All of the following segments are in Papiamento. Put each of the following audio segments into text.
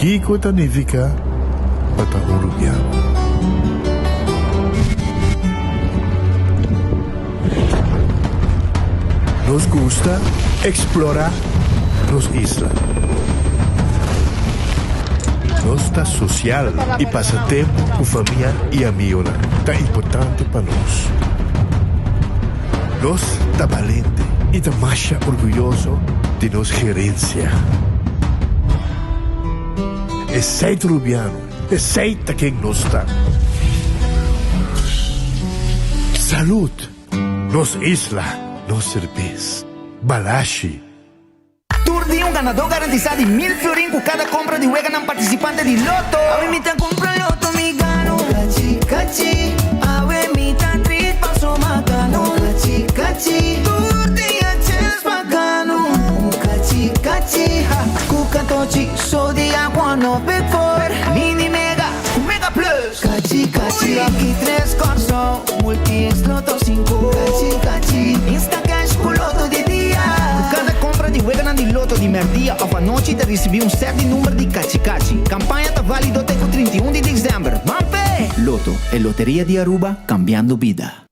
Kiko ta nifiká pa ta un rubiano? Nos gusta eksplorá nos isla. Nos ta sosial i pasa tempu ku famia i amigonan ta importante pa nos. Nos ta balente i ta masha orguyoso di nos gerensia. Esei ta Rubiano, esei ta ken nos ta. Salud! Nos isla, nos serbes. Balashi. Tur dia un ganadó garantisa di mil florin ku kada kompra di weganan partisipante di Lotto. Awe mi ta kumpra Lotto mi gano. Kachi kachi awe mi ta trit paso makano. Kachi kachi tur dia chens pa gano. Kachi kachi ha ku katochi so dia kuano big four. Mini mega ku mega plus. Kachi kachi lucky tres Kòrsou multi es Lotto sinku. Kachi kachi insta cash ku Lotto di dia. Ku kada kompra di weganan di Lotto di mèrdia òf anochi ta risibí un sèt di number di Kachi Kachi. Kampaña ta válido te ku 31 di desèmber. Ban p'e! Lotto, e loteria di Aruba, kambiando bida.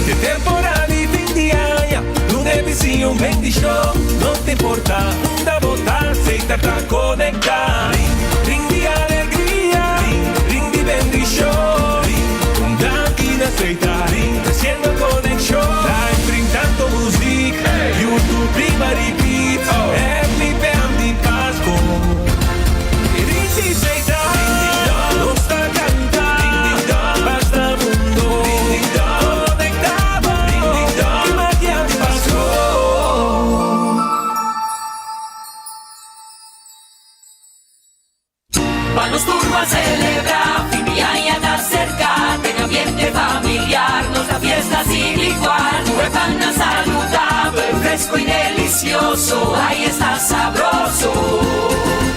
E temporada di fin di aña, un e un bendicion. No ta importa unda bo ta, Setar ta conecta. Ring di alegria, ring di bendicion. Un danki na Setar, haciendo conexion. Live ring tanto muziek, YouTube riba repeat. Happy Pam di Pasco. Ring di Setar, nos ta canta. Basta mundo, conecta bo. Ki magia di Pasco. Pa nos tur ban celebra, fin di aña ta cerca, den ambiente familiar nos ta fiesta sin igual. Tur e pannan saludabel, fresco y delicioso, ay esta sabroso.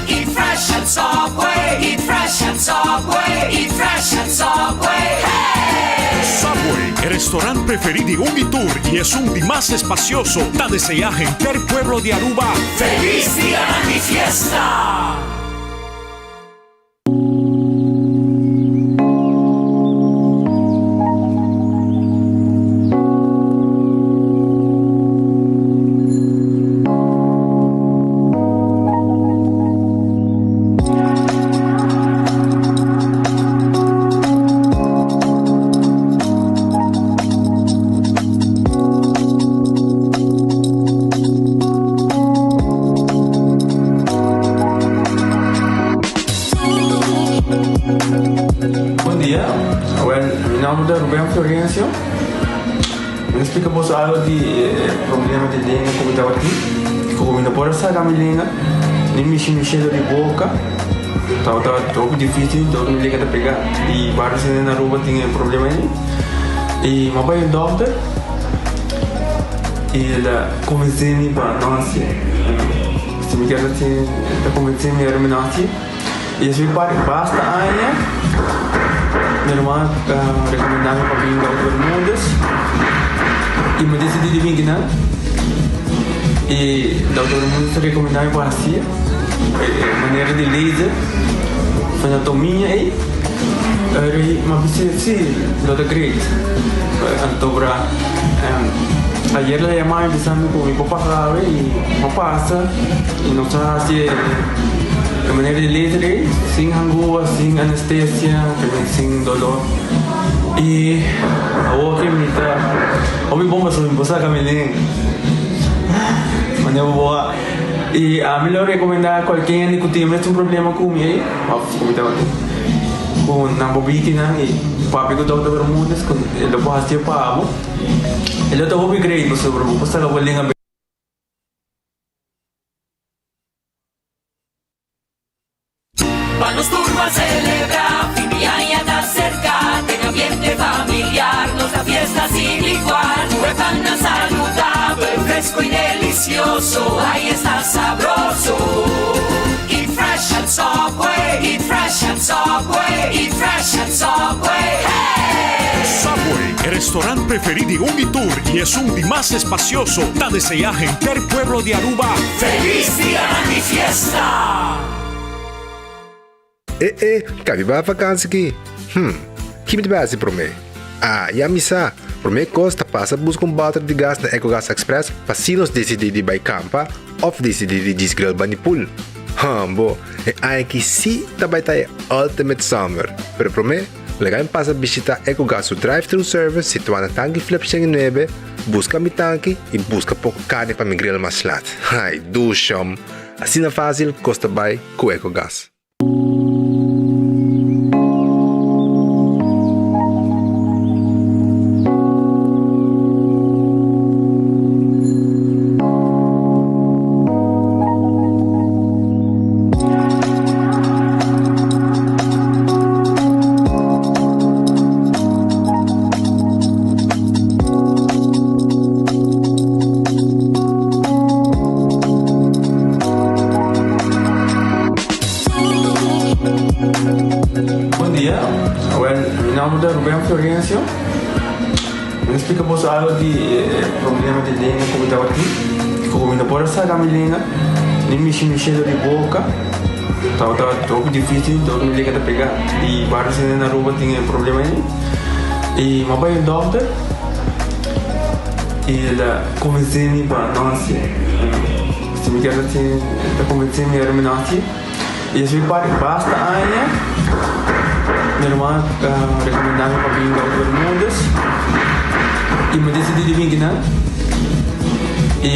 Eat fresh at Subway, eat fresh at Subway, eat fresh at Subway, hey! Subway, e restaurant preferi di un y tur y esun di mas espacioso, ta desea henter pueblo di Aruba Feliz Dia di Fiesta! Bon dia, awel mi nomber ta Ruben Florencio. Mi ta splika boso algo di e problema di lenga ku mi tabatin. Ku mi no por a saka mi lenga, ni mishi mi shelo di boka. Tabata hopi dificil, dor mi lenga ta pega. I varios hende na Aruba tin e problema ei. I mi a bai un dokter i el a konvensé mi pa no hasi. Si mi kier hasi, el ta konvensé mi ora mi no hasi. I esei pa basta aña mi ruman a rekomendá mi pa bin Dokter Bermudez i mi disidí di bin kinan. I Dokter Bermudez a rekomendá mi pa hasi e manera di laser anatomia ei. Ora mi a bisa si lo ta great. Anto bra ayer el a yama mi bisa mi ku mi por pasa awe i mi a pasa i nos a hasi e. E manera di laser ei, sin hangua, sin anestesia, también sin dolor. I awor ke mi ta hopi bon pasobra mi por saka mi lenga. Manera bo bo a. I ami lo rekomendá kualke hende ku tin mes un problema ku mi ei, òf ku mi tabatin, ku nan por bini kinan i papia ku Dòkter Bermudez ku e lo por hasié pa bo. E lo ta hopi great pasobra bo por saka bo lenga. Pa nos tur ban celebra, fin di aña ta cerca, den ambiente familiar nos ta fiesta sin igual. Tur e pannan saludabel, fresco y delicioso, ay esta sabroso. Eat fresh at Subway, eat fresh at Subway, eat fresh at Subway, hey! Subway. E restaurant preferi di un y tur y esun di mas espacioso ta desea henter pueblo di Aruba Feliz Dianan di Fiesta! E e, ka mi bai vakansi ki? Hm, ki mi ta bai hasi promé? Ah, ya mi sa! Promé kos ta pasa buska un bòter di gas na Ecogas Express pa si nos disidí di bai kampa òf disidí di djis grill bani pool. Hambo, e aña aki sí ta bai ta e ultimate summer! Pero promé, laga mi pasa bishitá Ecogas su drive-thru service situá na Tanki Flip 109, buska mi tanki i buska poko karni pa mi grill mas lat. Ai, dushom! Asina fásil kos ta bai ku Ecogas. Bon dia, well mi nomber ta Ruben Florencio. Mi ta splika boso algo di e problema di lenga ku mi tabatin. Ku mi no por a saka mi lenga, ni mishi mi shelo di boka. Tabata hopi dificil, dor mi lenga ta pega. I varios hende na Aruba tin e problema ei. I mi a bai un dokter i el a konvensé mi pa no hasié. Si mi kier hasié, el ta konvensé mi ora mi no hasié. I esei parti basta aña mi ruman a rekomendá mi pa bin Dokter Bermudez i mi disidí di bin kinan. I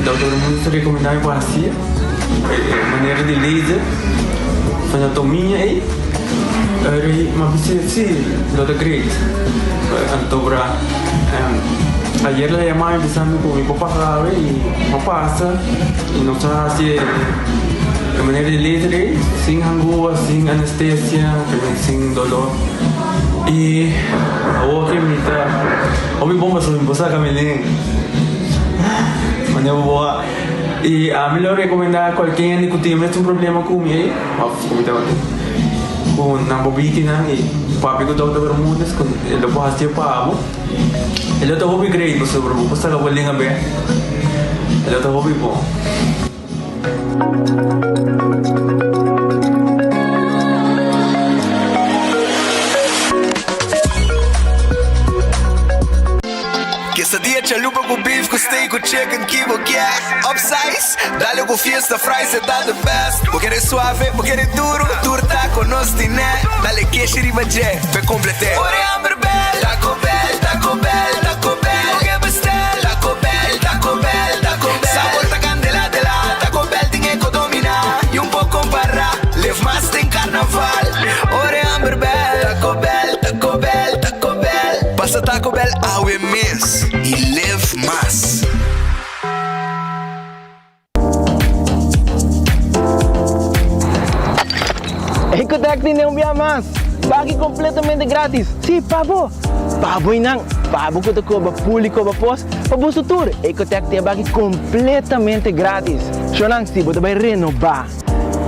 Dokter Bermudez ta rekomendá mi pa hasié e manera di laser anatomia ei. Eri mi a bisa si lo ta great. Anto bra ayer el a yama mi bisa mi ku mi por pasa awe i mi a pasa i nos a hasi e manera di laser ei sin hangua, sin anestesia, sin dolor i awor ke mi ta hopi bon pasobra mi por saka mi lenga manera bo a i ami lo rekomenda kualke hende ku tin e mesun problema ku mi ei òf ku mi tabatin ku nan por biki nan i papia ku Dòkter Bermudez ku e lo por hasié pa bo e lo ta hopi great pasobra bo por saka bo lenga bek e lo ta hopi bon. Quesadilla chalupa cu beef cu steak cu chicken ki bo kier Upsize, dale cu fiesta fries e ta the best Bo kere suave, bo kere duro, tur taco nos tine Dale keshi riba dje, p'e complete Ora e hamber bel, Taco Bell, Taco Bell, Taco Bell Bo ke bestel, Taco Bell, Taco Bell, Taco Bell Sabor ta candela de la, Taco Bell tin e co domina Y un poco compara, live mas den carnaval Ora e hamber bel, Taco Bell, Taco Bell, Taco Bell Pasa Taco Bell awe mes y live mas. Ecotec tene un bia mas! Pagi completamente gratis! Si, pa bo! Pa bo y nan! Pa bo cu ta coba pul y coba pos, pa boso tur! Ecotec tin e baki completamente gratis! Shonan, si bo ta bay renoba,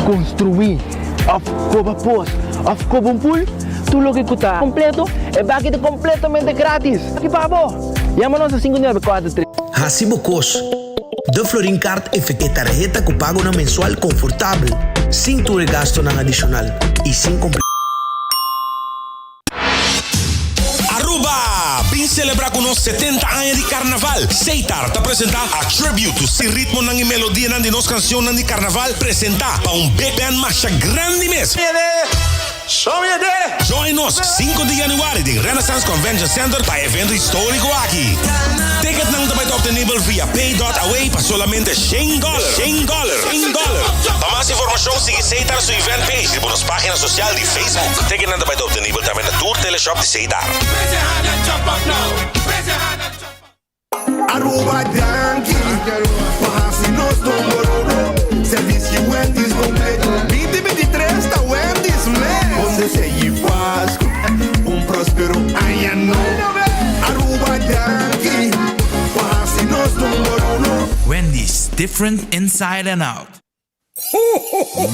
construi, of coba pos, of coba un pul, tur loke cu ta completo, e baki ta completamente gratis! Aki pa bo! Yama nos na 5943. Hasi bo kos. De Florin Card E tarheta ku pagonan mensual konfortabel, sin tur e gastonan adishonal i sin Aruba! Bin celebra cu nos 70 aña di Carnaval! Seitar ta presenta A Tribute to Si ritmonan y melodianan di nos cancionnan di Carnaval presenta pa un big band masha grandi mes! Join nos sinku di januari den Renaissance Convention Center pa e evento historico aki. Ticketnan ta bai ta obtenibel via pay dot away pa solamente shen dollar, shen dollar, shen dollar. Pa mas informacion sigui Seitar su event page riba nos pagina social di Facebook. Ticketnan ta bai ta obtenibel tambe na tur teleshop di Seitar. Aruba danki pa hasi nos number uno Servicio Wendy's completo 2023 ta Wendy's mes Bon deseo y Pascu un prospero aña nobo Aruba danki pa hasi nos number uno Wendy's, different inside and out.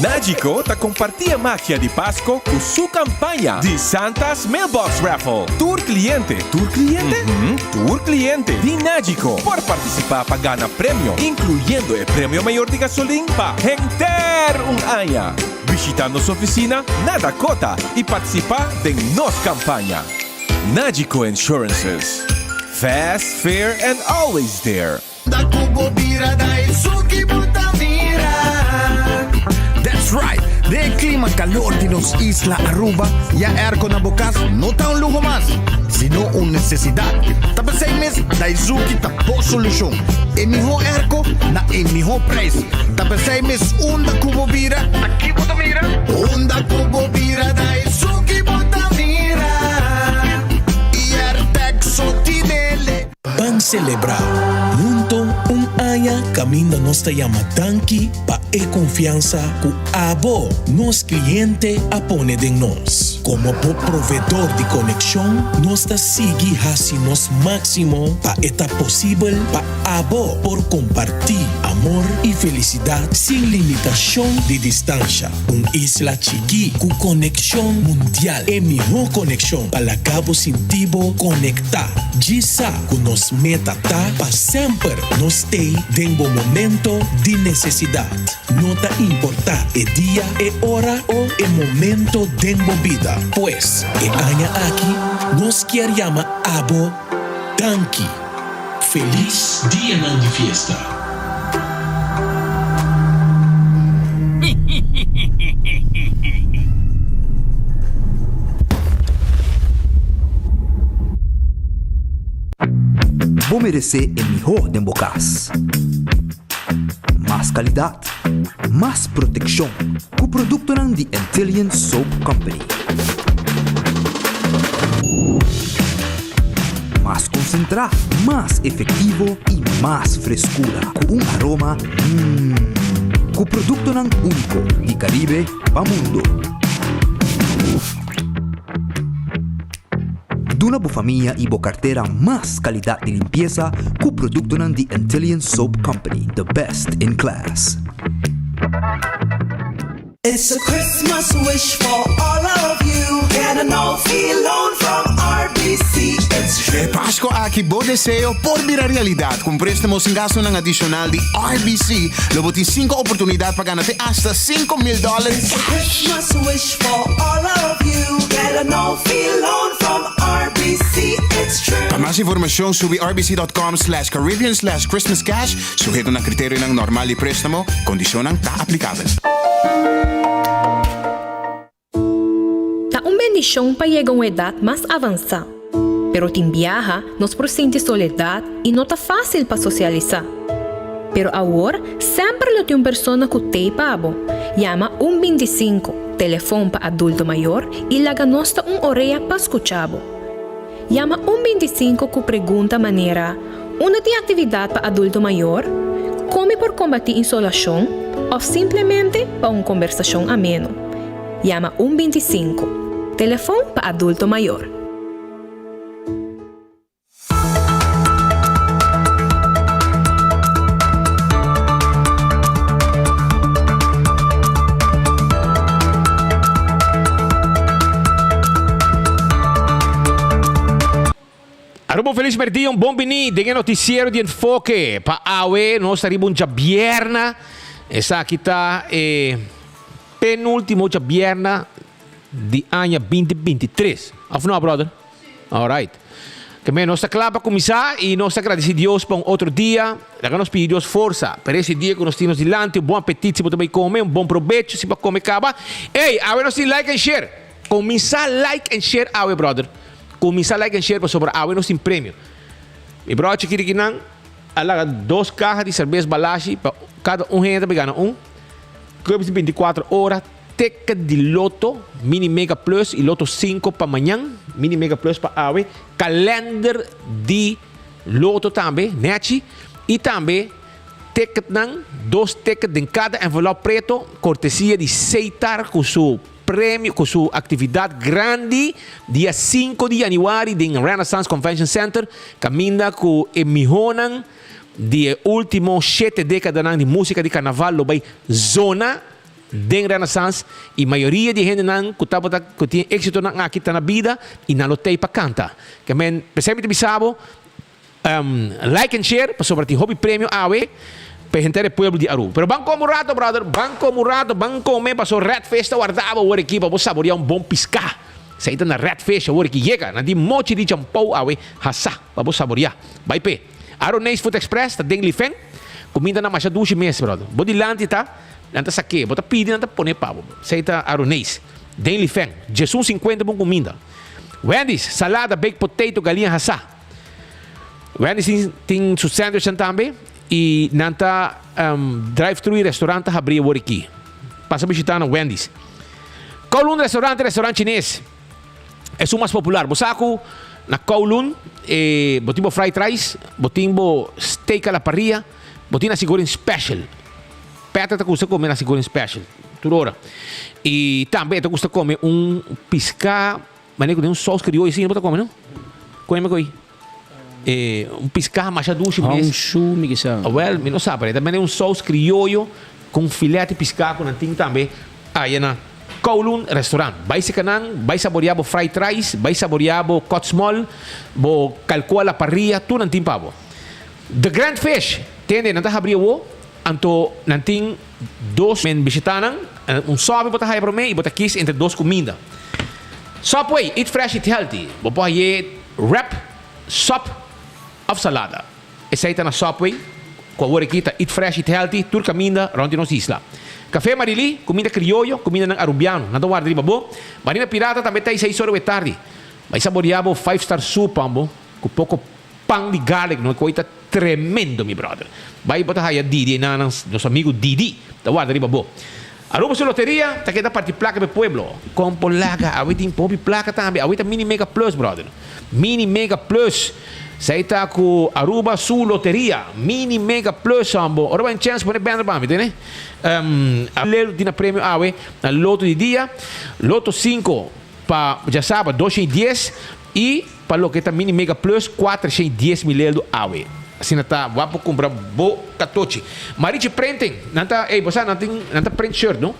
Nagico ta comparti e magia di Pasco cu su campaña di Santa's Mailbox Raffle. Tur cliente, tur cliente? Mhm, tur cliente di Nagico por participa pa gana premio, incluyendo e premio mayor di gasolin pa henter un aña. Bishita nos oficina na Dakota y participa den nos campaña. Nagico Insurances, Fast, fair and always there. Unda ku bo bira da esun ki bo ta mira. That's right! Den e klima kalor di nos isla Aruba, ya airco na bo kas no ta un luho mas, sino un nesesidat. Ta p'esei mes Daizuki ta bo solushon. E mihó airco na e mihó prijs. Ta p'esei mes unda ku bo bira, ta ki bo ta mira? Unda ku bo bira da esun ki bo ta mira. Airtec so tinele. Ban selebrá hunto un aña kaminda nos ta yama danki pa e konfiansa ku abo, nos kliente, a pone den nos. Komo bo provedor di konekshon, nos ta sigui hasi nos máksimo pa e ta posibel pa abo por kompartí amor i felisidat sin limitashon di distansha. Un isla chikí ku konekshon mundial, e mihó konekshon pa laga bo sinti bo konektá. Djis sa ku nos meta ta pa semper nos stay den bo momento di nesesidat. No ta importá e dia, e ora o e momento den bo bida. Pues, e aña aki nos kier yama abo danki. Felis dianan di fiesta! Bo meresé e mihó den bo kas. Mas kalidat, mas protekshon ku produktonan di Antillian Soap Company. Mas konsentrá, mas efektivo i mas freskura ku un aroma mmm. Ku produktonan úniko di Karibe pa mundu. Duna bo famia i bo kartera mas kalidat di limpiesa ku produktonan di Antillian Soap Company, the best in class. It's a Christmas wish for all of you Get a no fee loan from RBC It's true. E Pasco aki bo deseo por bira realidad. Cu un prestamo sin gastonan adicional di RBC, lo bo tin cinco oportunidad pa gana te hasta 5000 dollar It's a Christmas wish for all of you Get a no fee loan from RBC It's true. Pa mas informacion subi rbc.com slash caribbean slash christmascash. Suheto na kriterionan normal di préstamo, kondishonnan ta aplikabel. Ta un bendishon pa yega un edat mas avansá, pero tin biaha nos por sinti soledat i no ta fásil pa sosialisá. Pero awor semper lo tin un persona ku t'ei pa bo. Yama un 25, telefon pa adulto mayor, i laga nos ta un orea pa skucha bo. Yama un 25 ku pregunta manera, Unda tin aktividat pa adulto mayor? Kon mi por kombatí insolashon? Òf simplemente pa un kombersashon ameno. Yama un 25, telefon pa adulto mayor. Aruba un felis merdia, un bon bini den e noticiero di Enfoke. Pa awe nos ta riba un djabierna. Esaki ta e penultimo djabierna di aña 2023. Of no, brother? All right. Ke men nos ta kla pa kuminsá i nos ta gradisí Dios pa un otro dia. Laga nos pidi Dios forsa pa ese dia ku nos tin nos dilanti, un bon apetit si bo ta bai kome, un bon probecho si bo a kome kaba. Ey, awe nos tin like and share. Kuminsá like and share awe brother. Kuminsá like and share pasobra awe nos tin premio. Mi brother chikito kinan a laga dos kaha di serbes Balashi pa kada un hende ta bay gana un. Cups di 24 ora, ticket di loto, mini mega plus y loto 5 pa mañan, mini mega plus pa awe, kalender di loto tambe, nechi, y tambe ticketnan, dos ticket den kada envelop preto, cortesia di Seitar cu su Premio cu su actividad grandi dia 5 di januari den Renaissance Convention Center caminda cu e mihonan di e ultimo shete decadanan di musica di carnaval lo bay zona. Den Renaissance y mayoria di hendenan cu tabata cu tin exitonan aki ta na bida y nan lo tey pa canta. Ke men pesey mi ta bisa bo like and share pasobra tin hopi premio awe pa henter e pueblo di Aruba. Pero ban come un rato brother, ban come un rato, ban come paso Red Fish ta warda bo awor aki pa bo saborea un bon pisca. Esey ta na Red Fish awor aki yega nan tin mochi di champou awe hasa pa bo saborea. Bai pe. Aroneis Food Express ta den Lifen. Cuminda nan masha dushi mes brother. Bo dilanti ta. Nan ta sak'é. Bo ta pidi, nan ta pon'é pa bo. Esei ta Aroneis. Den Lifen. Djesun sinkuenta pa un kuminda. Wendy's, salada, baked potato, galiña hasá. Wendy's tin tin su sandwichnan tambe i nan ta drive thru i restaurant ta habrí awor aki. Pasa bishitá na Wendy's. Kowloon Restaurant, restaurant chines. Esun mas popular. Bo sa ku na Kowloon e bo tin bo fried rice, bo tin bo steak a la parrilla, bo tin nasi goreng special. Peter ta gusta come nasi goreng special tur ora. Y tambe e ta gusta come un pisca manera cu den un saus crioyo asina bo ta come no? Come coi? Eh, un pisca masha dushi mes. Hong shu mi kisa. Well, mi no sa, pero e ta manera un saus crioyo cu un filete pisca cu nan tin tambe aya na Kowloon Restaurant. Bay seca nan, bay saborea bo fried rice, bay saborea bo cod small, bo calcoa la parrilla, tur nan tin pa bo. The Grand Fish, tende nan ta habri awo. Anto nan tin dos men bishitá nan, un sòpi bo ta haya promé i bo ta kis entre dos kuminda. Subway, eat fresh, eat healthy. Bo por haye wrap, sòp òf salada. Esei ta na Subway, ku awor aki ta eat fresh, eat healthy tur kaminda rònt di nos isla. Café Marilí, kuminda krioyo, kumindanan arubiano. Nan ta warda riba bo. Marina Pirata tambe ta ei seis ora wei tardi. Bai saboreá bo five star soup ambo ku poko Pan di garlic no koe ta tremendo mi brother. Bai bo ta haya Didi einan nos amigo Didi ta warda riba bo. Aruba su loteria ta keda parti placa pa e pueblo. Con por laga awe tin hopi placa tambe awe ta mini mega plus brother mini mega plus esei ta cu Aruba su loteria mini mega plus hombo ora bo hay un chance pone banner pa mi tene lelo tin na premio awe na loto di dia loto cinco pa djasabra 210 y Pa loke ta Mini Mega Plus 410 mil eldo awe. Asina ta wak bo kumpra bo katochi. Marichi Printing, nan ta, ey bo sa nan tin, nan ta print shirt no.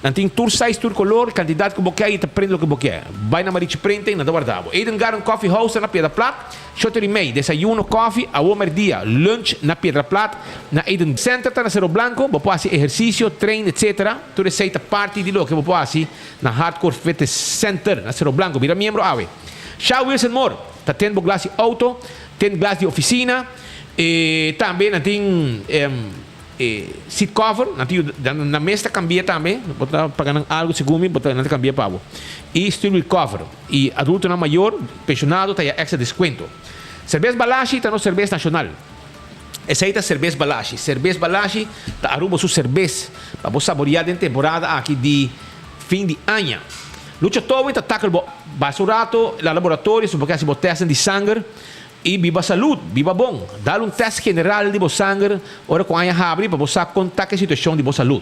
Nan tin tur size, tur kolor, kantidat ku bo ke y ta print loke bo ke. Bai na Marichi Printing, nan ta warda bo. Eden Garden Coffee House ta na Piedra Plat, shoter y mei, desayuno, kofi, awo merdia, lunch na Piedra Plat, na Eden Center ta na Cerro Blanco, bo por hasi ehersisio, train etc. Tur esey ta parti di loke bo por hasi na Hardcore Fitness Center na Cerro Blanco. Bira miembro awe. Sha Wilson Moore ta tend bo glas di auto, tend glas di oficina, e tambe nan tin e seat cover, nan tin yuda, nan mes ta cambia tambe, bo ta paga nan algo segun mi, bo ta nan ta cambia pa bo. Y steering wheel cover. Y adultonan mayor, pensionado ta ya extra descuento. Cerbes Balashi ta nos cerbes nacional. Esey ta Cerbes Balashi. Cerbes Balashi ta Aruba su cerbes pa bo saborea den temporada aki di fin di aña. Lucha Towin ta tackle bo basta un rato la laboratorio su bo ke hasi bo testnan di sanger y biba salud, biba bon. Dal un test general di bo sanger ora cu aña habri pa bo sa con ta ke situacion di bo salud.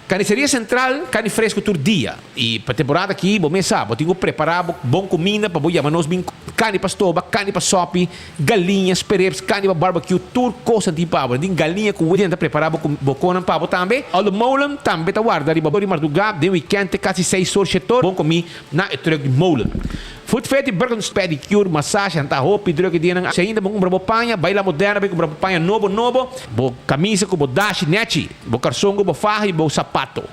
Carniceria Central, carni fresco tur dia y pa temporada aki bo mes sa bo tin cu prepara bo bon cuminda pa bo yama nos bin carni pa stoba, carni pa sopi, galiña, sperrips, carni pa barbecue, tur cos nan tin pa bo. Nan tin galiña cu nan ta prepara bo bo conan pa bo tambe. Olde Molen tambe ta warda riba bo di marduga den weekend te casi seis or shet or bon comi na e truck di molen. Food Feti, Bergens, pedicure, massage, nan ta hopi druk e dianan. Si ainda bo cumpra bo paña, bay La Moderna bay cumpra bo paña nobo nobo, bo camisa cu bo dashi nechi, bo carson cu bo faha y bo sapato.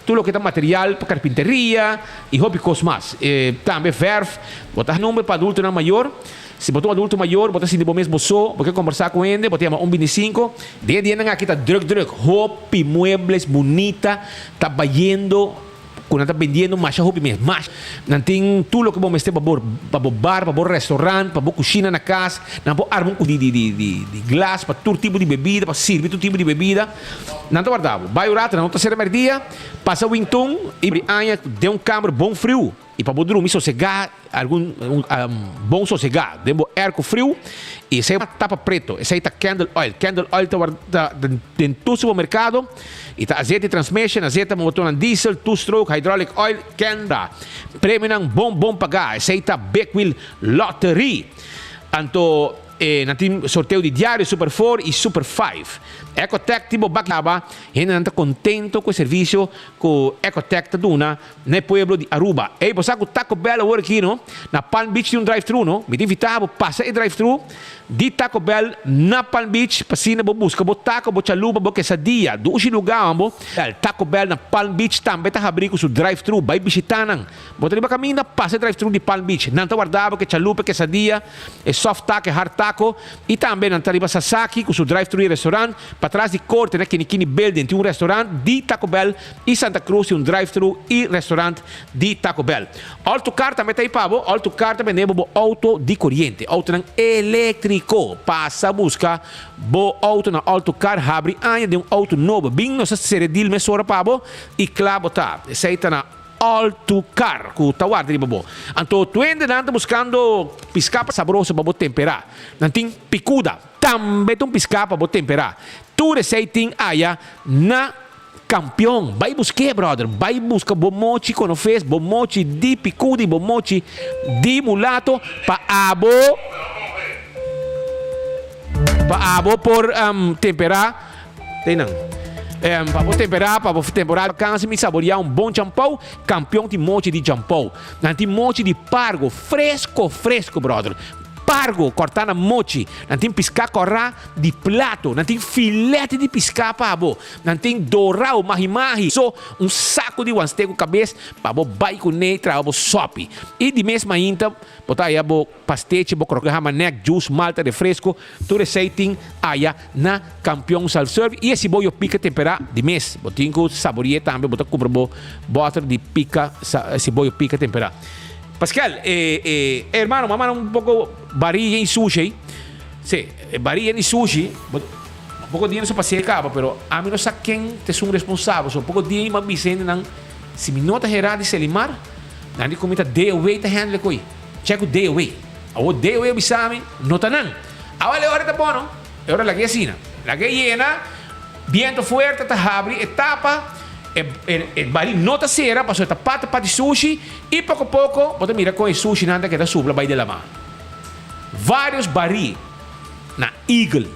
Tur loke ta material pa carpinteria y hopi cos mas. Tambe verf, bo ta nomber pa adultonan mayor. Si bo ta un adulto mayor, bo ta sinti bo mes bo so, bo ke kombersá ku hende, bo ta yama un bintisinko. Den e dianan aki ta druk druk, hopi muebles bunita ta bayendo ku nan ta bendiendo masha hopi mes, masha. Nan tin tur loke bo mester pa bo pa bo bar, pa bo restaurant, pa bo kushina na kas. Nan por arma un di di di di glas pa tur tipo di bebida, pa sirbi tur tipo di bebida. Nan ta warda bo. Bai un rato, nan no ta sera merdia, pasa wintun i aña den un kamer bon friu. I pa bo drumi sosegá, algun bon sosegá den bo airco friu, i esei tapa preto, esei ta candle oil. Candle oil ta warda den tur supermercado, i ta azeta di transmission, azeta pa motornan diesel, two stroke, hydraulic oil, kenda. Premionan bon bon pagá, esei ta Big Wheel Lottery. Anto. E nan tin sorteo di diario Super Four y Super Five. Ecotec tin bo baki caba, hendenan ta contento cu e servicio cu Ecotec ta duna na e pueblo di Aruba. Ey, bo sa cu Taco Bell awor aki no, na Palm Beach tin un drive-thru no, mi ta invita bo pasa e drive-thru di Taco Bell na Palm Beach pa asina bo busca bo taco, bo chalupa, bo quesadilla. Dushi luga hombo. Taco Bell na Palm Beach tambe ta habri cu su drive-thru, bay bishita nan. Bo ta riba caminda, pasa e drive-thru di Palm Beach. Nan ta warda bo cu e chalupa, e quesadilla, e soft taco, e hard taco. Y tambe nan ta riba Sasaki cu su drive-thru y restaurant. Patras di corte na Kinikini Building tin un restaurant di Taco Bell y Santa Cruz tin un drive-thru y restaurant di Taco Bell. All to Car tambe ta ahí pa bo. All to Car ta bende bo bo auto di coriente, autonan electrico. Pasa busca bo auto na All to Car, habri aña den un auto nobo. Bin nos ta cere deal mesora pa bo y cla bo ta. Esey ta na All to Car cu ta warda riba bo. Anto tuendenan ta buscando pisca sabroso pa bo tempera. Nan tin picuda. Tambe ta un pisca pa bo tempera. Tur esey tin aya na Campeon. Bay busque brother. Bay busca bo mochi conofes, bo mochi di picuda y bo mochi di mulato pa abo pa abo por tempera. Tei nan. Pa bo tempera, pa bo temporada vakansi mi saboria un bon champou. Campeon tin mochi di champou. Nan tin mochi di pargo, fresco fresco brother. Pargo corta na mochi. Nan tin pisca cora di plato. Nan tin filete di pisca pa bo. Nan tin dorao, mahi mahi. So, un saco di wanste cu cabes pa bo bay cu ne traha bo sopi. Y di mes mainta bo ta haya bo pastechi, bo croque hamanek, juice, malta, refresco. Tur esey tin aya na Campeon Self Serve. Y e siboyo pica tempera di mes. Bo tin cu saborie tambe. Bo ta cumpra bo boter di pica, siboyo pica tempera. Pascal, e, e, hermano, m'a manda un poco barilla y sushi ey. Sí, e barilla y sushi, bo, poco dia no sa pas'é caba, pero ami no sa ken ta esun responsabel. So, poco dia mi a bisa hendenan, si mi no ta hera di Selimar, nan di cu mi ta DOW ta handle cu ey. Check cu DOW. Awor DOW a bisa mi, no ta nan. Awor e ora ta bon, no? E ora lag'é asina. Lag'é yena. Biento fuerte ta habri e tapa, e e bari no ta sera pasobra e ta pata pa di sushi y poco poco bo ta mira con e sushinan ta keda supla bay den lama. Varios bari na Eagle,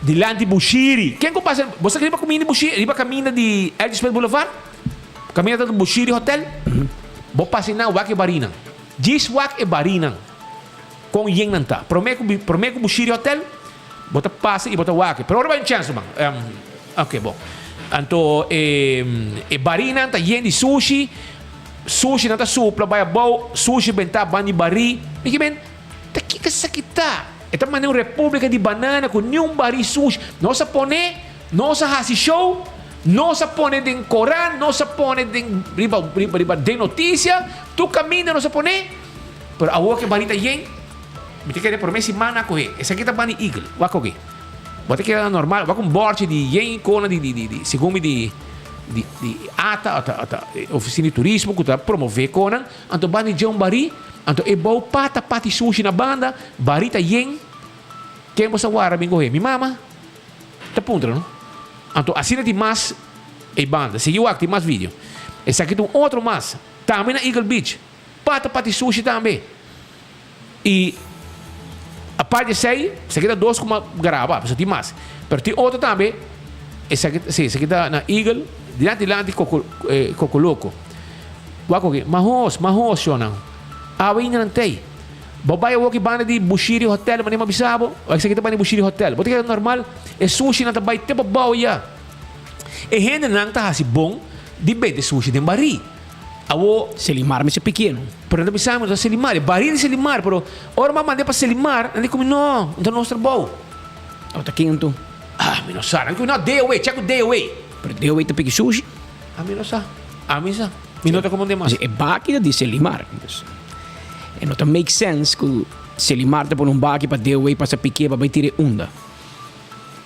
dilanti Bushiri. Ken cu pasa? Bo sa riba cuminda di Bushiri, riba caminda di L. G. Smith Boulevard? Caminda ta Bushiri Hotel? Bo pasa eynan wak e barinan. Djis wak e barinan con yen nan ta. Prome cu prome cu Bushiri Hotel? Bo ta pasa y bo ta wak. Pero ora bai un chance man. Ok bon. Anto e e barinan ta yen di sushi. Sushinan ta supla bai abou. Sushi benta ban di bari. Mi ki men, ta kiko esaki ta? E ta manda un republica di banana cu niun bari sushi. Nos a pone, nos a haci show, nos a pone den koran, nos a pone den riba riba riba den noticia. Tur caminda nos a pone. Pero awor cu e bari ta yen. Mi ta kere prome siman a kohe. Esaki ta bani eagle. Wak oke. Bo ta keda normal. Wak un borchi di yen kona di di di segun mi di di di ata ota ota ofisina di turismo ku ta promove konan. Anto bani dje un bari. Anto e bou pata pati sushi na banda. Bari ta yen. Ken bo sa wara bin kohe? Mi mama ta puntra no. Anto asina tin mas e banda. Sigui wak tin mas video. Esaki ta un otro mas. Tambe na Eagle Beach. Pata pati sushi tambe. Y aparte di esey, esaki ta dos cu mi a graba, pasobra tin mas. Pero tin otro tambe, esaki, si, esaki ta na Eagle, dilanti dilanti Coco, eh, Coco Loco. Wak oki, mahos, mahos, shownan. Awe inda nan tey. Bo bay awoki banda di Bushiri Hotel, manera mi a bisa bo, esaki ta banda di Bushiri Hotel. Bo ta keda normal, e sushinan ta bay te pa bao ya. E hendenan ta haci bon di bende sushi den bari. Awo. Selimar mester pequeno. Pero nan ta bisa mi, no ta Selimar, e baril di Selimar, pero ora mi a mand'é pa Selimar, nan di ku mi, no, no ta nos trabou. Awo ta ken anto? Ah, mi no sa. Nan di ku mi, no, DOW, check ku DOW. Pero DOW ta piki sushi? Ah, mi no sa. Ami sa. Mi no ta komand'é mas. E baki ta di Selimar. Dus, e no ta make sense ku Selimar ta pone un baki pa DOW pasa pikié pa bai tira e unda.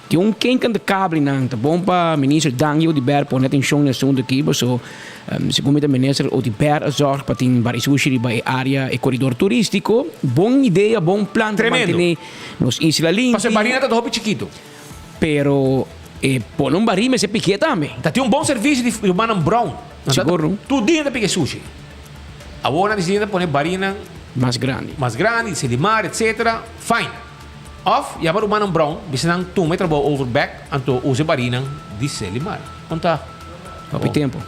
Tin un kenken de kablinan ta bon pa Minister Dangui Oduber pone atencion na e asunto aki paso segun mi ta Minister Oduber a zorg pa tin varios sushi riba e area e koridor turistico. Bon idea, bon plan pa mantene nos isla limpi. Paso e barina ta hopi chikito. Pero e pone un bari mester pikia tambe. Ta tin un bon servicio di rumannan Brown. Sigur no. Tur dia nan ta pikia sushi. Awor nan disidi nan ta pone barinan mas grandi. Mas grandi, Selimar etc. Fine. Òf yama rumannan Brown, bisa nan tuma e trabou over bèk, anto usa e barinan di Selimar. Kon ta? Hopi tempu.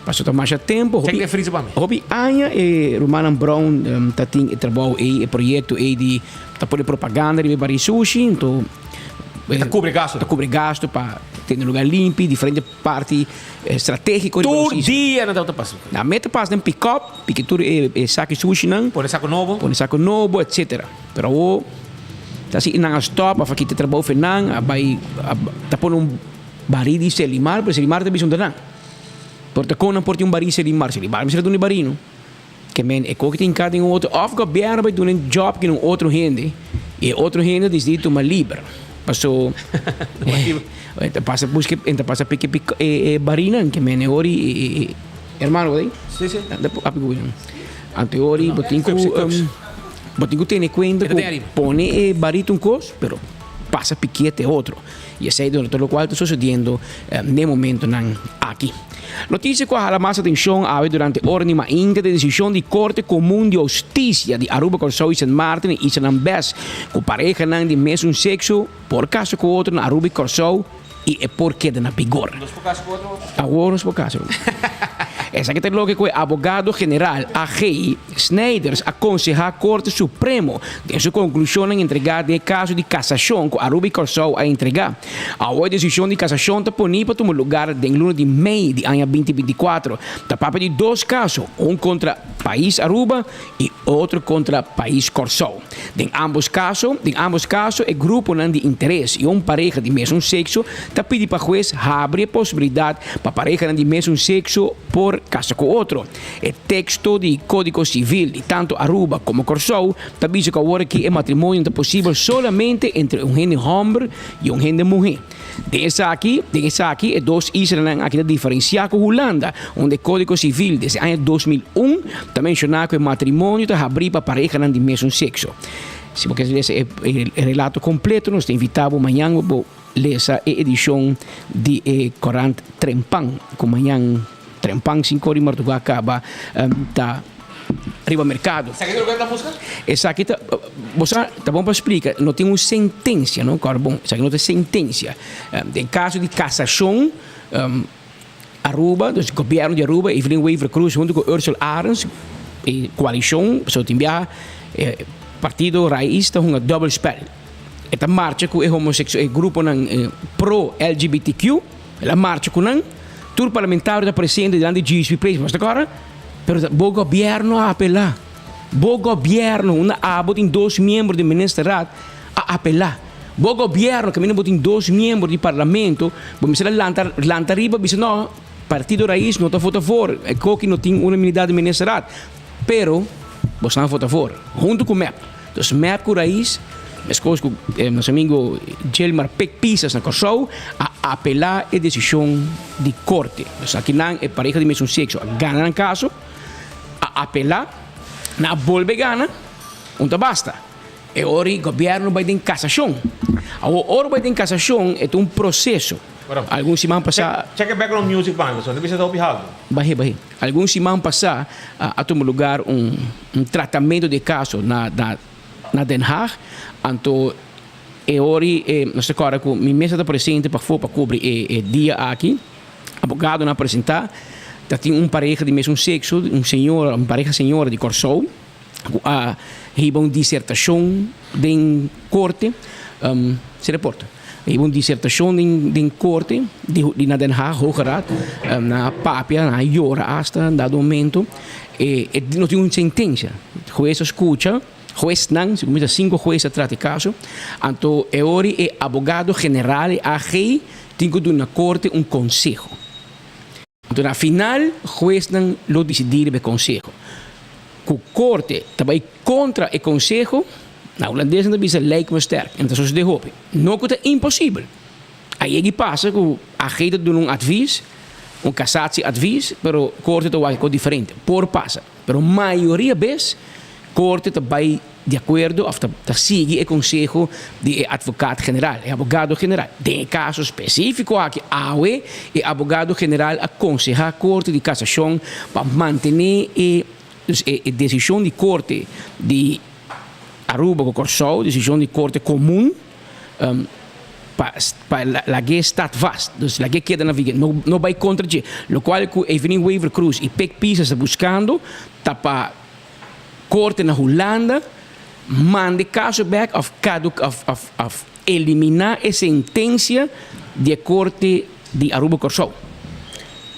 Paso ta masha tempu. Check den freezer pa mi. Hopi aña e rumannan Brown ta tin e trabou ei, e proyekto ei di ta pone propaganda riba e bari sushi, anto Ta kubri gastu. Ta kubri gastu pa tene lugar limpi, diferente parti strategico riba nos isla. Tur dia nan tabata pasa. Nan mester pasa den pick up, piki tur e saki sushinan. Pone sako nobo. Pone sako nobo, etcetera. Pero awor ta si nan a stop of a kita trabou fe nan, a bai ta pone un bari di Selimar, pero Selimar ta bisa unda nan. Por ta kon nan por tin un bari di Selimar? Selimar mester a duna e bari no. Ke men e koki tin ka den un otro of gobierno bai duna un job ki un otro hende y e otro hende disidi tuma liber. Paso e ta pasa buska e ta pasa piki e barinan ke men e ori e hermano bo ta Si si. Api ku Anto e ori bo tin ku bo tin ku tene kuenta ku pone e barito un kos pero pasa pikiete otro. Y esey ta lo cual ta sucediendo n'e momentonan aki. Noticia cu a hala mas atencion awe durante ora di mainta ta e decision di Corte Comun di Husticia di Aruba, Corsou y Sint Maarten y islanan bes cu parehanan di mesun sexo por casa cu otro na Aruba y Corsou y e por keda na vigor. Nos por casa cu otro? Awor nos por casa. Esaki ta loke cu e abogado general, AG, Snijders a konsehá Korte Supremo den su konklushonnan entregá den e kaso di kasashon ku Aruba i Kòrsou a entregá. Awor e desishon di kasashon ta poní pa tuma lugar den luna di mei di aña binti 24. Ta papia di dos kaso, un kontra pais Aruba i otro kontra pais Kòrsou. Den ámbos kaso, den ámbos kaso e gruponan di interes i un pareha di mesun sekso ta pidi pa hues habri e posibilidat pa parehanan di mesun sekso por kasa ku otro. E teksto di Kódigo Sivil di tantu Aruba komo Kòrsou ta bisa ku awor aki e matrimonio ta posibel solamente entre un hende hòmber i un hende muhé. Den esaki den esaki e dos islanan aki ta diferensiá ku Hulanda, unda e Kódigo Sivil desde aña 2001 ta menshoná ku e matrimonio ta habrí pa parehanan di mesun sekso. Si bo kier lesa e relato kompleto nos ta invitá bo mañan bo lesa e edishon di e korant Trempan ku mañan Trempan 5 or di marduga caba ta riba mercado. Esaki ta loke ta busca? Esaki ta, bo sa, ta bon pa splica, no tin un sentencia, no, cor bon, esaki no ta sentencia. Den caso di casacion, Aruba, dus gobierno di Aruba, Evelyn Wever-Croes hunto cu Ursula Arends, e coalicion, pasobra tin biaha e partido Raiz ta hunga dubbel spel. E ta marcha cu e homosexual, e gruponan pro LGBTQ, El a marcha cu nan, tur parlamentario ta presente dilanti di GSP Place, bo ta corda? Pero ta bo gobierno a apela, bo gobierno unda abo tin dos miembro di ministerraad a apela, bo gobierno caminda bo tin dos miembro di parlamento, bo mester a lanta lanta riba bisa no, Partido Raiz no ta vota voor, e koki no tin unanimidad di ministerraad, pero bosnan a vota voor, hunto cu mep. Dus mep ku rais, meskos ku nos amigo Gilmar Pik Pisas na Kòrsou, a apelá e desishon di korte. Dus akinan e pareha di mesun sekso a gana nan kaso, a apelá, nan a bolbe gana, un ta basta. E ora ei gobièrnu bai den kasashon. Awor ora bai den kasashon e ta un proseso. Algun siman pasá. Check e background music pa mi, pasobra mi bisa ta hopi haltu. Bah'é, bah'é. Algun siman pasá a tuma lugar un tratamentu di e kaso na na Den Haag, anto e ori nos ta kòrda ku mi mes a ta presente pafó pa kubri e dia aki, abogadonan a presentá, ta tin un pareha di mesun sekso, un señora, un pareha señora di Kòrsou ku a hiba un disertashon den korte, si reporta. Hiba un disertashon den korte di na Den Haag, Hoge Raad. Nan a papia, nan a yora asta na dado momento. E no tin un sentensia. Hues a skucha, huesnan, segun mi ta sinku hues a trata e kaso. Anto e ora e abogado general, e AG, tin ku duna korte un konseho. Anto na final huesnan lo disidí riba e konseho. Ku korte ta bai kontra e konseho, na hulandes nan ta bisa lijkt me sterk, en ta sosodé hopi. No ku ta imposibel. A yegi pasa ku AG ta duna un advis, un kasatsie advis, pero korte ta wak e kos diferente. Por pasa. Pero mayoria bes korte ta bai di akuerdo òf ta sigui e konseho di e advokat general, e abogado general. Den e kaso spesífiko aki awe e abogado general a konsehá Korte di Kasashon pa mantené e e desishon di Korte di. Aruba ku Kòrsou, desishon di Korte Komun pa pa lag'é staat vast, dus lag'é keda na vigente, no no bai kontra dje. Lokual ku Evelyn Wever Croes i Pik Pisas ta buskando ta pa Korte na Hulanda manda e kaso bèk òf kaduk òf òf òf eliminá e sentensia di e Korte di Aruba Kòrsou.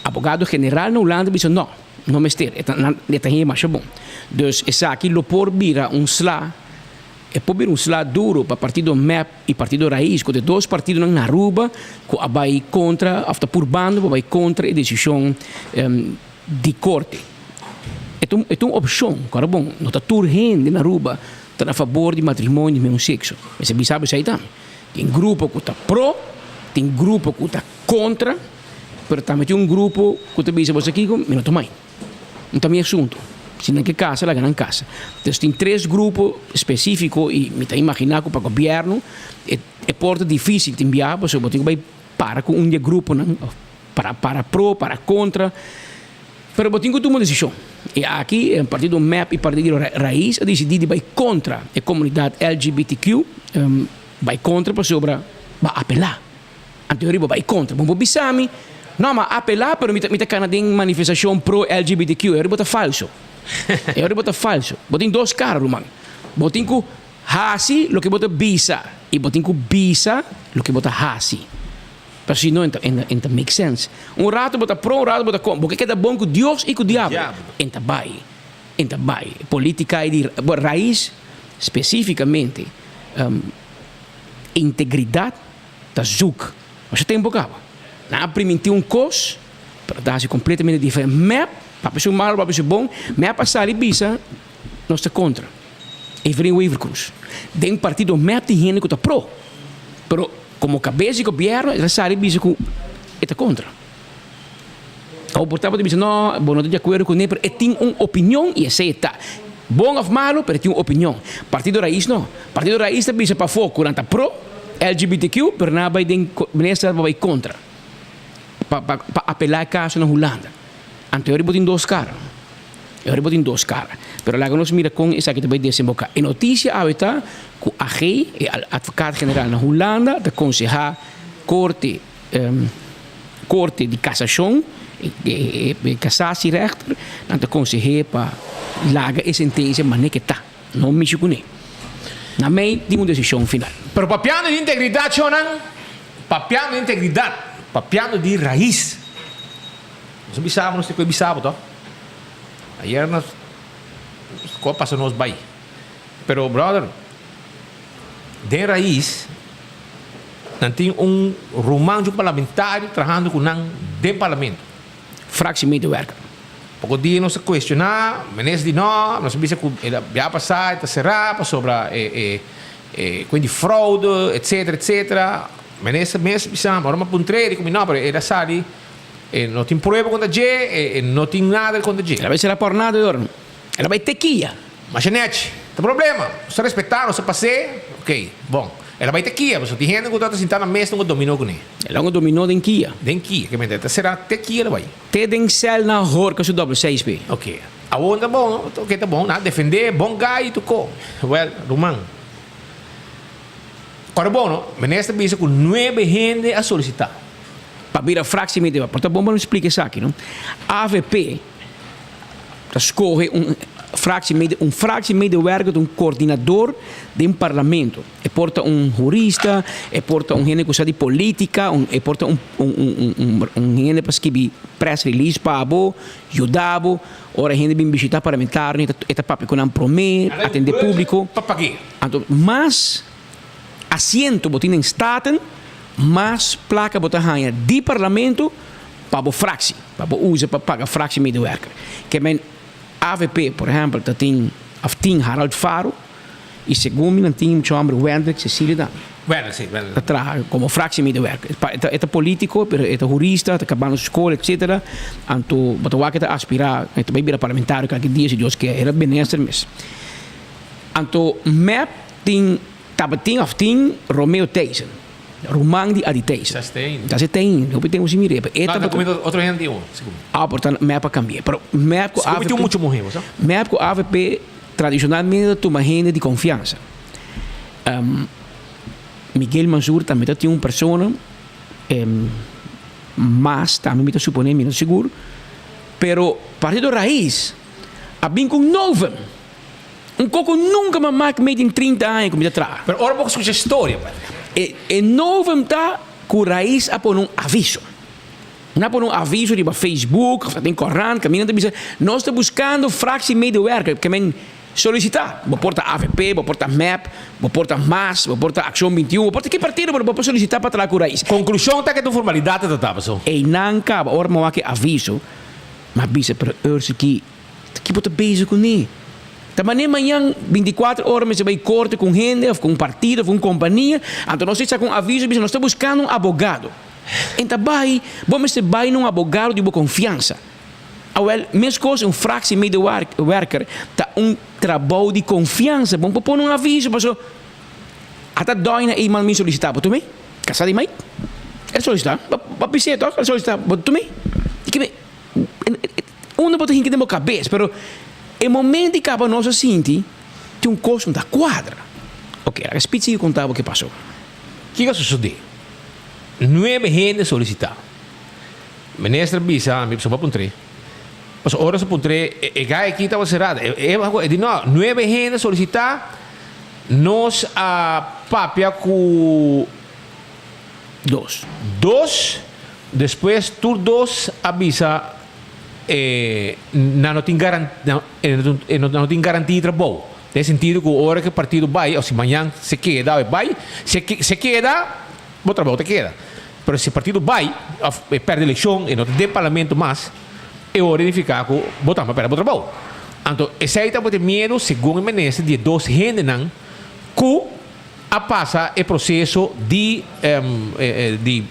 Abogado general na Hulanda bisa nò, no mester, e ta nan e ta hei masha bon. Dus esaki lo por bira un sla, e por bira un sla duro pa partido mep i partido Raiz ku ta e dos partidonan na Aruba ku a bai kontra òf ta purbando pa bai kontra e desishon di korte. E ta un e ta un opshon, kòrda bon, no ta tur hende na Aruba ta na fabor di matrimonio di mesmo sekso. Mester bisa bo esei tambe. Tin grupo ku ta pro, tin grupo ku ta kontra, pero tambe tin un grupo ku ta bisa bo sa kiko, mi no ta mai. No ta mi asuntu. Si nan ke kasa, laga nan kasa. Entonces tin tres grupo spesífiko i mi ta imaginá ku pa gobièrnu e e por ta difísil tin biaha pasobra bo tin ku bai para ku un di e gruponan òf para para pro, para kontra. Pero bo tin ku tuma un desishon. I aki e partido mep i partido Raiz a disidí di bai kontra e komunidat LGBTQ, bai kontra pasobra bo a apelá. Anto riba bai kontra. Bo por bisa mi, no, mi a apelá pero mi ta mi ta kana den manifestashon pro LGBTQ. E ora bo ta falso. E ora bo ta falso. Bo tin dos kara, ruman. Bo tin ku hasi loke bo ta bisa i bo tin ku bisa loke bo ta hasi. Pero si no, en ta make sense. Un rato bo ta pro, un rato bo ta con. Bo ke keda bon cu Dios y cu diablo. En ta bay. En ta bay. Politica y di raiz, specificamente, integridad ta zoek. Masha tempo caba. Nan a priminti un cos, pero ta haci completamente diferente. Mep, papia su malo, papia su bon, mep a sali bisa nos ta contra. Evelyn Wever-Croes. Den partido mep tin hende cu ta pro. Pero Como cabes di gobierno e ta sali bisa cu e ta contra. Awor por ta bo ta bisa no, bo no ta di acuerdo cune pero e tin un opinion y esey e ta. Bon of malo pero e tin un opinion. Partido Raiz no. Partido Raiz ta bisa pafo cu nan ta pro LGBTQ pero nan a bay den minister pa bay contra. Pa pa apela e caso na Hulanda. Anto e ora bo tin dos cara. E ora bo tin dos kara. Pero laga nos mira kon esaki ta bai desemboká. E notisia awe ta ku AG, e advokaat general na Hulanda, ta konsehá korte korte di kasashon, e kasasierechter, nan ta konseh'é pa laga e sentensia manera ke ta. No mishi kuné. Na mei tin un desishon final. Pero papiando di integridat, shownan, papiando di integridat, papiando di rais. Nos a bisa bo, nos tin ku e bisa bo to. Ayer nos ku a pasa nos bai. Pero brother, den rais nan tin un ruman dje un parlamentario trahando ku nan den parlamento. Fractiemedewerker. Poko dia nos a cuestiona, minister di no, nos a bisa cu el a bia pasa e ta cera pasobra e e cuen di fraude etcetera etcetera. Minister mes a bisa, ora mi a puntr'e di cu mi no, pero el a sali. E no tin prueba kontra dje, e no tin nada kontra dje. El a bai sera por nada yor. El a bai te kia. Masha nèchi. Ta problema. Nos ta respetá, nos ta pas'é. Oké, bon. El a bai te kia, pasobra tin hende ku ta sintá na mes nan ku dominó kuné. El a un dominó den kia. Den kia, ke mester. Ta sera te kia el a bai. Te den sèl nan horka su dòbel seis p'e. Oké. Awor ta bon, oké ta bon. Nan a defendé, bon gai i tur ko. Wèl, ruman. Ora bon no, minister bisa ku nuebe hende a solisitá. Pa bira fractie mi deba. Por ta bon pa mi splika esaki no. Avp ta skohe un fractie mede un fractie medewerker ta un coordinador den parlamento. E por ta un hurista, e por ta un hende ku sa di politica, un e por ta un un un un un hende pa skibi press release pa bo, yuda bo. Ora hende bin bishita parlamentario e ta papia ku nan prome, atende publico. Anto mas asiento bo tin den Staten, mas plaka bo ta haña di Parlamento pa bo fractie, pa bo usa pa paga fractiemedewerker. Ke men avp por ehempel ta tin of tin Harald Faro y segun mi nan tin mucho homber Wendrick Cecilia tambe. Wendrick si, Wendrick. Ta traha como fractiemedewerker. E ta politico pero e ta hurista, ta kabando skol etcetera. Anto bo ta wak e ta aspira, e ta bay bira parlamentario kalke dia si Dios kier. E ta minister mes. Anto mep tin tabatin of tin Romeo Thijssen, ruman di Adi Thijssen. Ta si tin, hopi tempu sin mir'é, pero e tabata. Otro hende tin un, segun mi. Ah, por ta mep a cambi'é, pero mep cu avp. Segun mi tin mucho muhe, bo sa. Mep cu avp. Tradicionalmente ta tuma hende di confiansa. Miguel Mansur tambe ta tin un persona, mas tambe mi ta supone, mi no ta sigur, pero Partido Raiz a bin cu un novum, un co cu nunca mi a mak mee den 30 aña cu mi ta traha. Pero ora bo scucha e storia, padre. E novum ta cu Raiz a pone un aviso. Nan a pone un aviso riba Facebook of den corant caminda ta bisa nos ta buscando fractie medewerker ke men solicita. Bo por ta avp, bo por ta mep, bo por ta mas, bo por ta Accion 21, bo por ta ki partido pero bo por solicita pa traha cu Raiz. Conclusion ta ke ta un formalidad ta trata paso. Eynan caba ora mi wak e aviso mi a bisa pero Ursi ki ta ki bo ta bezig cune? Ta mane mañan 24 ora mester bay corte cu un hende of cu un partido of cu un compania anto nos ta saca un aviso bisa nos ta buscando un abogado. En ta bai, bo mester bai na un abogado di bo konfiansa. Awel, meskos un fractiemedewerker ta un trabou di konfiansa. Bo no por pone un aviso paso ata dòina ei man mi solisitá bo tum'é. Kasá di Mike? El solisitá. Bo a bis'é tòg? El solisitá. Bo tum'é. I kibe unda bo ta hinka den bo kabes? Pero e momento di kaba nos a sinti tin un kos no ta kuadra. Oke, laga Spit sigui konta bo ke pasó. Kiko a sosodé? Nuebe hende solisitá. Minister bisa mi pasobra puntr'é. Pasobra ora su puntr'é, e gai aki tabata será. E di no, nuebe hende solisitá, nos a papia ku. Dos. Dos, despues tur dos a bisa e nan no tin garan, nan no tin garantia di trabou. Den sentido ku ora ku e partido bai òf si mañan se keda òf e bai, si e keda, bo trabou ta keda. Pero si e partido bai òf e pèrdè elekshon, e no ta den parlamento mas, e ora nifiká ku bo tambe a pèrdè bo trabou. Anto esei tabata e miedu segun e minister di e dos hendenan ku a pasa e proseso di di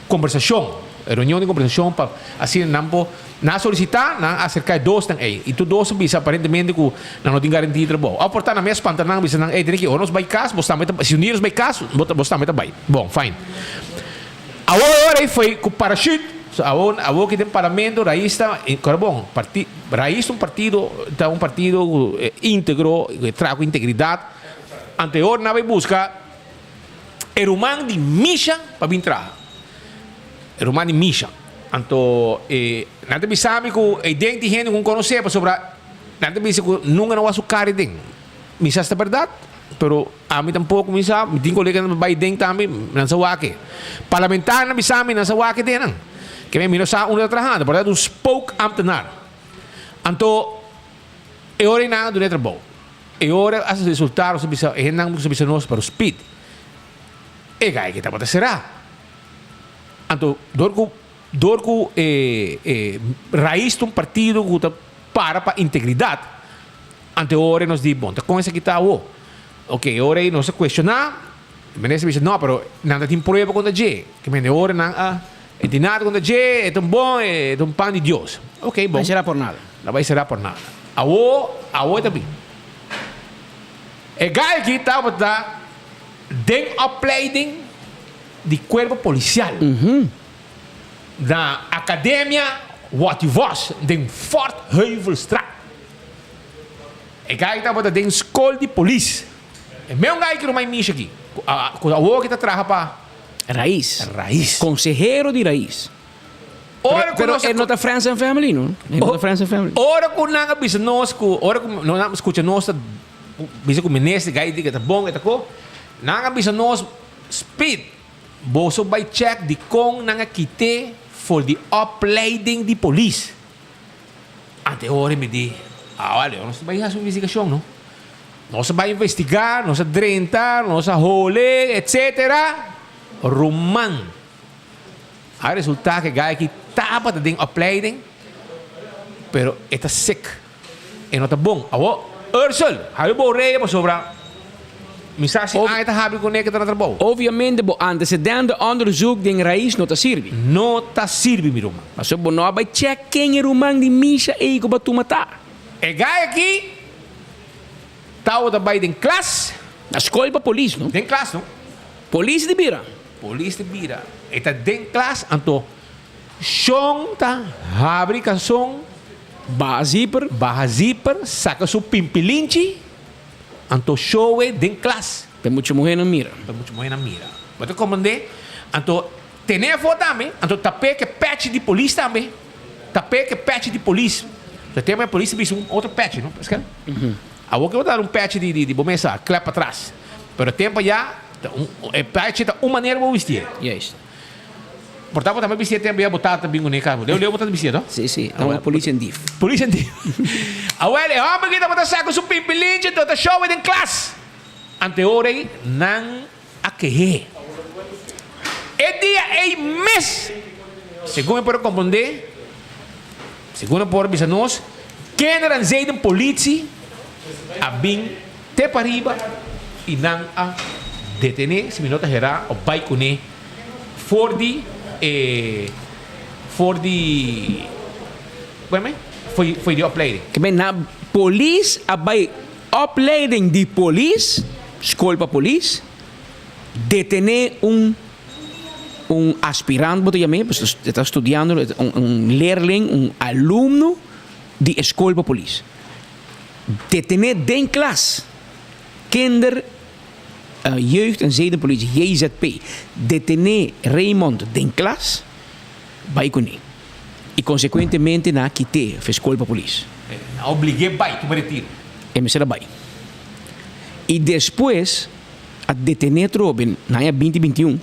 kombersashon, reunion di kombersashon pa asina nan por nan a solisitá, nan a aserká e dosnan ei i tur dos a bisa aparentemente ku nan no tin garantia di trabou. Òf por ta nan mes spanta nan bisa nan ei tene ki ora nos bai kas bos tambe ta si un dia nos bai kas bo bos tambe ta bai. Bon fine. Awor e ora ei foi ku parachute so awor awor ki den parlamento Raiz ta kòrda bon parti Raiz ta un partido ta un partido ku íntegro ku e traha ku integridat anteor nan a bai buska E ruman di Misha pa bin traha. E ruman di Misha. Anto e nan ta bisa mi ku e den tin hende ku konosé pasobra nan ta bisa ku nunka no wak su kara den. Mi sa si ta bèrdat, pero ami tampoko mi sa. Mi tin koleganan ta bai den tambe, nan sa wak e. Parlamentarionan bisa mi nan sa wak e den nan. Ke mi no sa unda ta trahando, por ta un spookambtenaar. Anto e ora ei nan a duna e trabou. E ora a resultado sa bisa e hendenan sa bisa nos pero speed e gai ke tabata será. Anto dor ku dor ku e e rais ta un partido ku ta para pa integridat anto e ora nos di bon ta kon esaki ta awo. Ok e ora ei nos a kuestioná e minister bisa no pero nan ta tin prueba kontra dje ke mende e ora nan a e tin nada kontra dje e ta un bon e ta un pan di Dios. Ok bon. No será por nada. No bai será por nada. Awo, awo e ta bin. E gai aki tabata den opleiding di cuerpo policial na Academia Watty Vos den Fort Heuvelstraat. E gai tabata den scol di polis. E meun gai ki Romain Misha aki, cu awo aki ta traha pa Raiz. Raiz. Consehero di Raiz. Ora ku Pero nos a e no ta friends and family, no? E no ta friends and family. Ora ku nan a bisa nos ku ora ku nan a skucha nos ta bisa ku minister gai di ku ta bon e ta ko, nan a bisa nos speed boso bai check dikon nan a kite for di opleiding di polis. Ante ora mi di, awor nos ta bai hasi un investigashon no. Nos a bai investiga, nos a drenta, nos a hole, etcetera. Ruman. A resulta ke gai aki tabata den opleiding, pero e ta sik. E no ta bon. Awor, Ursel, habi bo orea pasobra mi sa si aña ta habi kuné ke ta na trabou. Obviamente bo antecedente onderzoek den Raiz no ta sirbi. No ta sirbi, mi ruman. Pasobra bo no a bai check ken e ruman di Misha ei ku bo a tuma ta. E gai aki tabata bai den klas. Na skol pa polis, no? Den klas, no? Polis di bira. Polis di bira. E ta den klas anto Shon ta habri kason. Baha zipper. Baha zipper, saka su pimpilinchi, anto showe den klas. Pa e mucha muhénan mira. Pa e mucha muhénan mira. Bo ta komprendé? Anto ten'é afó tambe, anto tap'é ku e pèchi di polis tambe. Tap'é ku e pèchi di polis. So tempu e polis ta bisti un otro pèchi, no? Paskel? Awor ke bo ta dal un pèchi di di bo mesa, klèp patras. Pero tempu ayá ta un e pèchi ta un manera bo bistié. Juist. Por ta bo tambe bistié tempu ayá bo tata bin kuné kaba. Leu leu bo ta bistié, to? Si, si. Ta un politie en dief. Politie en dief. Awel e hòmber ki tabata saka su pimpilinchi anto ta showe den klas. Anteora ei nan a keh'é. E dia ei mes, segun e por a komprondé, segun e por a bisa nos, Kinder en Zedenpolitie a bin te pariba i nan a detené, si mi no ta herá, o bai kuné for di e for di weme? For di opleiding. Ke men na polis a bai Opleiding di polis, skol pa polis, detené un un aspirant bo ta yam'é, pasobra e ta studiando, un un leerling, un alumno di e skol pa polis. Detené den klas, kinder, jeugd en zedenpolitie, JZP, detené Raymond den klas, bai kuné. I konsekuentemente nan a kit'é for e skol pa polis. Nan a oblig'é bai tuma retiro. E mester a bai. I despues a detené atrobe na aña binti binti un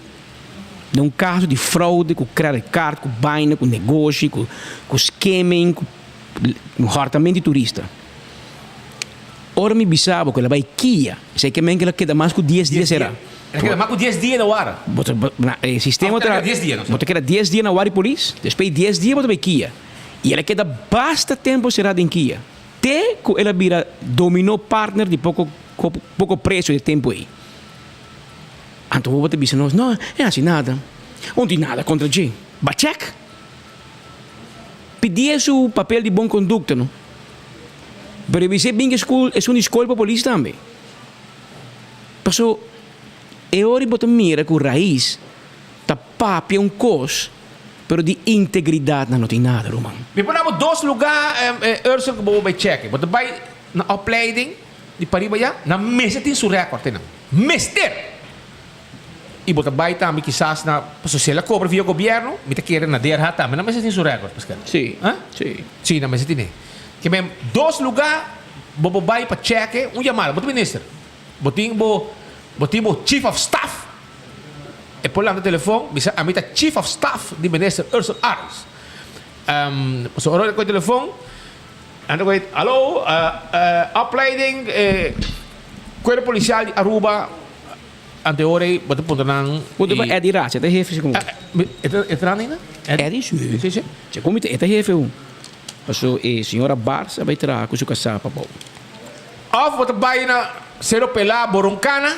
den un kaso di fraude ku credit card, ku baina, ku negoshi, ku ku skimming, ku hòrtament di turista. Ora mi bisa bo ku el a bai kia, esei ke men ku el a keda mas ku dies dia será. El a keda mas ku dies dia na wara. Bo ta, na e sistema ta, bo ta keda dies dia na wara di polis, despues di dies dia bo ta bai kia. I el a keda basta tempu será den kia, te ku el a bira dominó partner di poko poko preso di e tempu ei. Anto bo ta bisa nos, no, e hasi nada. Un tin nada kontra dje. Ba chèk. Pidié su papel di bon kondukta no. Pero e bis'é bin ku esun di skol pa polis tambe. Paso e ora bo ta mira ku Rais ta papia un kos pero di integridat nan no tin nada ruman. Mi por dabo dos luga Ursel ku bo por bai cheke. Bo ta bai na opleiding di pariba ya, nan mester tin su record einan. Mester! I bo ta bai tambe kisas na, pasobra si el a kobra via gobièrnu, mi ta kere na DRH tambe nan mester tin su record, Pascal. Sí, Ah? sí. Sí, nan mester tine. Ke men dos lugá bo por bai pa chèke un yamada. Bo ta minister, bo tin bo, bo tin bo chief of staff, e por lanta telefòn bisa ami ta chief of staff di minister Ursel Arends. Pasobra ora e kohe telefòn, nan ta kohe, Hallo, opleiding Kuerpo Polisial di Aruba. Ante ora ei bo ta puntra nan. Puntra pa Eddie Racha, e ta hefe segun. E ta e ta nan ainda? Eddie si. Si si. Segun mi ta e ta hefe un. Paso e señora Bars a bai traha ku su kasá pa bou. Of bo ta bai na Sero Pelá, Boroncana,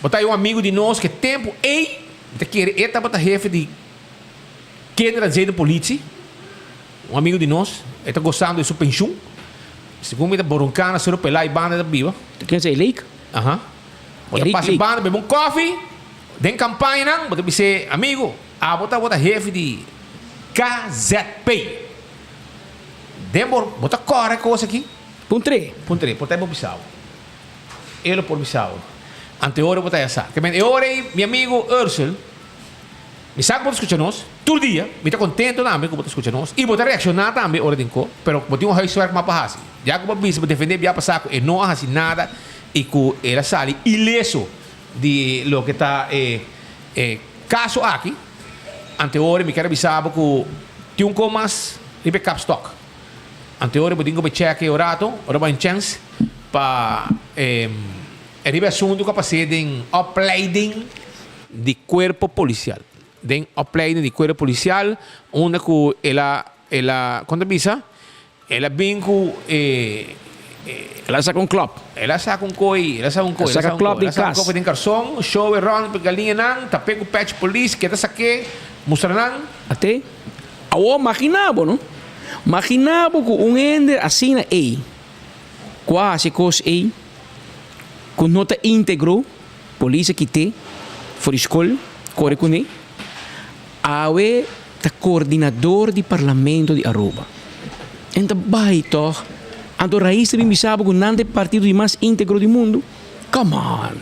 bo ta hay un amigu di nos ke tempu ei mi ta kere e tabata hefe di Kinder en Zedenpolitie, un amigu di nos, e ta gosando di su penshun. Segun mi ta Boroncana, Sero Pelá i banda e ta biba. Ta ken esei Lake? Aha. Bo ta pasa e banda bebe un kofi den kampañanan, bo ta bis'é, Amigu, abo tabata hefe di KZP. Den bo, bo ta kòrda e kos aki? Puntr'é. Puntr'é, por ta e bo bisa bo. E lo por bisa bo. Anto e ora bo ta ya sa. Ke men e ora ei, mi amigu Ursel, mi sa ku bo ta skucha nos tur dia, mi ta kontento tambe ku bo ta skucha nos i bo ta reakshoná tambe ora tin ko, pero bo tin un huiswerk mas pa hasi. Ya ku bo a bisa, bo defendé bia pasá ku e no a hasi nada i ku el a sali ileso di loke ta e e kaso aki, anteori mi kier a bisa bo ku tin un ko mas riba e kapstok. Anteori bo tin ku bai chèk e orato, ora bo haña chèns pa e riba e asuntu ku a pas'é den opleiding di kuerpo polisial. Den opleiding di kuerpo polisial unda ku el a el a kon ta bisa? El a bin ku e. El a saka un klòp. El a saka un koi, el a saka un koi. El a saka klòp den kas. El a saka un koi den karson, show e rònt pa e galiñanan, tap'é ku pèch polis, keda sak'é, mustra nan. Ate, awor maginá bo, no? Maginá bo ku un hende asina ei, ku a hasi e kos ei, ku no ta íntegro, polis a kit'é for di skol, kore kuné. Awe ta coordinador di Parlamento di Aruba. En ta bai tòg. Anto Raiz ta bin bisa bo ku nan ta e partido di mas íntegro di mundu? Come on!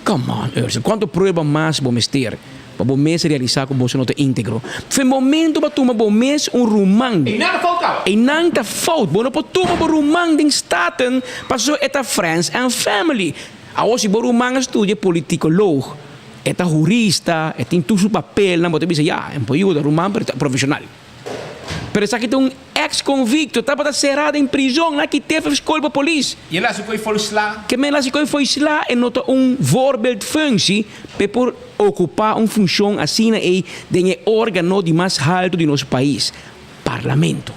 Come on, Ursel. Kuantu prueba mas bo mester pa bo mes realisá ku boso no ta íntegro? Fe momento pa tuma bo mes un ruman. Einan ta fout kaba. Einan ta fout. Bo no por tuma bo ruman den Staten pasobra e ta friends and family. Awor si bo ruman a studia politikoloog, e ta hurista, e tin tur su papelnan, bo ta bisa ya, e por yuda ruman pero e ta profeshonal. Pero esaki ta un ex convicto, tabata será den prizon, nan a kit'é for skol pa polis. I el hasi ku e foi sla. Ke men hasi ku e foi sla e no ta un voorbeeldfunctie p'e por okupá un funshon asina ei den e órgano di mas haltu di nos pais, Parlamento.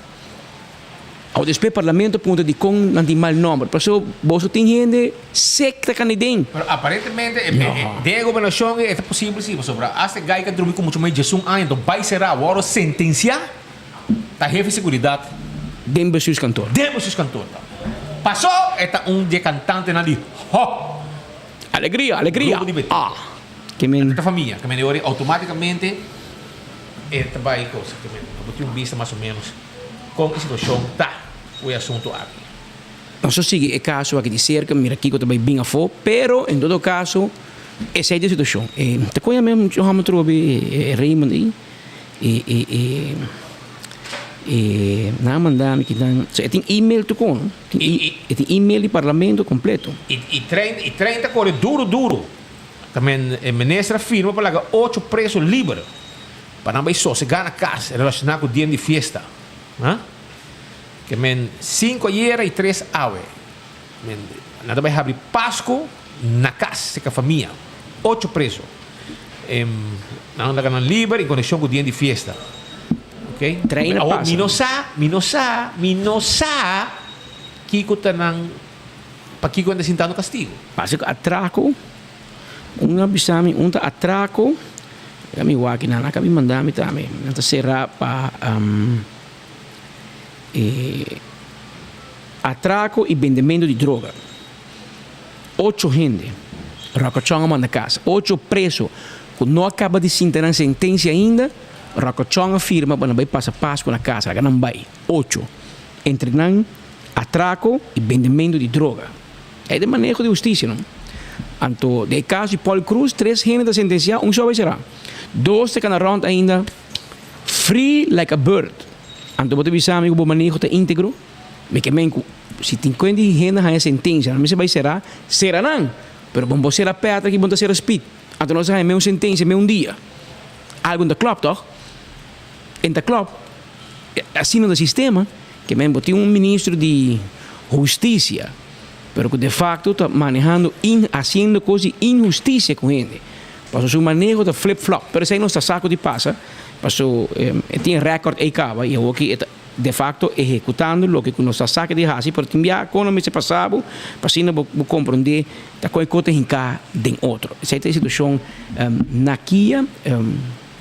Awor despues Parlamento puntra dikon nan tin mal nòmber, pasobra boso tin hende sek ta kanda den. Pero aparentemente den e gobernashon ei e ta posibel si, pasobra asta e gai ku a drumi ku muchu mas di diesun aña anto bai será awor sentensiá ta hefe seguridat. Den bestuurskantoor. Den bestuurskantoor ta. Paso e ta un di e kantantenan di Ho! Alegria, alegria! Grupo di Betty. Ah! Ke men. Ta famia, ke men e ora outomátikamente e ta bai cosa, ke men bo tin un bista mas o ménos kon e situashon ta ku e asuntu aki. Nos a sigui e kaso aki di serka, mira kiko ta bai bin afó, pero en todo kaso esei ta e situashon. E ta koña mi Johan trobe e Raymond ei e e e e nan a manda mi kinan, e tin email tur kon, e tin email di parlamento kompleto. I i trein i trein ta kore duru duru. Ta men e minister a firma pa laga ocho preso liber pa nan bai sosegá na kas relashoná ku dien di fiesta. Ke men sinku ayera i tres awe. Men nan ta bai habri Pasku na kas serka famia. Ocho preso. Nan laga nan liber en konekshon ku dien di fiesta. Ok. Trein a Awor pasa. mi no sa, mi no sa, mi no sa kiko ta nan, pakiko nan ta sintando kastigu. Pasa ku atrako, un a bisa mi un ta atrako, ya mi wak nan a kabi manda mi tambe, nan ta sera pa E atraco y bendemento di droga. Ocho hende Rocochon a manda casa. Ocho preso cu no a caba di sinta nan sentencia ainda, Rocochon a firma pa nan bay pasa Pascu na casa. Laga nan bay. Ocho. Entre nan atraco y bendemento di droga. Ey ta maneho di husticia no. Anto den e caso di Paul Croes tres hende ta sentencia, un so a bay cera. Dos ta cana rond ainda free like a bird. Anto bo ta bisa mi ku bo maneho ta íntegro? Mi ke men ku si tin kuen di hende haña sentensia, nan mester bai será, sera nan! Pero bon bo sera Petra ki bon ta sera Speed. Anto nos a haña meun sentensia meun dia. Algu no ta klòp tòg? E no ta klòp. Asina ta sistema. Ke men bo tin un ministro di hustisia, pero ku defakto ta manehando in hasiendo kos di inhustisia ku hende. Pasobra su maneho ta flip flop. Pero esei nos ta sa ku di pasa. Paso e tin record ei caba y awoki e ta de facto ehecutando loke cu nos ta sa ke di haci pero tin bia con lo mester pasa bo pa asina bo bo comprende ta con e cos ta hinca den otro. Esei ta e situacion na kia.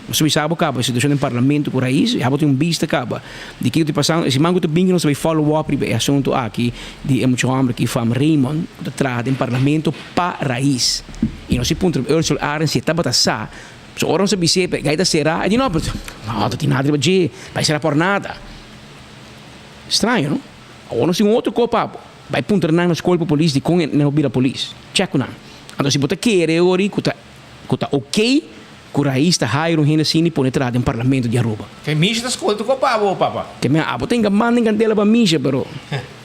Nos a bisa bo caba e situacion den parlamento cu Raiz ya bo tin un bista caba di kico ta pasando. E siman cu ta binki nos ta bay follow up riba e asunto aki di e mucha homber aki fam Raymond cu ta traha den parlamento pa Raiz y nos a puntra Ursula Arends si e tabata sa. So ora nos a bis'é, pero e gai ta será, e di no, pero no ta tin nada riba dje, bai será por nada. Straño, no? Awor nos tin un otro kos pa bo. Bai puntra nan na skol pa polis dikon e no bira polis. Chèk ku nan. Anto si bo ta kere ori ku ta ku ta okey ku Raiz ta hire un hende asina i pone traha den parlamento di Aruba. Ke Misha ta skol tu kos pa bo, papa? Ke mi abo ta hinka man den kandela pa Misha, pero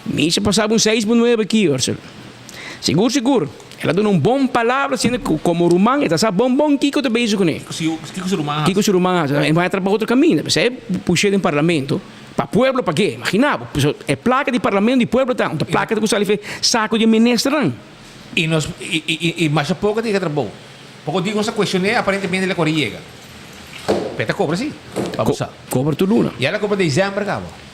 Misha pasaba un seis por nuebe aki, Ursel. Sigur sigur, el a duna un bon palabra siendo cu como ruman e ta sa bon bon kico ta bezig cune. Kico su ruman haci? Kico su ruman haci. E bai trapa otro caminda. P'esei e push'é den parlamento. Pa pueblo pag'é. Imagina bo. Pasobra e placa di parlamento di pueblo ta. Un ta placa ta cu sali fe saco di e ministernan. Y nos, y, y, y masha poco ta yega trabou. Poco dia cu nos a cuestion'é, aparentemente el a core yega. Pero e ta cobra si. Pa bo sa. Cobra tur luna. Ya el a cobra december caba.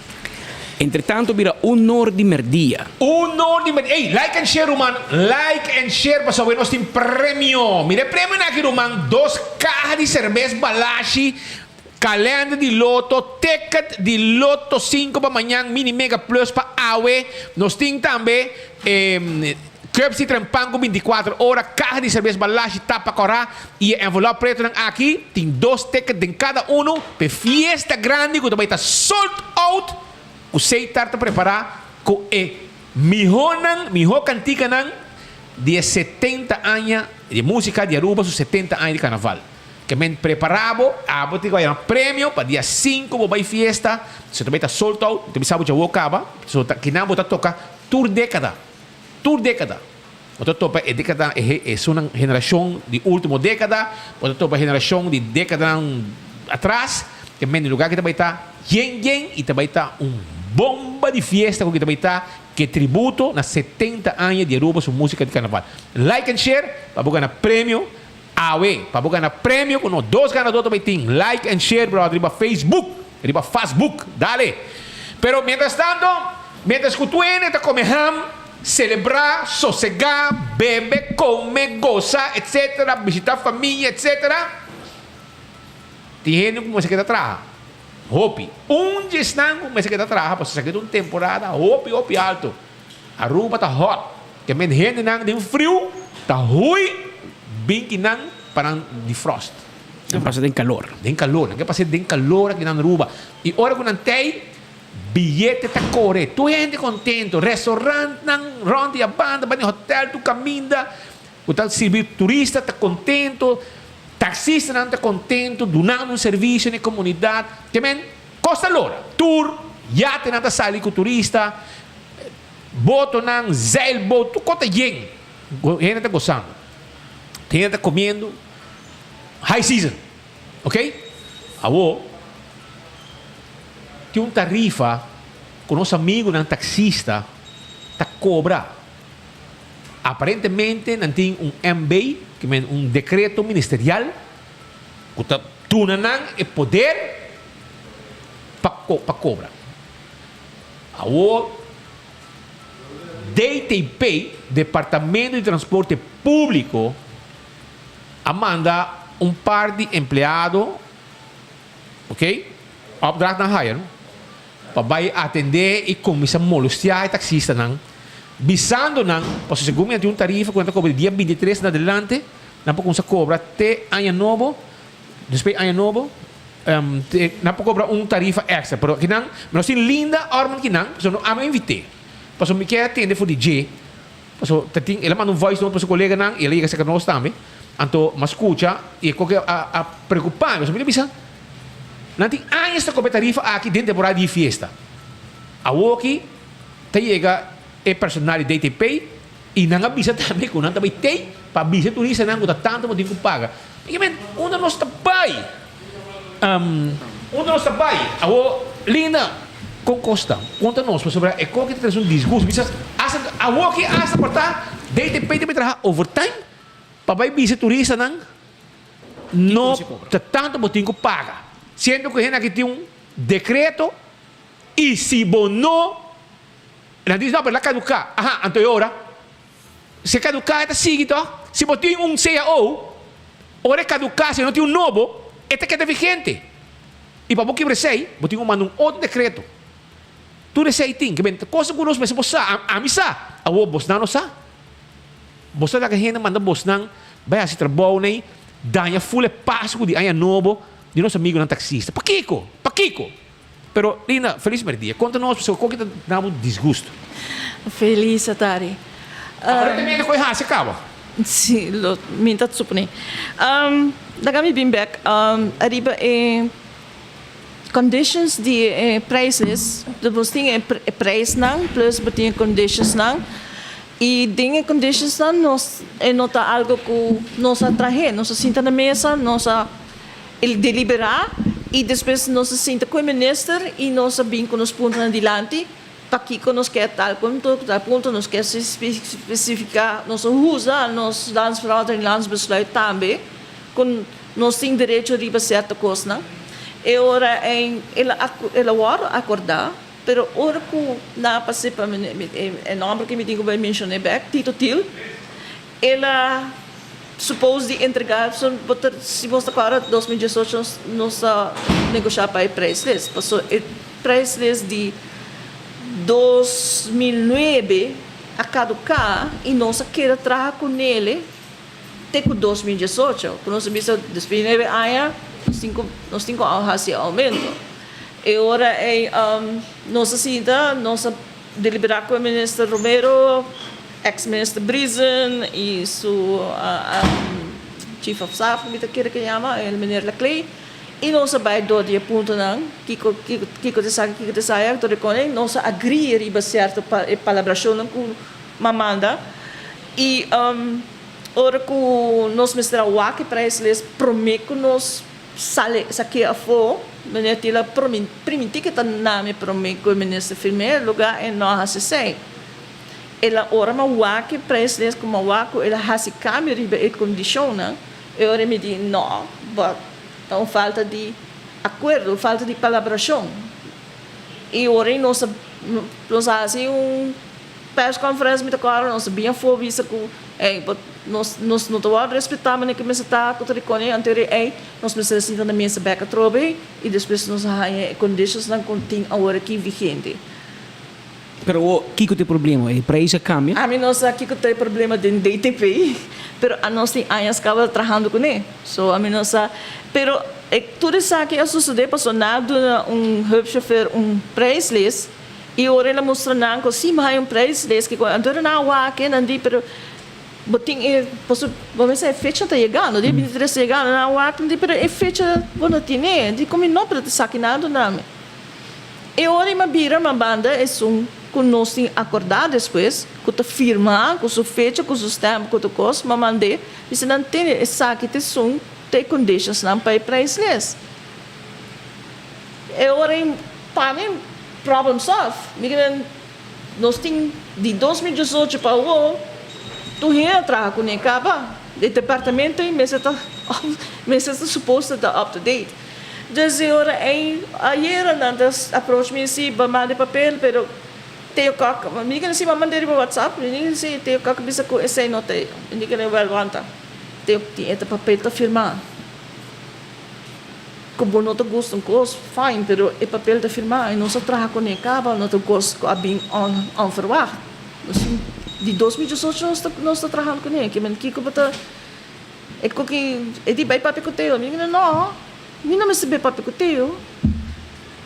Entretanto bira un or di merdia. Un or di merdia. Ey, like and share ruman. Like and share pasobra nos tin premio. Mira e premionan aki ruman. Dos caha di cerbes Balashi, calender di loto, ticket di loto cinco pa mañan, mini mega plus pa awe. Nos tin tambe e cups di trempan cu binticuatro ora, caha di cerbes Balashi, tapa cora y e envelop pretonan aki. Tin dos ticket den cada uno. P'e fiesta grandi cu ta bay ta sold out. ku Seitar ta prepará ku e mihónan, mihó kantikanan di e 70 aña di músika di Aruba su 70 aña di karnaval. Ke men prepará bo, abo tin ku bai gana premio pa dia sinku bo bai fiesta, so ta bai ta sold out, ta bisa bo djawo kaba, so ta kinan bo ta toka tur dékada, tur dékada. Bo ta topa e dékada e esunnan generashon di último dékada, bo ta topa generashon di dékadanan atras, ke men di lugá ki ta bai ta yen yen i ta bai ta un bomba di fiesta ku ki ta bai ta ke tributo na 70 aña di Aruba su músika di karnaval. Like and share pa bo gana premio. Awe, pa bo gana premio ku no dos ganadó ta bai tin. Like and share brother riba Facebook, riba Fasbook. Dale! Pero mientras tanto, mientras ku tur hende ta kome ham, selebrá, sosegá, bebe, kome, gosa, etc. Bishitá famia, etc. Tin hende ku mester keda traha. Hopi. Un di esnan ku mester keda traha pasobra esaki ta un temporada hopi hopi alto. Aruba ta hot. Ke men hendenan den friu ta hui bin ki nan pa nan defrost. Nan pasa den kalor. Den kalor. Nan ke pasa den kalor aki na Aruba. I ora ku nan tei, biyete ta kore. Tur hende kontento. Restaurantnan rònt di a banda, banda di hotel, tur kaminda ku ta sirbi turista ta kontento. Taksistanan ta kontento dunando un servisio na e komunidat. Ke men kos ta lora. Tur yatenan ta sali ku turista. Botonan, zeilboot, tur kos ta yen. Hende ta gosando. Hende ta komiendo. High season. Ok? Awor, tin un tarifa ku nos amigunan taksista ta kobra. Aparentemente nan tin un MB, ke men un dekreto ministerial, ku ta duna nan e poder pa pa kobra. Awor DTP, Departamento di Transporte Públiko, a manda un par di empleado, ok, opdracht nan haya, no, pa bai atendé i kuminsá molostiá e taksistanan, bisando nan, pasobra segun mi nan tin un tarifa ku nan ta kobra di dia 23 na adelante, nan por kuminsá kobra te aña nobo, despues aña nobo. Nan por cobra un tarifa extra, pero akinan mi no sin Linda Orman kinan, pasobra no ami a invit'é. Pasobra mi kier tende for di dje, pasobra ta tin, el a manda un voice note pa su coleganan y el a yega cerca nos tambe. Anto mi a scucha y e koke a a preocupa mi, pasobra mi ta bisa, nan tin añas ta cobra e tarifa aki den temporada di fiesta. Awoki ta yega e personal di DTP y nan a bisa tambe cu nan ta bay tey pa bisa e turistanan cu ta tanto bo tin cu paga. Mi ke men, unda nos ta bay? Unda nos ta bai? Awor, Linda, kon kos ta? Konta nos, pasobra e koki ta trese un disgusto. Bisa, hasta, awor ki hasta por ta DTP ta bai traha overtime pa bai bisa turistanan no ta tanto bo tin ku paga. Siendo ku hende aki tin un dekreto i si bo no, nan dici no, pero el a kaduká. Aha, anto e ora? Si e kaduká e ta sigui tòg? Si bo tin un cao, ora e kaduká si no tin un nobo, e ta keda vigente. I pa bo kibra esei, bo tin ku manda un otro dekreto. Tur esei tin. Ke ben, kosnan ku nos mester por sa. Ami sa. Awor bosnan no sa. Bo sa laga hende manda bosnan bai hasi trabou nei, daña ful e Pasku di Aña Nobo di nos amigunan taksista. Pakiko? Pakiko? Pero Linda, felis merdia. Konta nos pasobra koki ta duna bo disgusto. Felis atari. Aparentemente koe hasi a kaba. Si, lo mi ta suponé. Laga mi bin bek ariba e conditions di e prijsles. Bo tin e prijsnan plus bo tin e conditionsnan. I den e conditionsnan nos e no ta algo ku nos a trahe. Nos a sinta na mesa, nos a. El deliberá i despues nos a sinta ku e minister i nos a bin ku nos puntonan dilanti pakiko nos ke tal punto, tal punto, nos ke spesifiká, nos a usa nos landsverordening, landsbesluit tambe ku nos tin derecho riba sierto kosnan. E ora ei el a el a wòrdu akordá, pero ora ku nan a pas'é pa e nòmber ku mi tin ku bai menshoné bèk, Tito Thiel, El a suppose di entrega, bo ta, si bo ta kòrda 2018 nos nos a negoshá pa e prijslist, paso e prijslist di 2009 a kaduká i nos a keda traha ku nele te ku 2018, ku nos a bisa despues di nuebe aña nos tin ku nos tin ku hasi e oumento. E ora ei nos a sinta, nos a deliberá ku e minister Romero, ex minister Briesen i su chief of staff mi ta kere ke yama, e meneer Laclé, i nos a bai dor di e puntonan, kiko kiko ta esaki, kiko ta esaya, tur e kos, nos a agrí riba sierto e palabrashonnan ku m'a manda i ora ku nos mester a wak e prijslijst promé ku nos Sali esaki afó, meneer Tila primintí ke ta nami promé ku e minister firm'é lugá e no a hasi esei. El a ora m'a wak e prijslijst ku m'a wak ku el a hasi kambio riba e kondishonnan, e ora mi di no, but ta un falta di akuerdo, un falta di palabrashon. I ora ei nos a nos a hasi un Persconference mi ta kòrda nos ta bin afó bisa ku ey but nos nos no ta wòrdu respetá manera ku mester ta ku ta rikone anto ri ey nos mester a sinta na mesa bèk atrobe i despues nos a haña e conditionsnan ku tin awor aki vigente. Pero awor kiko ta e problema? E prijs a kambia? Ami no sa kiko ta e problema den DTP pero anos tin añas kaba trahando kuné so ami no sa pero e tur esaki a sosodé pasobra nan a duna un hupchauffeur un prijslijst I ora el a mustra nan ku si mi haña un prijs des ki anto nan a wak e nan di pero bo tin e paso bo mester e fecha ta yegando dia 23 ta yegando nan a wak nan di pero e fecha bo no tine di komo no pero ta esaki nan a duna mi e ora i mi a bira mi a banda esun ku nos tin akordá despues ku ta firma ku su fecha ku su stamp ku tur kos mi a mand'é bisa nan tene esaki ta esun ta e conditions nan pa e prijs les e ora i pa mi Problem solve. Mi ke nos tin di 2018 pa awo tur hende a traha kuné kaba. E departamento ei mester ta mester ta supos ta up to date. Dus e ora ei ayera nan ta approach mi si bo manda e papel pero Theo Kok mi ke si bo manda riba WhatsApp mi di si Theo Kok bisa ku esei no ta mi ke wel wanta Theo tin e papel ta firma. Ku bo no ta gusta un kos, fine, pero e papel ta firmá i nos a traha kuné kaba, no ta un kos ku a bin onverwacht. Nos tin di 2018 nos ta nos ta trahando kuné, ke men kiko bo ta e ku ki e di bai papia ku Teo, mi di no, mi no mester bai papia ku Teo,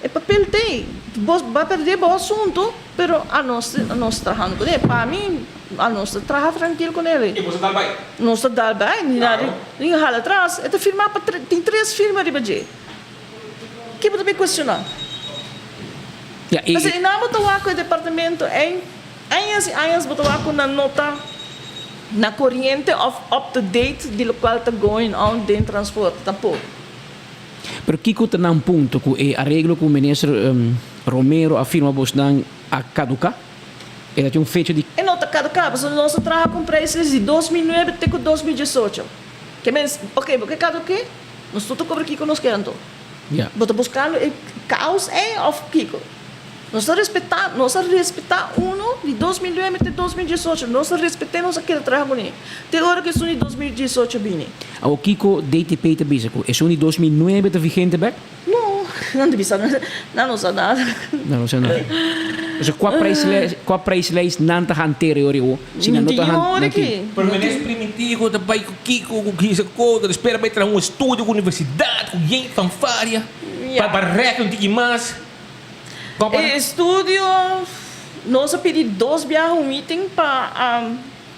e papel t'ei, bo ba pèrdè bo asuntu, pero anos nos trahando kuné, pa mi anos ta traha trankil kuné. I bo ta dal bai? Nos ta dal bai, ni nada. Ni hala atras, e ta firmá pa tin tres firma riba dje. Ke bo ta bin kuestioná? Ya, i. Pasobra nan bo ta wak ku e departamento ei, añas i añas bo ta wak ku nan no ta na koriente òf up to date di lokual ta going on den transporte tampoko. Pero kiko ta nan punto ku e areglo ku minister Romero a firma bosnan a kaduká? E ta tin un fecha di. E no ta kaduká, pasobra nos a traha ku un prijslist di 2009 te ku 2018. Ke men, oke, bo ke kaduké? Nos tur ta kobra kiko nos ke anto. Ja. Bo ta buskando e kaos ei òf kiko? Nos ta respetá, nos a respetá uno di 2009 te 2018. Nos a respet'é, nos a keda traha kuné. Te ora ku esun di 2018 bini. Awor kiko DTP ta bisa ku esun di 2009 ta vigente bèk? No, nan ta bisa nan no sa nada. Nan no sa nada. Pasobra kua prijslijst, kua prijslijst nan ta hantera e ora ei? Si nan no ta han, nan tin. Pero menes primintí ku ta bai ku kiko, ku kisa ku otro, espera bai traha un estudio ku universidat, ku yen fanfaria, pa pa rèk un tiki mas. E estudio, nos a pidi dos biaha un meeting pa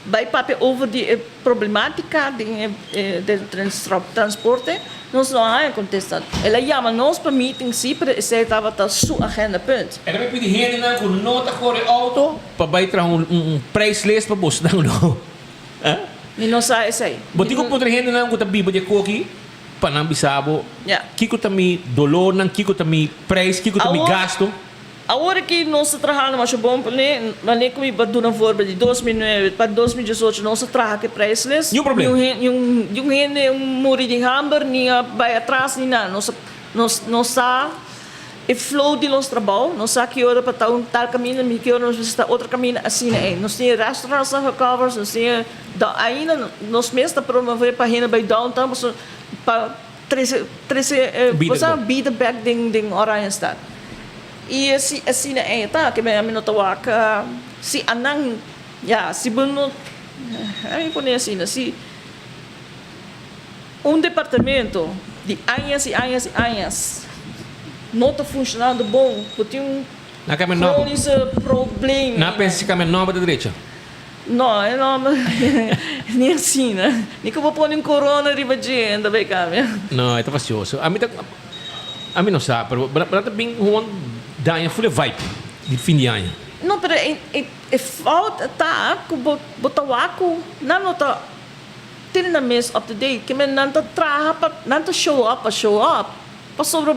Bai papia over di e problematica den e den transporte, nos no a haña contesta. El a yama nos pa meeting si, pero esey tabata su agenda punt. El a bai pidi hendenan cu no ta core auto pa bai traha un un prijslist pa bosnan no. Mi no sa esey. Bo tin cu puntra hendenan cu ta biba di e koki pa nan bisa bo kico ta mi dolornan, kico ta mi prijs, kico ta mi gasto. Awor aki nos ta trahando masha bon p'ne, manera ku mi por duna voorbeeld di 2009 pa 2018 nos a traha ku e prijslist. Niun problem. Niun hende muri di hamber ni a bai atras ni nada. Nos nos nos sa e flow di nos trabou, nos sa ki ora pa ta un tal kaminda mi ki ora nos mester ta otro kaminda asina ei. Nos tin e restaurants nan gecovers, nos tin e ainda nos mes ta promove pa hende bai downtown pasobra pa Trece trece e cosa bida bek den den Oranjestad. Y asi asina ey ta ke mi no ta wak si anan ya si bo no mi pone asina si un departamento di añas y añas y añas. no ta funshonando bon, bo tin un Na kambia nòmber. Kronische probleem. Na pensa si kambia nòmber ta drecha. No, e nòmber ni asina. Ni ku bo pone un korona riba dje e ta bai kambia. No, e ta fastioso. Ami ta, ami no sa, pero bo ta bin gewoon daña ful e vibe di fin di aña. No, pero e e e fout ta ku bo bo ta wak ku nan no ta tene nan mes up to date. Ke men nan ta traha pa nan ta show up pa show up pasobra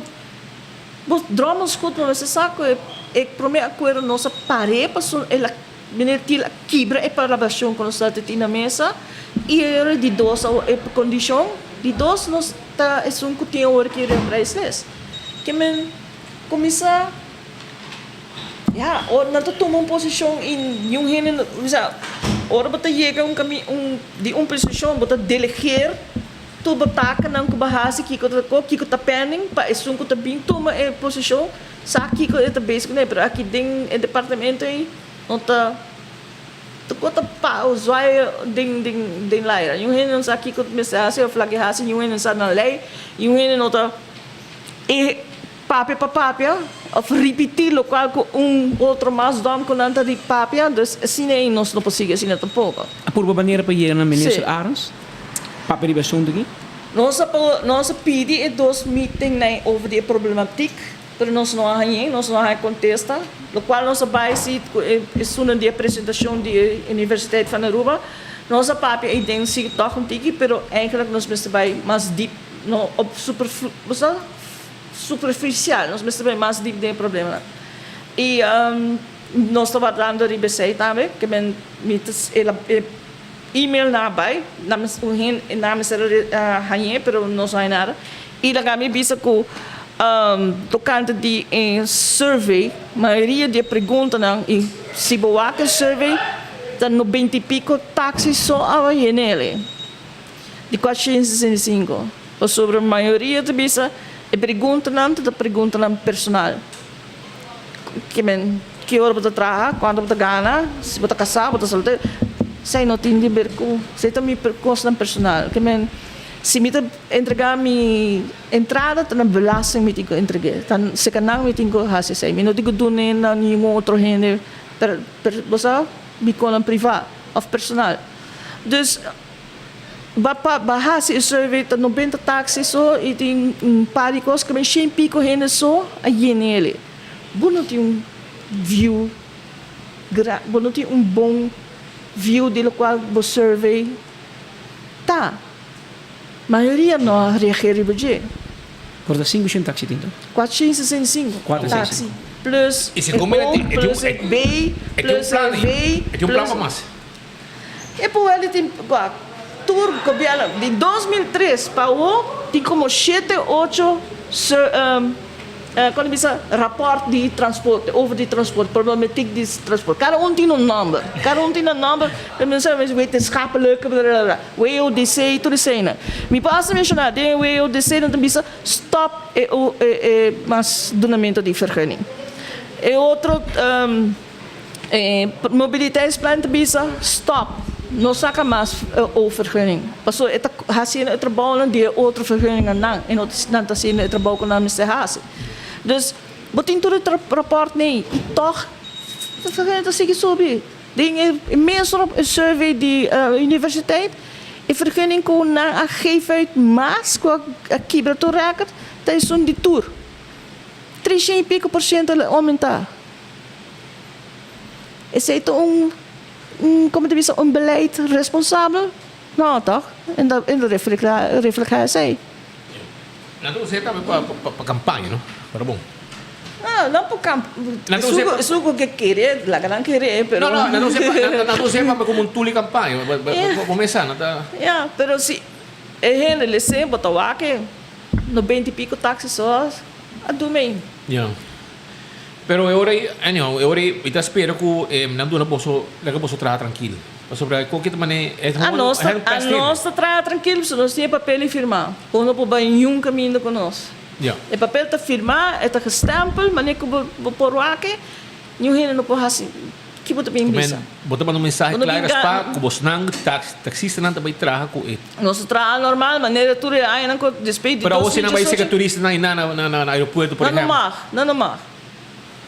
Bo drommel scoot bo mester sa cu e prome acuerdo nos a pare pasobra el a meneer Thiel a kibra e palabracion cu nos ta tin na mesa y e ora di dos a e condicion di dos nos ta esun cu tin awor ki riba prijslijst. Ke men cuminsa ya ora nan ta tuma un posicion y niun hende no osea ora bo ta yega un cami un di un posicion bo ta delegeer. Tur bo takanan ku bo hasi kiko ta ko, kiko ta pending pa esun ku ta bin tuma e posishon sa kiko e ta bezig kuné. Pero aki den e departamento ei no ta tur ko ta pa zwaai den den den laira. Niun hende no sa kiko mester hasi òf lak e hasi, niun hende no sa nan lei, niun hende no ta e papia pa papia òf ripití lokual ku un otro mas dòm ku nan ta papia. Dus asina ei nos no por sigui asina tampoko. A purba manera pa yega na Minister Arends? Papia riba e asuntu aki. Nos a nos a pidi e dos meetingnan over di e problematiek, pero nos no a hañ'é, nos no a haña kontesta. Lokual nos a bai si ku e esunnan di e presentashon di e Universiteit van Aruba, nos a papia ei den si tòg un tiki, pero eigenlijk nos mester bai mas diep, no op superflu, bo sa? Superficial, nos mester bai mas diep den e problemanan. I nos ta wardando riba esei tambe, ke men mi ta el a e. Email nan a bai, nan mes un hende nan mester a hañ'é pero nos no haña nada. I laga mi bisa ku tokante di e survey, mayoria di e preguntanan i si bo wak e survey ta nobenta i piko taxi so a yen'el di 465 pasobra mayoria ta bisa e preguntanan ta ta preguntanan personal. Ki men ki ora bo ta traha, kuantu bo ta gana, si bo ta kasá, bo ta soltero, esei no tin di ber ku, esei ta mi kosnan personal. Ki men si mi ta entregá mi entrada ta na belasting mi tin ku entreg'é, ta seka nan mi tin ku hasi esei, mi no tin ku dun'é na ningun otro hende per per bo sa mi konan privá òf personal. Dus ba pa ba hasi e survey ta nobenta taxi so y tin un par di cos cu shen pico hende so a yenele. Bo no tin un view gra bo no tin un bon view di locual bo survey ta. Mayoria no a reageer riba dje. Por ta sinku shen taxi tin to? 465 taxi plus E e segun mi O plus e B e tin un plus e plan V e tin un plan plus pa mas. E pueblo tin kua tur gobierno di 2003 pa awo tin como shete ocho kon bisa raport di transporte over di transporte problematiek di transporte kada un tin un nomber kada un tin un nomber wetenschappelijk blablabla WODC tur eseinan mi por hasta menciona den e WODC nan ta bisa stop e mas dunamento di vergunning e otro. E mobiliteitsplan ta bisa stop, no saka mas O-vergunning. Pasobra e ta hasiendo e trabounan di e otro vergunningannan i no nan ta hasiendo e trabou ku nan mester hasi. Dus bo tin tur e rapòrt nei i tòg e vergunning ta sigui subi. Den e mesun survey di universiteit e vergunning ku nan a geef uit mas ku a kibra tur rèkòrt ta esun di tur. Treshen i piko por shento el a oumentá. Esei ta un, un, como ta bisa, un beleid responsabel? No, toch? En ta, en ta refleha, refleha esei. Nan ta usa e tambe pa, pa, pa campaña, no? Pero bon. No, no pa camp, Nan ta usa e pa. Esun cu ke kere, laga nan kere, pero. No, no, nan ta usa e pa, nan ta usa e pa como un tool di campaña. Bo mesa, nan ta. Ya, pero si e hende lese, bo ta wak e 90 y pico taxi so a duna. Ya. Pero e ora ei, anyhow, e ora ei mi ta spera ku nan duna boso, laga boso traha trankil. Pasobra koke ta manera e A nos ta, a nos ta traha trankil pasobra nos tin e papel ei firmá. Bo no por bai niun kaminda ku nos. Ya. E papel ta firmá, e ta gestèmpel, manera ku bo bo por wak e, niun hende no por hasi. Ki bo ta bin bisa? Bo ta manda un mensahe Bo no kla bin raspa ku bosnan taksistanan ta bai traha ku e. Nos ta traha normal manera tur e añanan ku despues di Pero awor dos si mil nan bai diesocho. seka turistanan einan na na aeropuerto por Nan no ehèmpel. mag, nan no mag.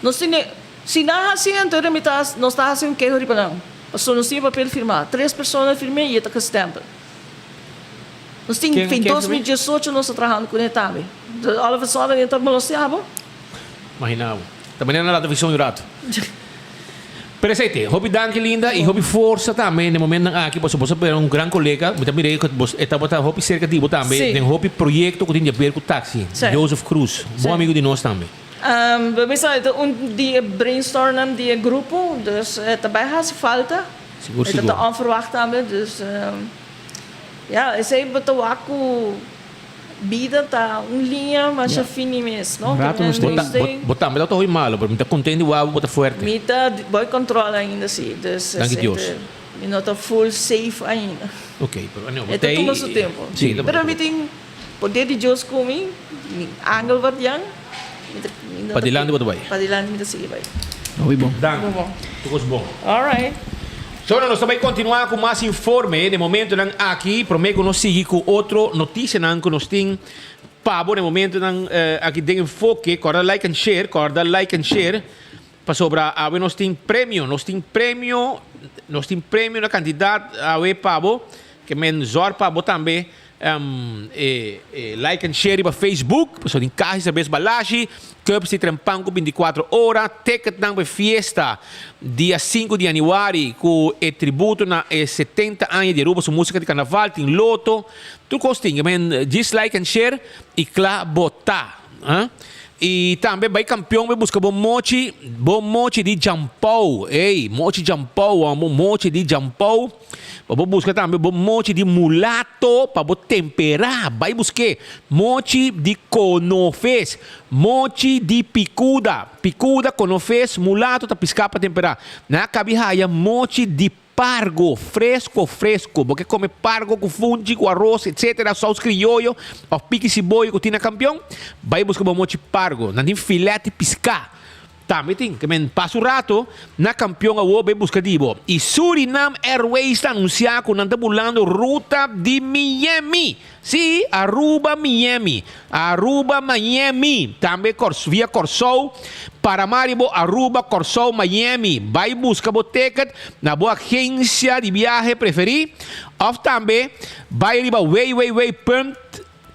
Nos tin e, si nan hasi anto mi ta nos ta hasi un keho riba nan. Pasobra nos tin e papel firmá. Tres persona firm'é i e ta gestèmpel. Nos tin Ken fin ken dos firm'é? mil diesocho nos ta trahando kuné tambe. All of a sudden e ta molestiá bo. Imagina bo. Ta manera na laat vision un rato. Pero esei te. Hopi danki Linda y hopi forsa tambe den momentonan aki pasobra bo sa bira un gran colega. Mi ta mira cu bo e tabata hopi cerca di bo tambe Sí. den hopi proyecto cu tin di haber cu taxi. Sí. Joseph Cruz, bon Sí. amigo di nos tambe. Bo bisa e ta un di e brainstormnan di e grupo, dus e ta bai haci falta. Sigur E ta sigur. ta onverwacht tambe, dus ya esei bo ta wak cu Bida ta un liña masha fini mes, no? Rato nos Bo ta, bo, bo tambe ta hopi malo, pero mi ta kontent di wou bo ta fuerte. Mi ta boy control ainda si, dus Danki Dios. mi no ta full safe ainda. Ok, pero anyway, bo E ta ta tuma su tempo. Si, ta Pero mi tin poder di Dios ku mi, mi angel guardian, mi ta, mi no ta Padilanti bo ta bai. Padilanti mi ta sigui bai. Hopi bon. Danki. Tur kos bon. All right. Solo nos ta bai kontinuá ku mas informe den momentonan aki. Promé ku nos sigui ku otro notisianan ku nos tin pa bo den momentonan aki den Enfoke. Kòrda like and share, kòrda like and share pasobra awe nos tin premio, nos tin premio, nos tin premio na kantidat awe pa bo. Ke men zòrg pa bo tambe like and share riba Facebook, pasobra tin kasi sabes balashi, cups di trempan ku binticuatro ora, ticketnan pa e fiesta dia sinku di januari ku e tributo na e setenta aña di Aruba su musica di carnaval, tin loto, tur kos tin. Ke men djis like and share i kla bo ta. I tambe bai kampion bai buska bo mochi, bo mochi di Jampou, ey, mochi Jampou, bo mochi di Jampou. Pa bo buska tambe bo mochi di mulato pa bo temperá. Bai busk'é. Mochi di konofes, mochi di pikuda. Pikuda, konofes, mulato ta piská pa temperá. Nan a kabi haya mochi di pargo, fresko fresko. Bo ke kome pargo ku funchi, ku aros, etsetera, sous krioyo òf piki siboyo ku tin na Kampion? Bai buska bo mochi pargo. Nan tin filèt di piská. Tambe tin ke men pasa un rato na kampion awo bay buska di bo. Y Surinam Airways ta anuncia cu nan ta bulando ruta di Miami. Si, Aruba Miami. Aruba Miami. Tambe via Corsou, Paramaribo, Aruba, Corsou, Miami. Bay buska bo ticket na bo agencia di biahe preferi of tambe bay riba www punt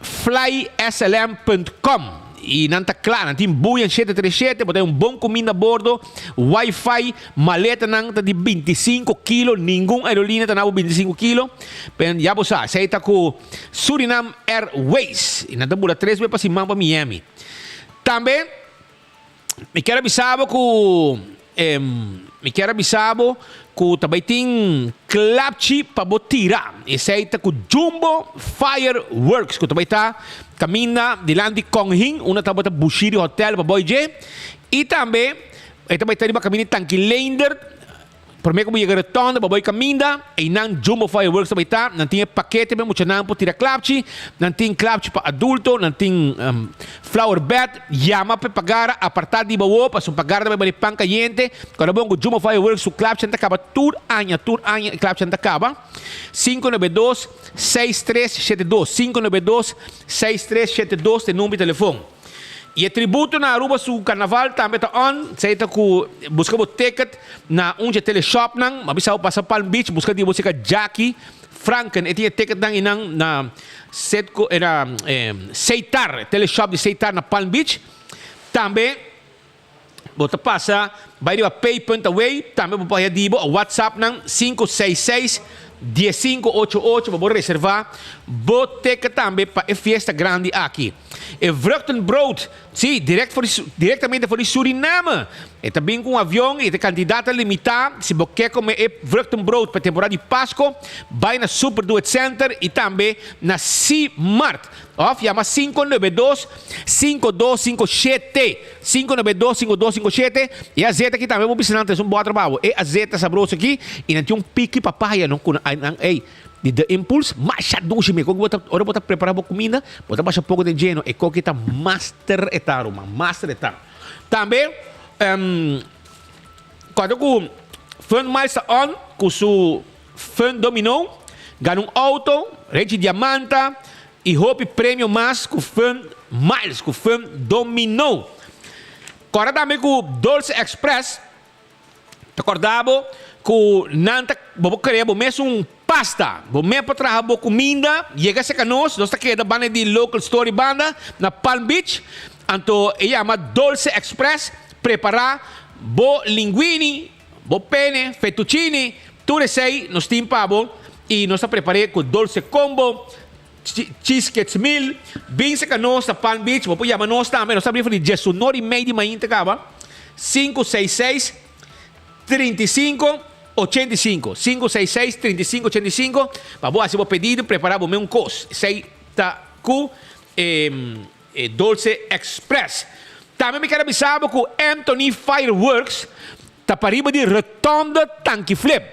flyslm punt com y nan ta cla, nan tin Boeing 737, bo ta un bon cuminda a bordo, wifi, maletanan ta di 25 kilo, ningun aerolinea ta na bo 25 kilo, pen ya bo sa, esey ta cu Surinam Airways y nan ta bula tres bes pa siman pa Miami. Tambe Mi kier a bisa bo ku mi kier a bisa bo ku ta bai tin klapchi pa bo tira. Esei ta ku Jumbo Fireworks ku ta bai ta kaminda dilanti Kong Hing unda tabata Bushiri Hotel pa boi dje. I tambe e ta bai ta riba kaminda di Tanki Leendert. Prome ku bo yega rotonda bo bai kaminda, einan Jumbo Fireworks ta bai ta, nan tin e pakete pa e muchanan por tira klapchi, nan tin klapchi pa adulto, nan tin flower bed, yama pa e pagara aparta di bo pasobra pagara ta bai bari pan kayente, kòrda bon ku Jumbo Fireworks su klapchinan ta kaba tur aña, tur aña e klapchinan ta kaba, 592 6372, 592 6372 ta e number di telefon. Y e tributo na Aruba su carnaval tambe ta on, esey ta cu busca bo ticket na un dje teleshopnan, ma bisa bo pasa Palm Beach busca di bo cerca Jackie Franken, e tin e ticketnan eynan na Setco na Seitar, teleshop di Seitar na Palm Beach, tambe bo ta pasa bai riba pay punt away, tambe bo por haya di bo a WhatsApp nan 566 1588 pa bo reserva bo ticket tambe pa e fiesta grandi aki. E vruchtenbrood, sí, direct for di, directamente for di Suriname. E ta bin cu un avion y e cantidad ta limita. Si bo ke come e vruchtenbrood pa e temporada di Pasco, bay na Super Do It Center y tambe na C-Mart. Of yama 592 5257. 592 5257. E azeta aki tambe bo bisa nan ta es un bon trabaho. E azeta sabroso aki y nan tin un piki papaya no cu nan, ey. Di The Impulse, masha dushi mi. Koki bo ta, ora bo ta prepara bo kuminda, bo ta basha poko den djeno. E koki ta master e ta, ruman, master e ta. Tambe, kòrda ku Fun Miles ta on ku su Fun Domino, gana un auto, Reggie Diamanta y hopi premio mas ku Fun Miles, ku Fun Domino. Corda tambe ku Dolce Express ta corda bo ku nan ta bo por crea bo mes un pasta, bo mes por traha bo cuminda, yega cerca nos, nos ta keda banda di Local Story banda na Palm Beach, anto e yama Dolce Express, prepara bo linguini, Bo pene, fettuccini, tur esei nos tin pa bo y nos ta prepar'é cu Dolce Combo, Cheesecakes Meal. Bin cerca nos na Palm Beach, bo por yama nos tambe, nos ta abri for di diesunor y mei di mainta caba, 566 35 85, 566 35 85, pa bo haci bo pedido y prepara bo mes un cos. Esei ta cu e Dolce Express. Tambe mi ker a bisa bo ku Anthony Fireworks ta pariba di Rotonde Tanki Flip.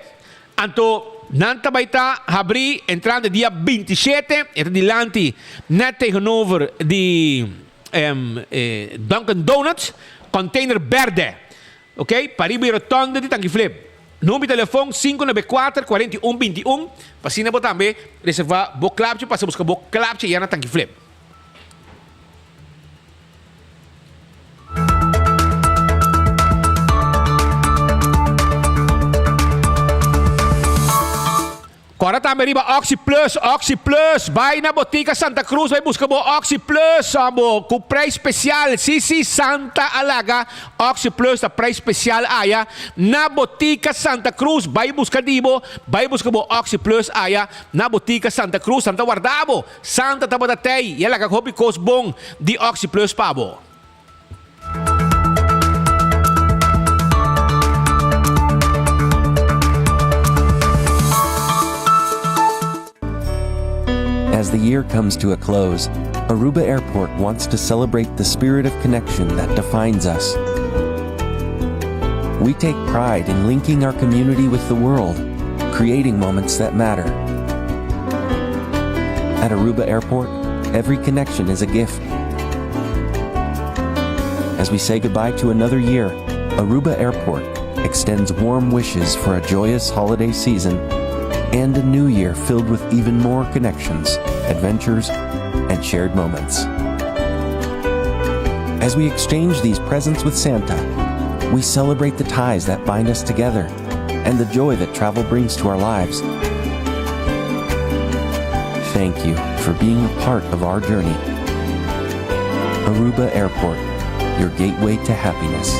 Anto nan ta bai ta habri entrante dia 27, e ta dilanti net tegenover di Dunkin Donuts, container berde. Ok, pariba di Rotonde di Tanki Flip. Number di telefon 594 41 21 pa asina bo tambe reserva bo klapchi pasa buska bo klapchi ya na Tanki Flip. Kòrda tambe riba Oxi Plus, Oxi Plus! Bai na Botica Santa Cruz bai buska bo Oxi Plus abo ku preis spesial. Si si, Santa a laga Oxi Plus ta preis spesial aya na Botica Santa Cruz. Bai buska di bo, bai buska bo Oxi Plus aya na Botica Santa Cruz. Santa warda bo. Santa tabata tei y a laga hopi cos bon di Oxi Plus pa bo. As the year comes to a close, Aruba Airport wants to celebrate the spirit of connection that defines us. We take pride in linking our community with the world, creating moments that matter. At Aruba Airport, every connection is a gift. As we say goodbye to another year, Aruba Airport extends warm wishes for a joyous holiday season and a new year filled with even more connections, adventures, and shared moments. As we exchange these presents with Santa, we celebrate the ties that bind us together and the joy that travel brings to our lives. Thank you for being a part of our journey. Aruba Airport, your gateway to happiness.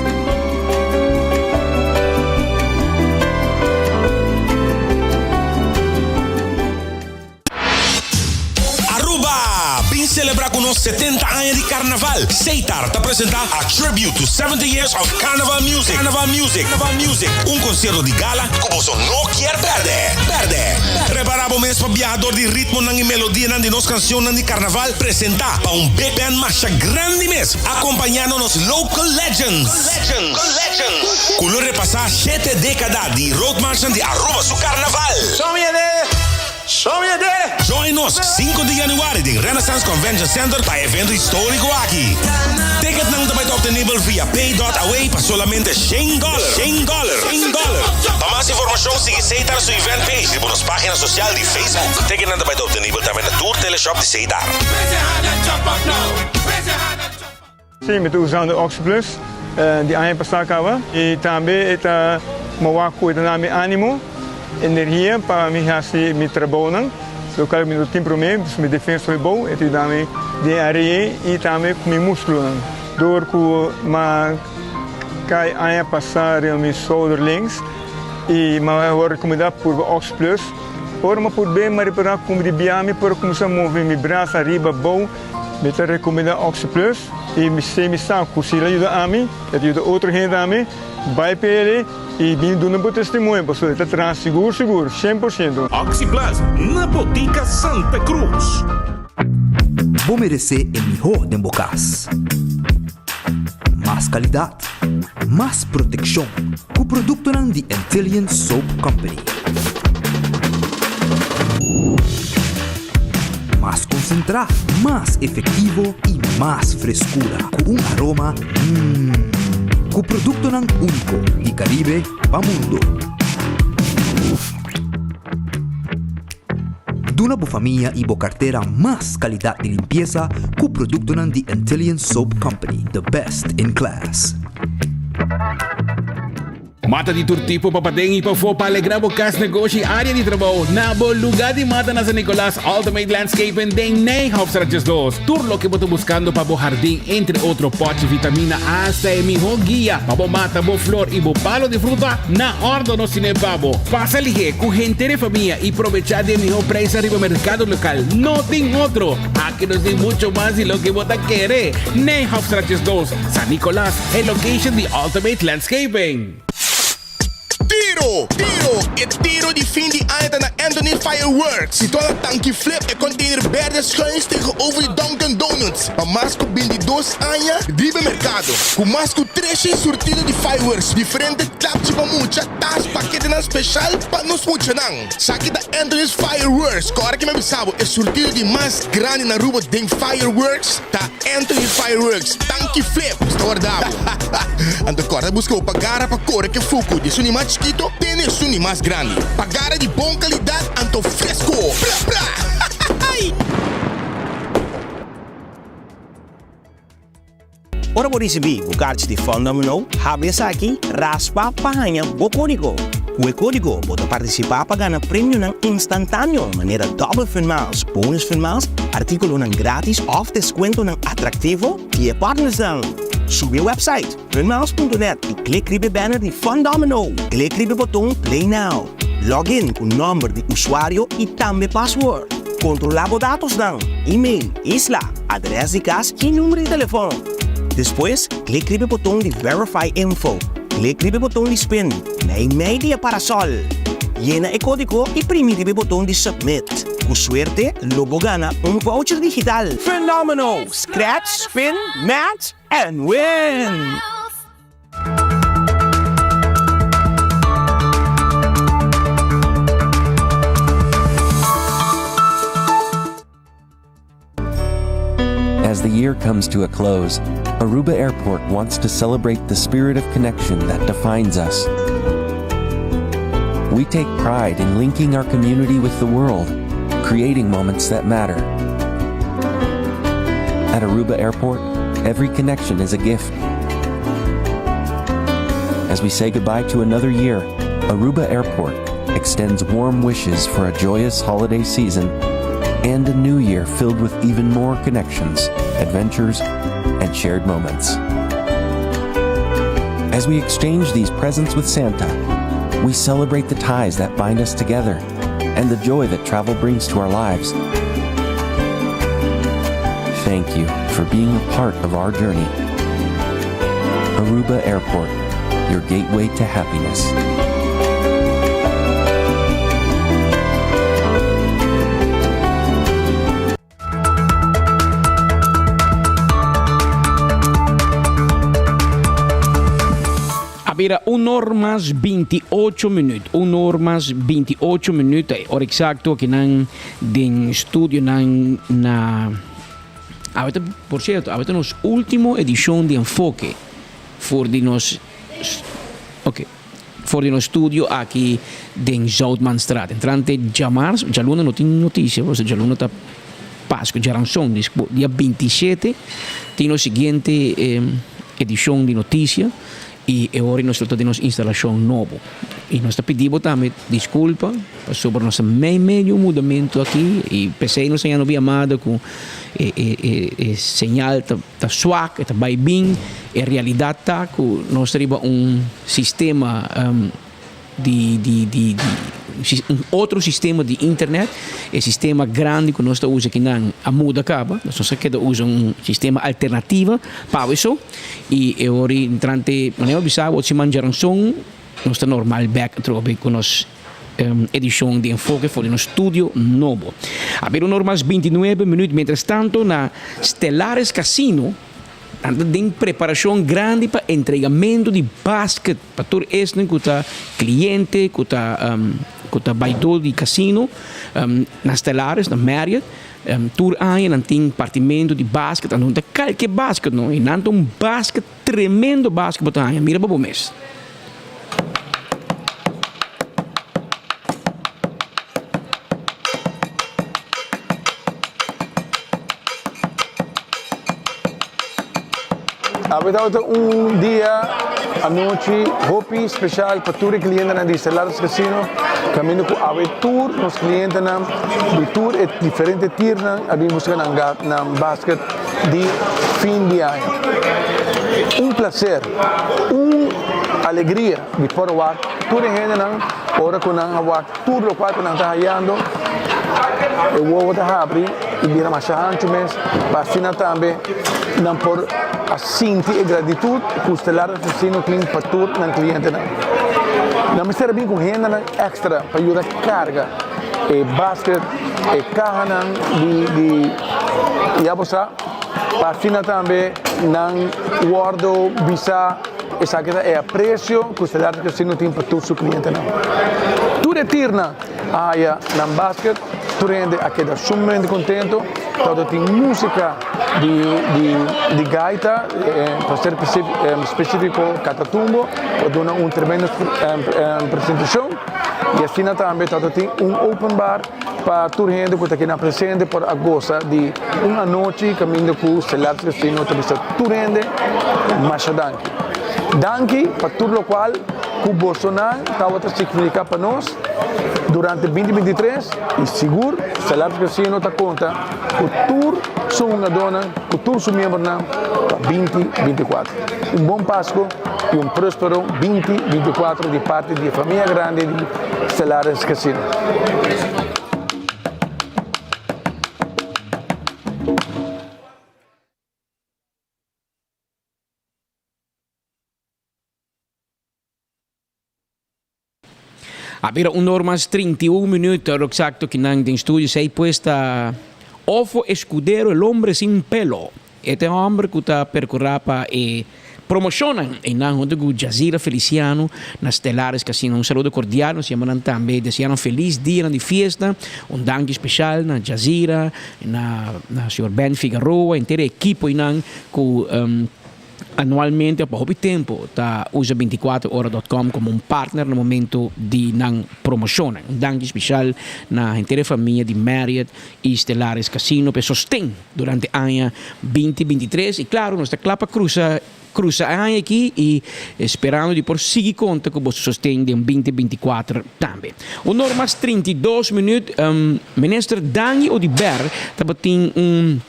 Aruba! Bin celebra cu nos 70 aña di Carnaval! Seitar ta presenta A Tribute to 70 Years of Carnival Music, Carnival Music, Carnival Music, un concierto di gala cu boso no kier perde! Perde! Prepara bo mes pa biaha dor di ritmonan y melodianan di nos cancionnan di Carnaval presenta pa un big band masha grandi mes, acompañando nos local legends, legends, legends, cu lo repasa shete decada di roadmarchnan di Aruba su Carnaval. Join nos 5 di januari den Renaissance Convention Center pa e evento historico aki. Ticketnan ta bai ta obtenibel via pay dot away pa solamente shen dollar, shen dollar, shen dollar. Pa mas informacion sigui Seitar su event page riba nos pagina social di Facebook. Ticketnan ta bai ta obtenibel tambe na tur teleshop di Seitar. Sí, mi ta usando Oxyplus di aña pasá kaba i tambe e ta mowa ku e ta na mi ánimo, energia pa mi hasi mi trabounan, lokal mi no tin promé, pues mi defensa hopi bou, e ta yuda mi den área ei i tambe ku mi múskulonan. Dor ku m'a kai aña pasá riba mi shouder links i m'a wòrdu rekomendá purba Oxyplus, ora m'a purb'é m'a repará ku mi di bia mi por kuminsá move mi brasa ariba abou. Mi ta recomenda Oxyplus y mi sé mi sa cu si el a yuda ami, el ta yuda otro hende tambe, bay pa el y bin duna bo testimonio pasobra el ta traha sigur sigur, 100%. Oxyplus na Botica Santa Cruz. Bo meresé e mihó den bo kas. Mas kalidat, mas protekshon ku produktonan di Antillian Soap Company. Mas konsentrá, mas efektivo i mas freskura ku un aroma mmm. Ku produktonan úniko di Karibe pa mundu. Duna bo famia y bo cartera mas calidad di limpieza cu productonan di Antillian Soap Company, the best in class. Mata di tur tipo pa paden y pafó pa alegra bo cas, negoshi y area di trabou. Na bo luga di mata na San Nicolas, Ultimate Landscaping den Nijhofstraat 12. Tur loke bo ta buscando pa bo hardin, entre otro potchi, vitamina hasta e miho guia pa bo mata bo flor y bo palo di fruta, na ordo nos tine pa bo. Pasa lihe cu henter e famia y probecha di e miho prijsnan riba mercado local. No tin otro! Aki nos tin mucho mas di loke bo ta kere. Nijhofstraat 12, San Nicolas, e location di Ultimate Landscaping. Tiro! Tiro! E tiro di fin di aña ta na Anthony Fireworks! Situá na Tanki Flip, e container berde schuins tegenover di Dunkin Donuts. Pa mas ku bintidos aña riba e merkado, ku mas ku treshen surtido di fireworks, diferente klapchi pa mucha, tas, paketenan speshal pa nos muchanan. Saki ta Anthony's Fireworks! Ku ora ki mi a bisa bo, e surtido di mas grandi na Aruba den fireworks ta Anthony's Fireworks, Tanki Flip sta warda bo. Anto kòrda buska bo pagara pa kore ke fuku di esun di mas chikito te na esun di mas grandi. Pagara di bon kalidat anto fresko! Bra bra! Ora bo risibí bo karchi di Fundamino, habri esaki, raspa pa haña bo kódigo. Ku e kódigo bo ta partisipá pa gana premionan instantáneo manera Double Fun Miles, Bonus Fun Miles, artíkulonan grátis òf deskuentonan atraktivo di e partnersnan. Subi e wèpsait funmiles.net i klik riba e banner di Fundamino. Klik riba e boton Play Now. Log in ku nòmber di usuario i tambe pasword. Kontrolá bo datosnan, email, isla, adrès di kas i number di telefòn. Despues, klik riba e boton di Verify Info. Klik riba e boton di Spin. Mei mei di e parasol. Yena e kódigo i primi riba e boton di Submit. Ku suerte lo bo gana un voucher digital. Fenomeno! Scratch, spin, match and win! As the year comes to a close, Aruba Airport wants to celebrate the spirit of connection that defines us. We take pride in linking our community with the world, creating moments that matter. At Aruba Airport, every connection is a gift. As we say goodbye to another year, Aruba Airport extends warm wishes for a joyous holiday season and a new year filled with even more connections, adventures, and shared moments. As we exchange these presents with Santa, we celebrate the ties that bind us together and the joy that travel brings to our lives. Thank you for being a part of our journey. Aruba Airport, your gateway to happiness. A bira un or mas 28 minuut. Un or mas 28 minuut. E ora exacto akinan den studionan na Awe ta, por cierto, awe ta nos ultimo edicion di Enfoke for di nos, ok, for di nos studio aki den Zoutmanstraat. Entrante djamars, djaluna no tin noticia, pasobra djaluna ta Pascu, djaranson, dia 27 tin nos siguiente edicion di noticia. I e ora nos lo ta den nos instalashon nobo. I nos ta pidi bo tambe diskulpa pasobra nos ta meimei di un mudamentu aki i p'esei nos a yama yamada ku e e e señal ta ta swak, e ta bai bin. E realidat ta ku nos ta riba un sistema di di di di un otro sistema di internet, e sistema grandi ku nos ta usa kinan a muda kaba, nos a keda usa un sistema alternativa pa eso i e ora entrante manera mi a bisa bo siman djaranson nos ta normal bek atrobe ku nos edishon di Enfoke for di nos studio nobo. A bira un ora mas bintinuebe minuut mientrastanto na Stellaris Casino. Nan ta den preparashon grandi pa entregamentu di basket pa tur esnan ku ta kliente ku ta ku ta baidó di kasino na Stellaris, na Marriott. Tur aña nan tin partimentu di basket, anto no ta kalke basket no, i nan ta un basket tremendo basket bo ta haña, mira pa bo mes. Awe tabata un dia anochi hopi special pa tur e clientenan di Stellaris Casino, caminda cu awe tur nos clientenan di tur e diferente tiernan a bin busca nan nan basket di fin di aña. Un placer, un alegria di por wak tur e hendenan ora cu nan a wak tur locual cu nan ta hayando, e wowo ta habri y bira masha hancho mes pa asina tambe nan por a sinti e gratitud cu Stellaris Asesino tin pa tur nan clientenan. Nan mester a bin cu hendenan extra pa yuda carga e basket, e cahanan di di ya bo sa, pa asina tambe nan wordo bisa esaki ta e aprecio cu Stellaris Casino tin pa tur su clientenan. Tur e tirnan a haya nan basket, tur hende a keda sumamente contento, tabata tin musica di di di gaita, pa ser specifico catatumbo, a duna un tremendo presentacion y asina tambe tabata tin un open bar pa tur hende cu ta keda presente por a goza di un anochi caminda cu Stellaris Casino ta bisa tur hende masha danki. Danki pa tur locual cu bosonan tabata significa pa nos durante binti binti tres y sigur Stellaris Casino ta conta cu tur su hungadornan, cu tur su miembronan pa binti binti cuatro. Un bon Pasco y un prospero binti binti cuatro di parti di e famia grandi di Stellaris Casino. A bira un or mas 31 minuut, ora exacto ki nan den studio sei pues ta Ofo Escudero, el hombre sin pelo. E ta e homber cu ta percura pa e promocionnan y nan hunto cu Jazira Feliciano na Stellaris Casino. Un saludo cordial, nos yama nan tambe desea nan feliz dianan di fiesta. Un danki special na Jazira, na na señor Ben Figaroa, henter e ekipo y nan cu Anualmente pa hopi tempu ta usa bintikuater ora dot com komo un partner na momento di nan promoshonnan. Un danki speshal na henter e famia di Marriott i Stellaris Casino pa e sosten durante aña binti bintitres i klaro nos ta kla pa krusa krusa e aña aki i sperando di por sigui konta ku boso sosten den binti bintikuater tambe. Un or mas 32 minüt Minister Dangui Oduber tabatin un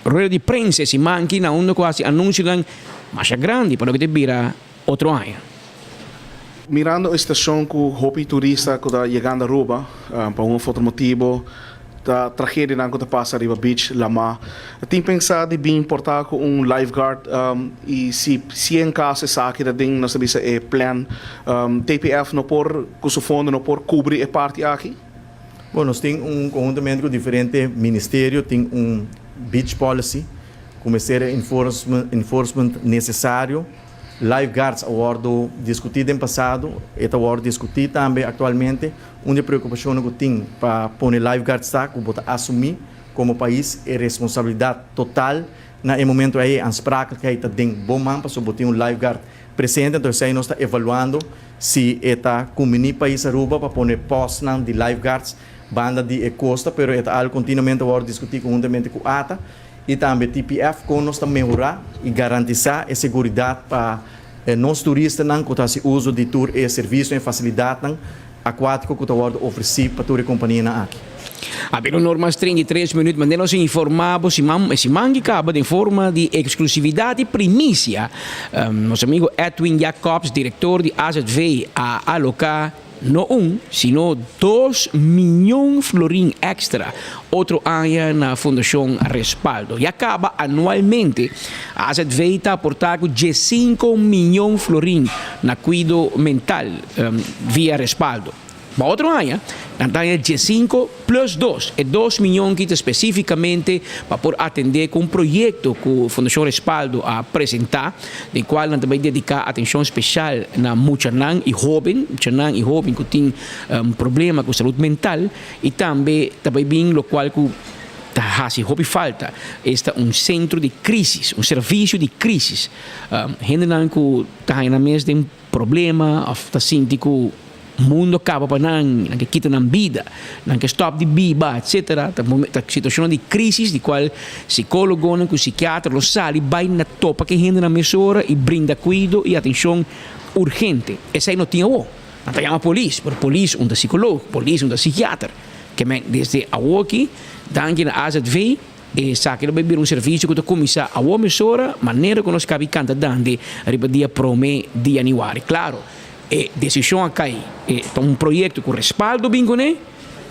Rueda di prensa e siman aki na unda ku hasi anunsionan masha grandi pa loke ta bira otro aña. Mirando e situacion cu hopi turista cu ta yegando Aruba pa un of otro motibo ta tragedianan cu ta pasa riba beach, lama, tin pensa di bin porta cu un lifeguard y si si en caso esaki ta den nos ta bisa e plan TPF no por cu su fondo no por cubri e parti aki? Bon, nos tin un conhuntamente cu diferente ministerio tin un beach policy cu mester e enforcement necesario. Lifeguards a wordo discuti den pasado, e ta wordo discuti tambe actualmente. Un di e preocupacionnan cu tin pa pone lifeguards ta cu bo ta asumi como pais e responsabilidad total na e momento ey, e aansprakelijkheid ta den bo man pasobra bo tin un lifeguard presente, entonces esey nos ta evaluando. Si e ta kumbiní pais Aruba pa pone postnan di lifeguards banda di e kosta, pero e ta algu kontinuamente a wòrdu diskutí konhuntamente ku ata i tambe TPF kon nos ta mehorá i garantisá e seguridat pa nos turistanan ku ta hasi uso di tur e servisionan i fasilidatnan akuátiko ku ta wòrdu ofresí pa tur e kompanianan aki. A bira un or mas 33 minuut, manera nos a informa bo siman, e siman ki kaba den forma di exclusividad y primicia, nos amigo Edwin Jacobs, director di AZV, a aloca no un, sino dos miyon florin extra otro aña na Fundacion Respaldo. Ya caba anualmente AZV ta aporta cu diescinco miyon florin na cuido mental via Respaldo. Pa otro aña, nan ta haña diesinco plus dos, e dos miyon ki ta spesífikamente pa por atendé ku un proyekto ku Fundashon Respaldo a presentá, den kual nan ta bai dediká atenshon speshal na muchanan i hóben, muchanan i hóben ku tin problema ku salud mental i tambe ta bai bin lokual ku ta hasi hopi falta, esta un sentro di krísis, un servisio di krísis. Hendenan ku ta haña nan mes den problema òf ta sinti ku. Mundo kaba pa nan, nan ke kita nan bida, nan ke stop di biba, etc. Ta ta situacionnan di crisis di cual psicologonan cu psikiater lo sali bay na topa cu e hendenan mesora y brinda cuido y atencion urgente. Esey no tin awo. Nan ta yama polis, pero polis un ta psicoloog, polis un ta psikiater. Ke men desde awoki, danki na AZV, Esaki lo bay bira un servicio cu ta cuminsa awo mesora, manera cu nos cabi canta dande riba dia prome di januari. Claro, e decision a cay, e ta un proyecto cu respaldo bin cune,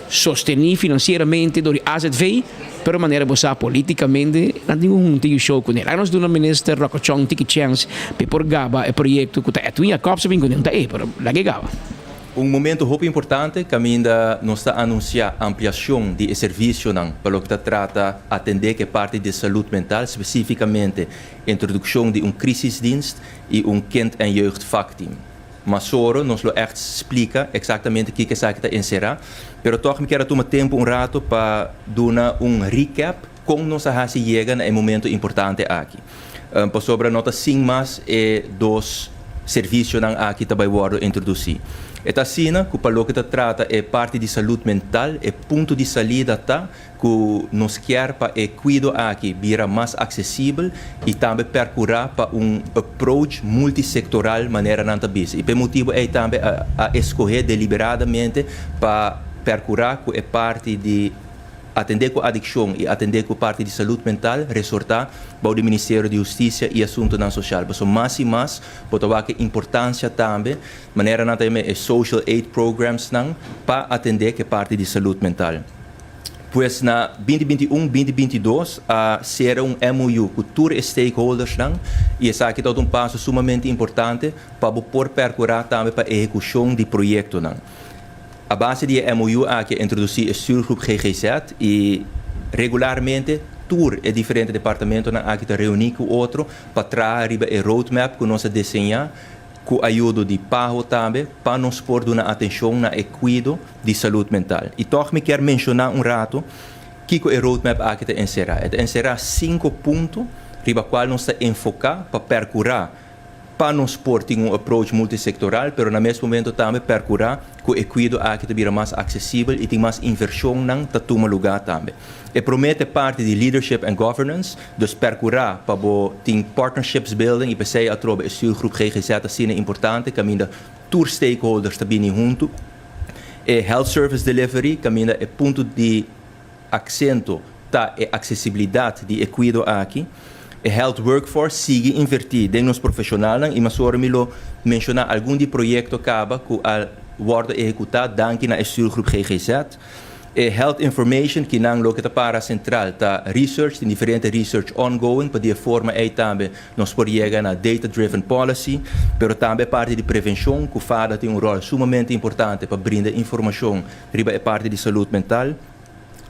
sosteni financieramente door di AZV, pero manera bo sa politicamente nan tin cu hunta yu show cune. Laga nos duna Minister Rocco Chong tiki chance p'e por gaba e proyecto cu ta Edwin Jacobs a bin cune, no ta e, pero laga e gaba. Un momento hopi importante kaminda nos ta anunsiá ampliashon di e servisionan pa loke ta trata atendé ku e parti di salud mental, spesífikamente introdukshon di un crisisdienst i un kind en jeugd vakteam. Mas oro nos lo ègt splika eksaktamente kiko esaki ta enserá, pero tòg mi kier a tuma tempu un rato pa duna un recap kon nos a hasi yega na e momento importante aki. Pasobra no ta sin mas e dos servisionan aki ta bai wòrdu introdusí. E ta asina ku pa loke ta trata e parti di salud mental, e punto di salida ta ku nos kier pa e kuido aki bira mas aksesibel i tambe perkurá pa un approach multisektoral manera nan ta bisa. I pa e motibu ei tambe a eskohé deliberadamente pa perkurá ku e parti di Atendé ku adikshon i atendé ku parti di salud mental resortá bou di Ministerio di Hustisia i Asuntunan Sosial. Pasobra mas i mas bo ta wak e importansia tambe, manera nan ta yama e social aid programsnan, pa atendé ku e parti di salud mental. Pues na binti 21, 2022 a sera un MOU ku tur e stakeholdersnan i esaki ta un paso sumamente importante pa bo por perkurá tambe pa ehekushon di proyektonan. A base di e MOU aki a introdusí e Stuurgroep GGZ i regularmente tur e diferente departamentonan aki ta reuní ku otro pa traha riba e roadmap ku nos a deseñá ku ayudo di PAHO tambe pa nos por duna atenshon na e kuido di salud mental. I tòg mi kier menshoná un rato kiko e roadmap aki ta enserá. E ta enserá sinku punto riba kual nos ta enfoká pa pèrkurá pa nos por tin un approach multisectoral, pero na mes momento tambe percura cu e cuido aki ta bira mas accesibel y tin mas inversionnan ta tuma lugar tambe. E prome ta e parti di leadership and governance, dus percura pa bo tin partnerships building y p'esey atrobe e stuurgroep GGZ asina importante caminda tur stakeholders ta bini hunto. E health service delivery caminda e punto di Aksento ta e aksesibilidat di e kuido aki. E Health Workforce sigui invertí den nos profeshonalnan i masora mi lo menshoná algun di proyekto kaba ku a wòrdu ehekutá danki na e stuurgroep GGZ. E Health Information kinan loke ta para sentral ta research, tin diferente research ongoing pa di e forma ei tambe nos por yega na data driven policy, pero tambe e parti di prevenshon ku fada tin un ròl sumamente importante pa brinda informashon riba e parti di salud mental.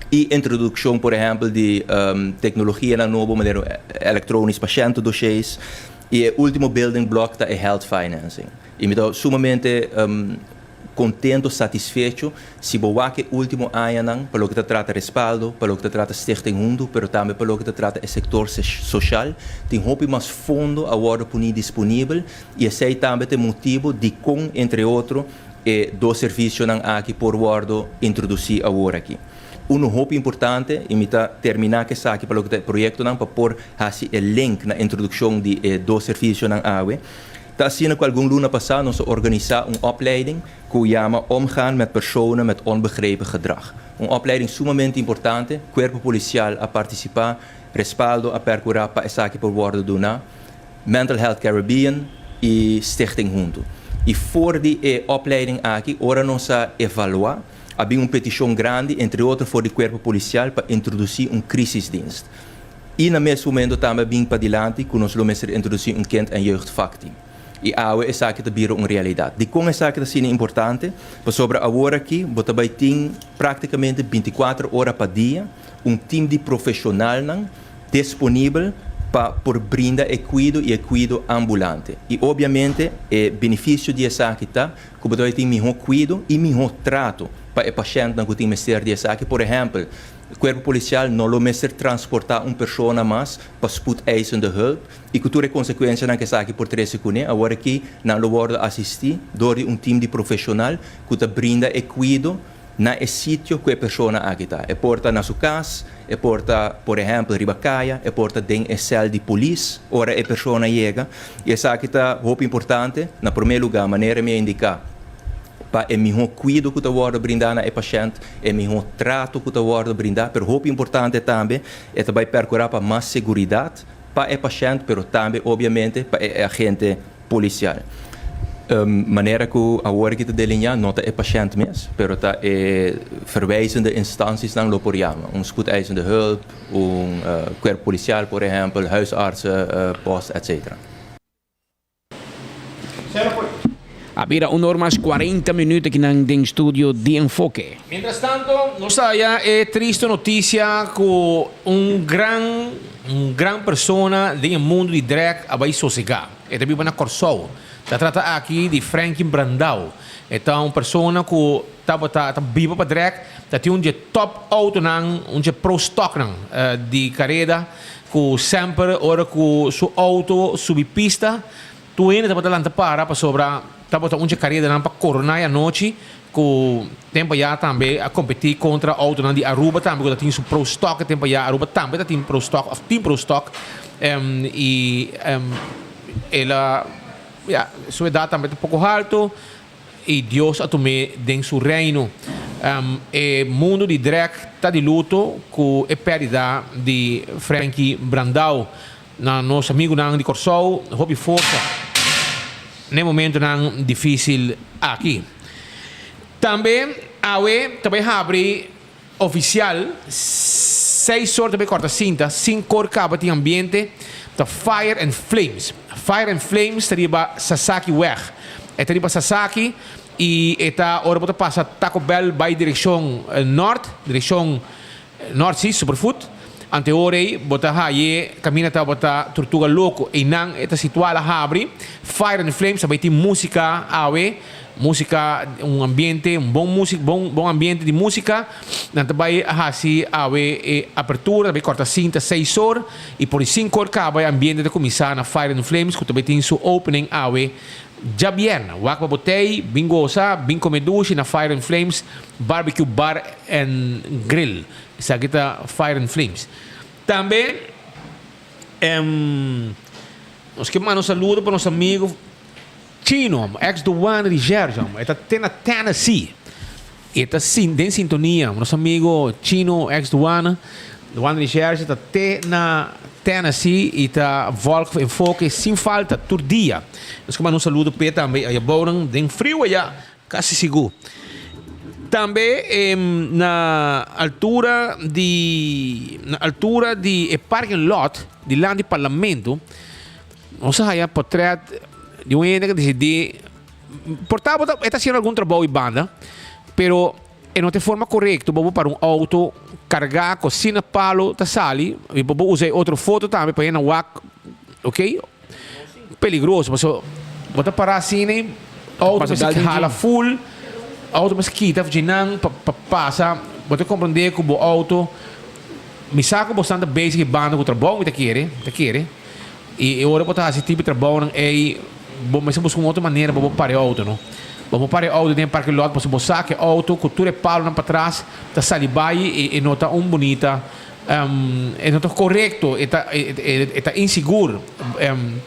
I introdukshon por ehèmpel di teknologianan nobo manera elektronisch patiëntendossiers. I e último building block ta e health financing. I mi ta sumamente kontento, satisfecho si bo wak e último añanan pa loke ta trata respaldo, pa loke ta trata Stichting Huntu, pero tambe pa loke ta trata e sektor soshal. Tin hopi mas fondo a wòrdu puni disponibel i esei tambe ta e motibu dikon entre otro E dos servicionan aki por wordo introduci awor aki. Uno hopi importante, y mi ta termina cu esaki pa loke ta e proyectonan pa por haci e link na introduccion di e dos servicionan awe, ta asina cu algun luna pasa nos a organisa un opleiding cu yama Omgaan met personen met onbegrepen gedrag. Un opleiding sumamente importante, Cuerpo Policial a participa, Respaldo a percura pa esaki por wordo duna. Mental Health Caribbean y Stichting Hunto. Y for di e opleiding aki, ora nos a evalua, a bin un peticion grandi, entre otro for di Cuerpo Policial, pa introduci un crisisdienst. Y na mes momento tambe a bin padilanti cu nos lo mester introduci un kind en jeugd vakteam. Y awe esaki ta bira un realidad. Dicon esaki ta asina importante? Pasobra awor aki bo ta bay tin practicamente 24 ora pa dia un team di profesionalnan disponibel pa por brinda e kuido i e kuido ambulante. I obviamente e benefisio di esaki ta ku bo ta bai tin mihó kuido i mihó trato pa e pashèntnan ku tin mester di esaki. Por ehèmpel, Cuerpo Policial no lo mester transporta un persona mas pa spoedeisende hulp y cu tur e consecuencianan cu esaki por trece cune. Awor aki nan lo wordo asisti door di un team di profesional cu ta brinda e cuido na e sitio cu e persona aki ta. E por ta na su cas, e por ta por ehempel riba caya, e por ta den e cel di polis ora e persona yega. Y esaki ta hopi importante, na prome lugar manera mi a indica, pa e miho cuido cu ta wordo brinda na e pashent, e miho trato cu ta wordo brinda, pero hopi importante tambe e ta bay percura pa mas seguridad pa e pashent, pero tambe obviamente pa e agente policial. Manera cu awor aki ta delinea no ta e pashent mes, pero ta e verwijzende instantiesnan lo por yama, un spoedeisende hulp, un cuerpo policial por ehempel, huisartsenpost, etc. A bira un or mas 40 minuut akinan den studio di Enfoke. Mientras tanto, nos ta haya e tristo noticia cu un gran, un gran persona den e mundo di drag a bay sosega. E ta biba na Corsou. Ta trata aki di Frankie Brandao. E ta un persona cu tabata, ta biba pa drag, ta tin un dje top autonan, un dje pro stocknan di careda cu semper ora cu su auto subi pista, Tur hende tabata lanta para pasobra tabata un dje karedanan pa korona e anochi ku tempu ayá tambe a kompetí kontra outonan di Aruba tambe ku ta tin su pro stock e tempu ayá Aruba tambe ta tin pro stock òf tin pro stock i el a ya su edat tambe ta poko haltu i Dios a tum'é den su reino. E mundu di drag ta di luto ku e pèrdida di Frankie Brandao. Na nos amigunan di Kòrsou hopi forsa n'e momentonan difísil aki. Tambe awe ta bai habri ofisial seis or ta bai kòrta sinta, sinkor kaba tin ambiente ta Fire and Flames. Fire and Flames ta riba Sasaki weg. E ta riba Sasaki i e ta ora bo ta pasa Taco Bell bai direkshon nòrt, direkshon Nort si, Superfood. Anteor ei bo ta haye kaminda tabata Tortuga Loco. Einan e ta situá la habri. Fire and Flames a bai tin músika awe. Músika, un ambiente, un bon músika, bon bon ambiente di músika. Nan ta bai hasi awe e apertura, ta bai kòrta sinta seis or i por di sinku or kaba e ambiente ta kuminsá na Fire and Flames ku ta bai tin su opening awe djabièrnè. Wak pa bo tei, bin gosa, bin kome dushi na Fire and Flames Barbecue Bar and Grill. Esaki ta Fire and Flames. Tambe nos ke manda un saludo pa nos amigo Chino, ex douane di Gerson. E ta te na Tennessee. E ta den sintonia. Nos amigo Chino, ex douane, douane di Gerson, ta te na Tennessee y ta volg Enfoke sin falta tur dia. Nos ke manda un saludo p'e tambe aya bounan den friu aya. Casi sigur. Tambe na altura di na altura di e parking lot dilanti parlamento nos a haya potret di un hende cu dicidi por ta e ta haciendo algun trabou y banda pero e no ta e forma corecto pa bo para un auto carga cu asina palo ta sali y bo por usa e otro foto tambe pa hende wak ok. Peligroso paso bo ta para asina y auto mester hala full, auto mester kita dje nan pa pa pasa, bo ta comprende cu bo auto, mi sa cu bo stan ta bezig e banda cu trabou mi ta kere, mi ta kere, y e ora bo ta haci tipo trabounan ey bo mester busca un otro manera pa bo para e auto no, bo por para e auto den parking lot pasobra bo sa cu e auto cu tur e palonan patras ta sali bay y e no ta un bunita. E no ta korekto, e ta e ta insigur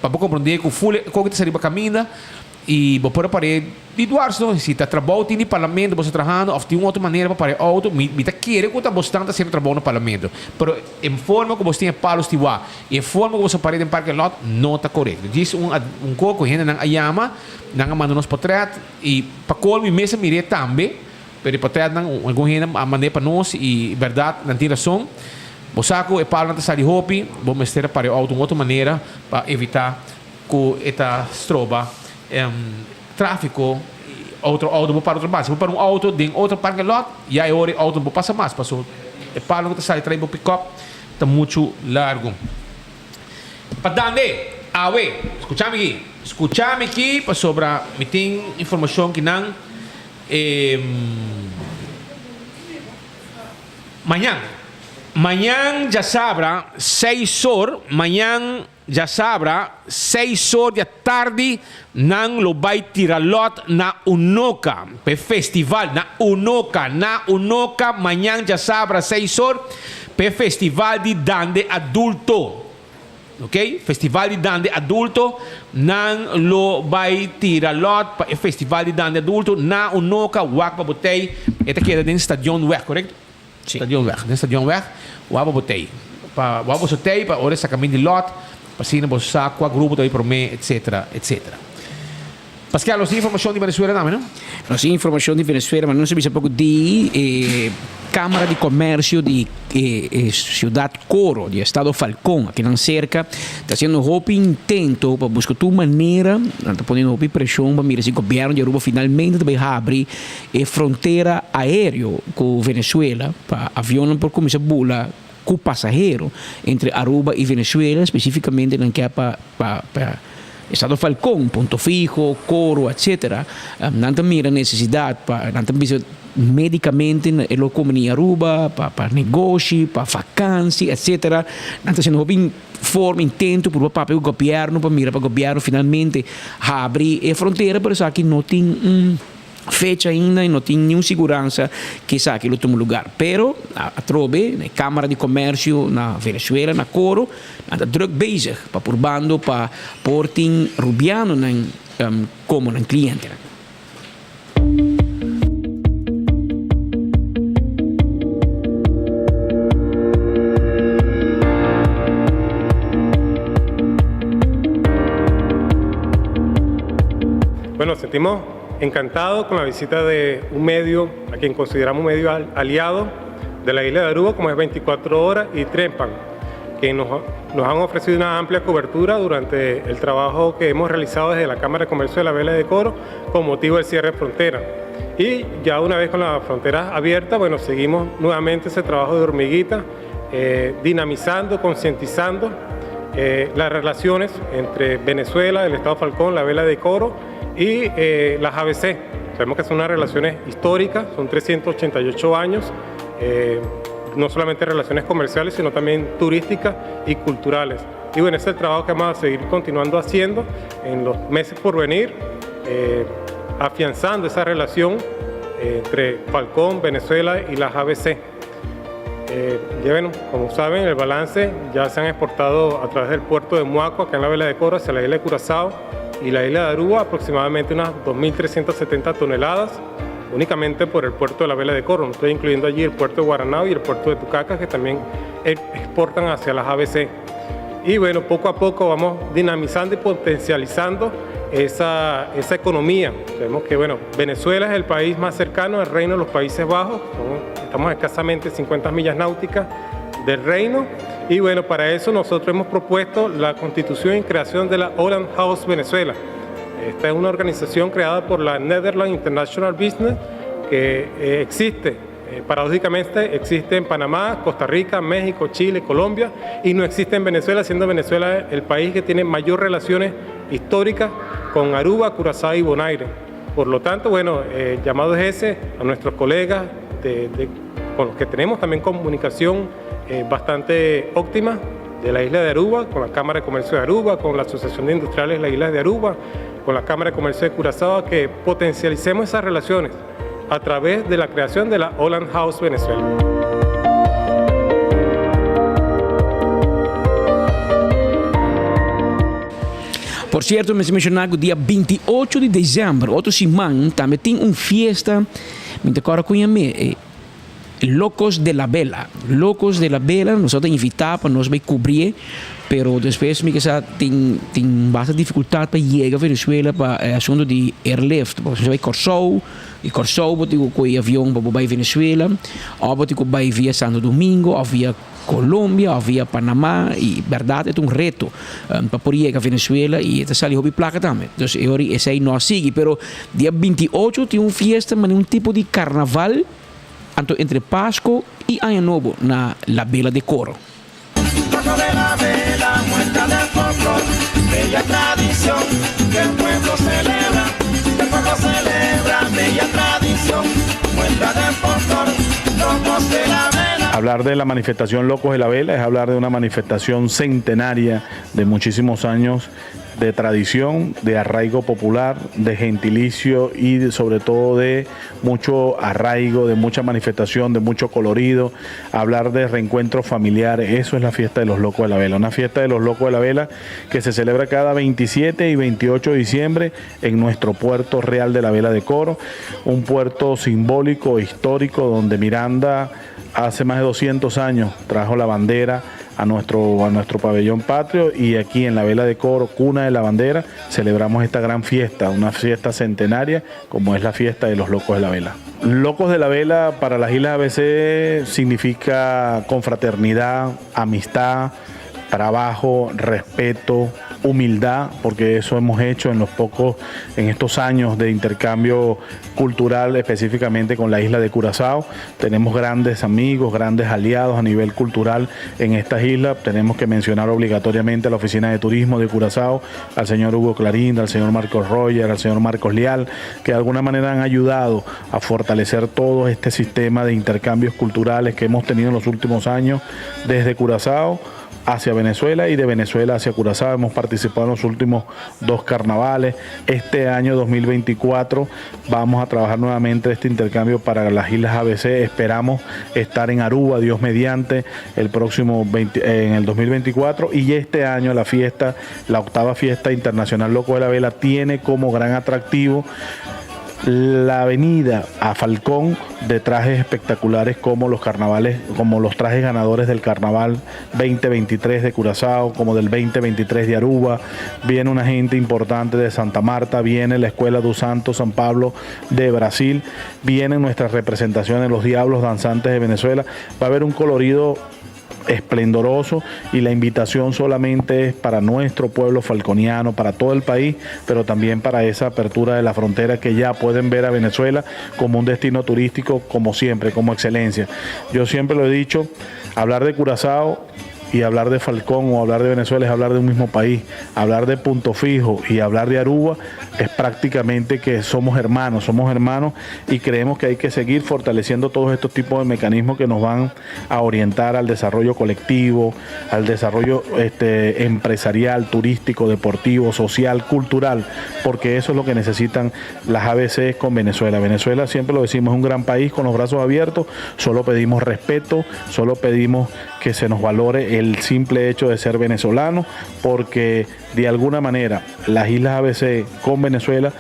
pa bo komprondé ku ful e koki ta sa riba kaminda i bo por a par'é di dwars no. Si ta trabou tin di parlamento bo sta trahando òf tin un otro manera pa par'é outo, mi mi ta kere ku ta bo stan ta hasiendo trabou na parlamento. Pero e forma ku bo tin e palu stiwá i e forma ku bo sta par'é den parking lot no ta korekto. Djis un un koko hendenan a yama, nan a manda nos potrèt i pa kol mi mes a mir'é tambe. Pero e potretnan algun hende a mand'é pa nos i bèrdat nan tin rason. Bo sa ku e palonan ta sali hopi, bo mester a para e outo un otro manera pa evitá ku e ta stroba tráfiko i otro outo bo para otro banda. Si bo para un outo den otro parking lot, ya e ora e outo no por pasa mas pasobra e palonan ku ta sali tra'i bo pikòp ta muchu largu. Pa dande, awe, skucha mi aki, skucha mi aki pasobra mi tin informashon ki nan. E mañan. Mañan djasabra seis or, mañan djasabra seis or di atardi nan lo bai tira lot na Unoca pa e festival na Unoca, na Unoca mañan djasabra seis or pa e festival di Dande Adulto. Ok, festival di Dande Adulto, nan lo bai tira lot pa e festival di Dande Adulto na Unoca, wak pa bo tei, e ta keda den Stadionweg, correcto? Sí. Stadionweg, den Stadionweg, wak pa bo tei. Pa wak boso tei pa ora e saca min di lot, pa asina boso sa cua grupo ta bai prome, etcetera, etcetera. Pascal, nos tin informacion di Venezuela tambe, no? Nos tin informacion di Venezuela, ma nos a bisa poco di e Camara di Comercio di e ciudad Coro, di estado Falcón, akinan cerca, ta haciendo hopi intento pa busca tur manera, nan ta poniendo hopi presion pa mira si gobierno di Aruba finalmente ta bay habri e frontera aereo cu Venezuela, pa avionnan por cuminsa bula cu pasahero entre Aruba y Venezuela, specificamente nan kier pa pa Estado Falcón, Punto Fijo, Coro, etc. Nan ta mira necesidad pa nan ta bisa medicamente e lo comuni Aruba pa pa negoshi, pa vakantie, etc. Nan ta haciendo hopi forma, intento purba papia cu gobierno pa mira pa gobierno finalmente habri e frontera, pero esaki no tin un fecha ainda y no tin niun siguransa cu esaki lo tuma lugar. Pero atrobe na e Camara di Comercio na Venezuela, na Coro, nan ta druk bezig pa purbando pa por tin Rubianonan como nan clientenan. Bueno, sentimos encantado con la visita de un medio a quien consideramos un medio aliado de la isla de Aruba, como es 24 Horas y Trempan, que nos, nos han ofrecido una amplia cobertura durante el trabajo que hemos realizado desde la Cámara de Comercio de la Vela de Coro con motivo del cierre de frontera. Y ya una vez con las fronteras abiertas, bueno, seguimos nuevamente ese trabajo de hormiguita, eh, dinamizando, concientizando eh, las relaciones entre Venezuela, el Estado Falcón, la Vela de Coro y eh, las ABC. Sabemos que son unas relaciones históricas, son 388 años, eh, no solamente relaciones comerciales, sino también turísticas y culturales. Y bueno, ese es el trabajo que vamos a seguir continuando haciendo en los meses por venir, eh, afianzando esa relación entre Falcón, Venezuela y las ABC. Eh, ya ven, como saben, el balance ya se han exportado a través del puerto de Muaco, acá en la Vela de Coro, hacia la isla de Curazao y la isla de Aruba, aproximadamente unas 2.370 toneladas, únicamente por el puerto de la Vela de Coro. No estoy incluyendo allí el puerto de Guaranao y el puerto de Tucacas, que también exportan hacia las ABC. Y bueno, poco a poco vamos dinamizando y potencializando esa, esa economía. Sabemos que bueno, Venezuela es el país más cercano al reino de los Países Bajos, estamos escasamente 50 millas náuticas del reino. Y bueno, para eso nosotros hemos propuesto la constitución y creación de la Holland House Venezuela. Esta es una organización creada por la Netherlands International Business que eh, existe, eh, paradójicamente existe en Panamá, Costa Rica, México, Chile, Colombia y no existe en Venezuela, siendo Venezuela el país que tiene mayor relaciones históricas con Aruba, Curazao y Bonaire. Por lo tanto, bueno, eh, llamado es ese a nuestros colegas con los que tenemos también comunicación eh, bastante óptima de la isla de Aruba, con la Cámara de Comercio de Aruba, con la Asociación de Industriales de la isla de Aruba, con la Cámara de Comercio de Curazao, que potencialicemos esas relaciones a través de la creación de la Holland House Venezuela. Por cierto, mester menciona cu dia 28 di december, otro siman, tambe tin un fiesta, mi ta corda cu yam'e, e Locos de la Vela. Locos de la Vela, nos ta invita pa nos bay cubrie, pero despues mi kesa tin tin basta dificultad pa yega Venezuela pa e asunto di airlift. Bo bay Corsou, di Corsou bo tin cu coge avion pa bo bay Venezuela, of bo tin cu bay via Santo Domingo of via Colombia of via Panama y berdad e ta un reto pa por yega Venezuela y e ta sali hopi placa tambe. Dus e ora esey no a sigui, pero dia 28 tin un fiesta manera un tipo di carnaval anto entre Pasco y Aña Nobo na La Vela de Coro. Hablar de la manifestación Locos de la Vela es hablar de una manifestación centenaria de muchísimos años de tradición, de arraigo popular, de gentilicio y de- sobre todo de mucho arraigo, de mucha manifestación, de mucho colorido. Hablar de reencuentros familiares, eso es la fiesta de los Locos de la Vela. Una fiesta de los Locos de la Vela que se celebra cada 27 y 28 de diciembre en nuestro puerto real de la Vela de Coro, un puerto simbólico, histórico, donde Miranda hace más de 200 años trajo la bandera a nuestro, a nuestro pabellón patrio y aquí en la Vela de Coro, cuna de la bandera, celebramos esta gran fiesta, una fiesta centenaria como es la fiesta de los Locos de la Vela. Locos de la Vela para las Islas ABC significa confraternidad, amistad, trabajo, respeto, humildad, porque eso hemos hecho en los pocos, en estos años de intercambio cultural, específicamente con la isla de Curazao. Tenemos grandes amigos, grandes aliados a nivel cultural en estas islas. Tenemos que mencionar obligatoriamente a la Oficina de Turismo de Curazao, al señor Hugo Clarinda, al señor Marcos Roger, al señor Marcos Leal, que de alguna manera han ayudado a fortalecer todo este sistema de intercambios culturales que hemos tenido en los últimos años desde Curazao hacia Venezuela y de Venezuela hacia Curazao. Hemos participado en los últimos dos carnavales. Este año 2024 vamos a trabajar nuevamente este intercambio para las Islas ABC. Esperamos estar en Aruba, Dios mediante, el próximo 20 eh, en el 2024. Y este año la fiesta, la octava fiesta internacional Loco de la Vela, tiene como gran atractivo la avenida a Falcón de trajes espectaculares como los carnavales, como los trajes ganadores del carnaval 2023 de Curazao, como del 2023 de Aruba. Viene una gente importante de Santa Marta, viene la Escuela do Santo San Pablo de Brasil, vienen nuestras representaciones, los Diablos Danzantes de Venezuela. Va a haber un colorido esplendoroso y la invitación solamente es para nuestro pueblo falconiano, para todo el país, pero también para esa apertura de la frontera que ya pueden ver a Venezuela como un destino turístico, como siempre, como excelencia. Yo siempre lo he dicho, hablar de Curazao y hablar de Falcón o hablar de Venezuela es hablar de un mismo país. Hablar de Punto Fijo y hablar de Aruba es prácticamente que somos hermanos, somos hermanos y creemos que hay que seguir fortaleciendo todos estos tipos de mecanismos que nos van a orientar al desarrollo colectivo, al desarrollo este, empresarial, turístico, deportivo, social, cultural, porque eso es lo que necesitan las ABC con Venezuela. Venezuela, siempre lo decimos, es un gran país con los brazos abiertos, solo pedimos respeto, solo pedimos que se nos valore el simple hecho de ser venezolano, porque de alguna manera las islas ABC con Venezuela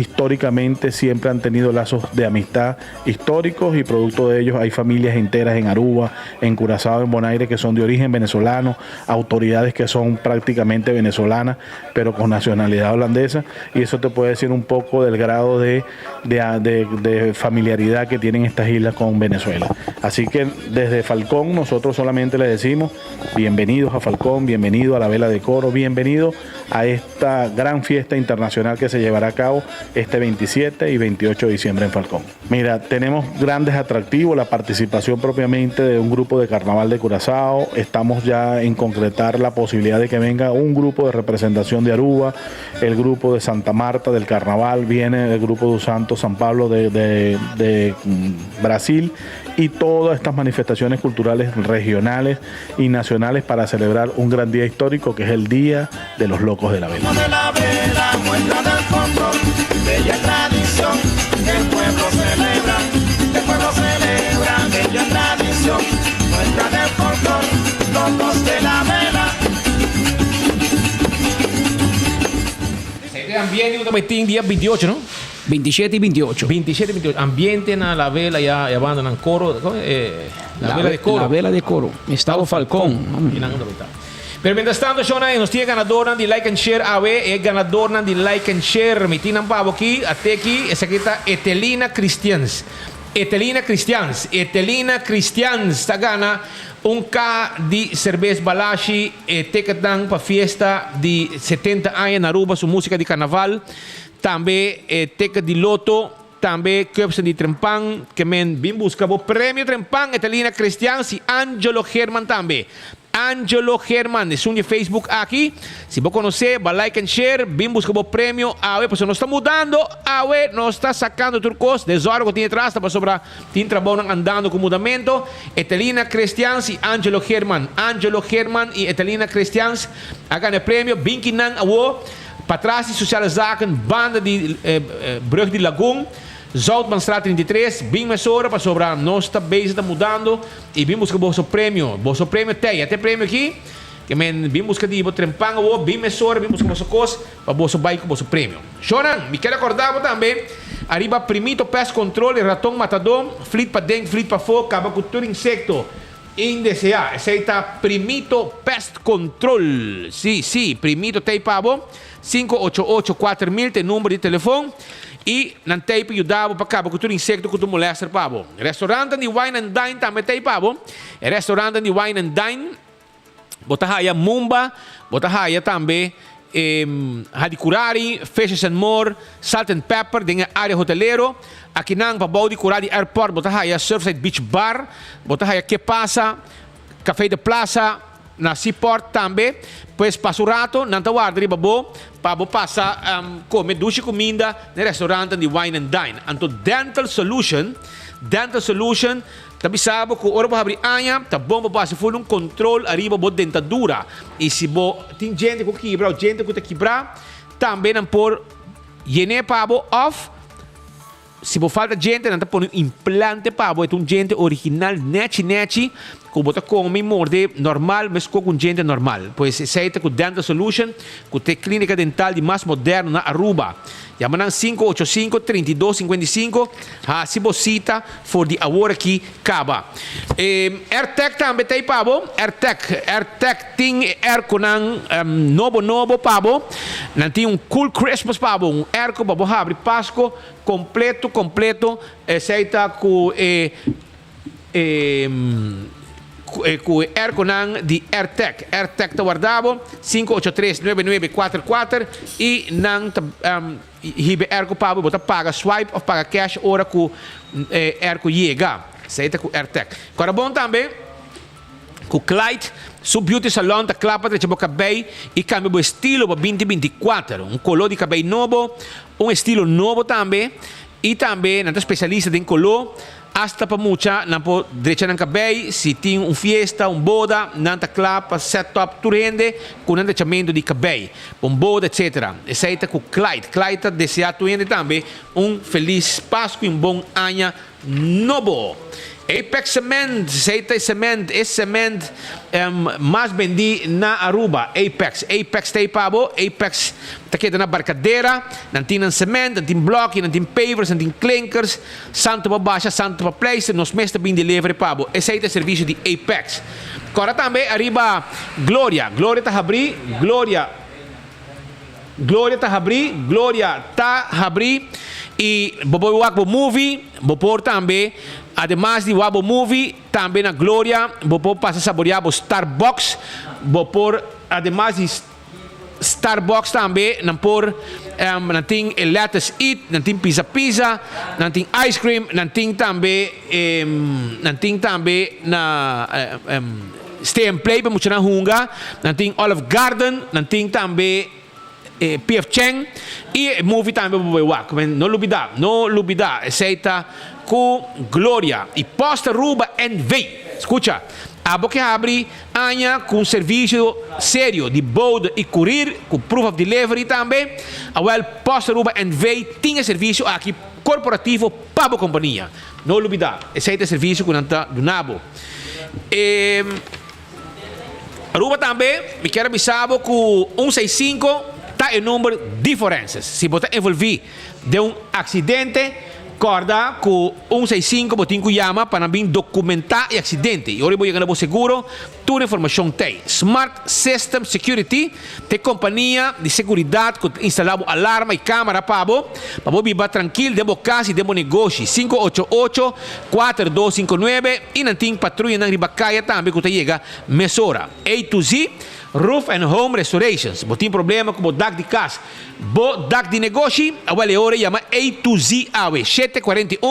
históricamente siempre han tenido lazos de amistad históricos y producto de ellos hay familias enteras en Aruba, en Curazao, en Bonaire que son de origen venezolano, autoridades que son prácticamente venezolanas, pero con nacionalidad holandesa, y eso te puede decir un poco del grado de, de, de- de familiaridad que tienen estas islas con Venezuela. Así que desde Falcón nosotros solamente les decimos bienvenidos a Falcón, bienvenido a la Vela de Coro, bienvenido a esta gran fiesta internacional que se llevará a cabo este 27 y 28 de diciembre en Falcón. Mira, tenemos grandes atractivos, la participación propiamente de un grupo de Carnaval de Curazao, estamos ya en concretar la posibilidad de que venga un grupo de representación de Aruba, el grupo de Santa Marta del Carnaval, viene el grupo de Santo San Pablo de, de- de, mm, Brasil y todas estas manifestaciones culturales regionales y nacionales para celebrar un gran día histórico que es el Día de los Locos de la Vela. De la vela, muestra del folclor, bella tradición que el pueblo celebra, que el pueblo celebra, bella tradición, muestra del folclor, locos de la vela. E ambiente ku ta bai tin dia 28, no? 27 y 28. 27 y 28. Ambiente na la vela ya, ya banda nan coro. ¿cómo es? Eh, la, vela de coro. La vela de coro. Estado Falcón. Y nan unda bai ta. Pero mientras tanto, Shona, nos tin ganadornan di like and share awe, e ganadornan di like and share. Mi tin nan pa bo aki, ate aki, esaki ta Etelina Christians. Etelina Christians, Etelina Christians ta gana un ka di serbes Balashi, e ticketnan pa fiesta di 70 aña na Aruba su musica di carnaval, tambe e ticket di loto, tambe cupsnan di Trempan, ke men bin busca bo premio Trempan, Etelina Christians y Angelo Herman tambe. Angelo Herman, esun di Facebook aki. Si bo conoce, ba like and share, bin busca bo premio awe, pasobra nos ta mudando awe, nos ta sacando tur cos, desorden cu tin atras ta pasobra tin trabounan andando cu mudamento. Etelina Christians y Angelo Herman, Angelo Herman y Etelina Christians a gana e premio, bin ki nan awo patras di Sociale Zaken, banda di brug di Lagun, Zoutmanstraat 33, bin mesora pasobra nos ta bezig ta mudando y bin busca boso premio, boso premio tey, ate premio aki. Ke men bin buska di bo trempan awor, bin mesora bin buska boso kos pa boso bai ku boso premio. Shornan, mi ker akorda bo tambe ariba Primito Pest Control e raton matadó, flit paden, flit pafó, kaba ku tur insekto indeseá. Esei ta Primito Pest Control. Sí, sí, Primito t'ei pa bo. 588 4000 ta e number di telefon i nan t'ei pa yuda bo pa kaba ku tur insekto ku ta molester pa bo. Restorantan di Wine and Dine tambe t'ei pa bo. E restorantan di Wine and Dine. Bo ta haya Mumba, bo ta haya tambe Hadicurari, Fishes and More, Salt and Pepper den e area hotelero. Akinan pa bou di kura di airport bo ta haya Surfside Beach Bar, bo ta haya Ke Pasa, Café de Plaza, na Seaport tambe. Pues pasa un rato nan ta warda riba bo pa bo pasa come dushi cuminda na e restauranten di Wine and Dine. Anto Dental Solution, Dental Solution, Ta bisa bo ku ora bo habri aña, ta bon pa bo hasi full un kontrol ariba bo dentadura. I si bo tin djente ku kibra òf djente ku ta kibrá, tambe nan por yen'é pa bo òf si bo falta djente nan ta pone un implante pa bo. E ta un djente original nèchi nèchi ku bo ta kome i morde normal meskos ku un djente normal. Pues esei ta ku Dental Solution ku ta e klínika dental di mas moderno na Aruba. Yama nan 585 32 55, hasi bo sita for di awor aki kaba. E Airtec tambe ta ei pa bo, Airtec, Airtec tin e airconan nobo nobo pa bo, nan tin un cool Christmas pa bo, un airco pa bo habri Pasco completo completo, esei ta ku e E ku e airconan di Airtec. Airtec ta warda bo, 583 9944 i nan ta hiba e airco pa bo. Bo ta paga swipe of paga cash ora ku e airco yega. Esei ta ku Airtec. Kòrda bon tambe ku Clyde su beauty salon ta kla pa drecha bo kabei i kambia bo estilo pa 2024. Un koló di kabei nobo, un estilo nobo tambe i tambe nan ta spesialista den koló. Asta pa mucha nan por drecha nan kabei, si tin un fiesta, un boda, nan ta kla pa set up tur hende ku nan drechamentu di kabei, pa un boda etc. Esei ta ku Clyde. Clyde ta desea tur hende tambe un felis Pasku i un bon aña nobo. Apex Cement, esei ta e cement, e cement mas bendí na Aruba. Apex, Apex ta ei pa bo, Apex ta keda na Barcadera, nan tin nan cement, nan tin bloki, nan tin pavers, nan tin klinkers. Santu pa basha, santu pa pleister, nos mes ta bin delivery pa bo. Esei ta e servisio di Apex. Kòrda tambe ariba Gloria. Gloria ta habrí, Gloria, Gloria ta habrí, Gloria ta habrí. I bo por wak bo movie, bo por tambe, ademas di wak bo movie, tambe na Gloria bo por pasa saboreá bo Starbucks, bo por ademas di. Starbucks tambe nan por nan tin e lettuce eat, nan tin pizza pizza, nan tin ice cream, nan tin tambe nan tin tambe na stay and play pa muchanan hunga, nan tin Olive Garden, nan tin tambe PF Chang y e movie tambe bo por bay wak. No lubida, no lubida esey ta cu Gloria y Post Aruba NV. Scucha, abo ke habri Aña cu un servicio serio di bode y courier cu proof of delivery tambe. Awel Post Aruba NV tin e servicio aki corporativo pa bo compania. No lubida, esey ta e servicio cu nan ta duna bo. E Aruba tambe mi kier a bisa bo cu un seis cinco ta e number di forenses. Si bo ta envolvi den un accidente, Kòrda ku un seis sinku bo tin ku yama pa nan bin dokumentá e aksidente i ora bo yega na bo seguro tur informashon t'ei. Smart System Security ta e kompania di seguridat ku ta instalá bo alarma i kámara pa bo pa bo biba trankil den bo kas i den bo negoshi. 588 4259 i nan tin patruyanan riba kaya tambe ku ta yega mesora. A to Z Roof and Home Restorations Bo tin problema ku bo dak di kas? Bo dak di negoshi awel e ora yama A to Z awe shete 41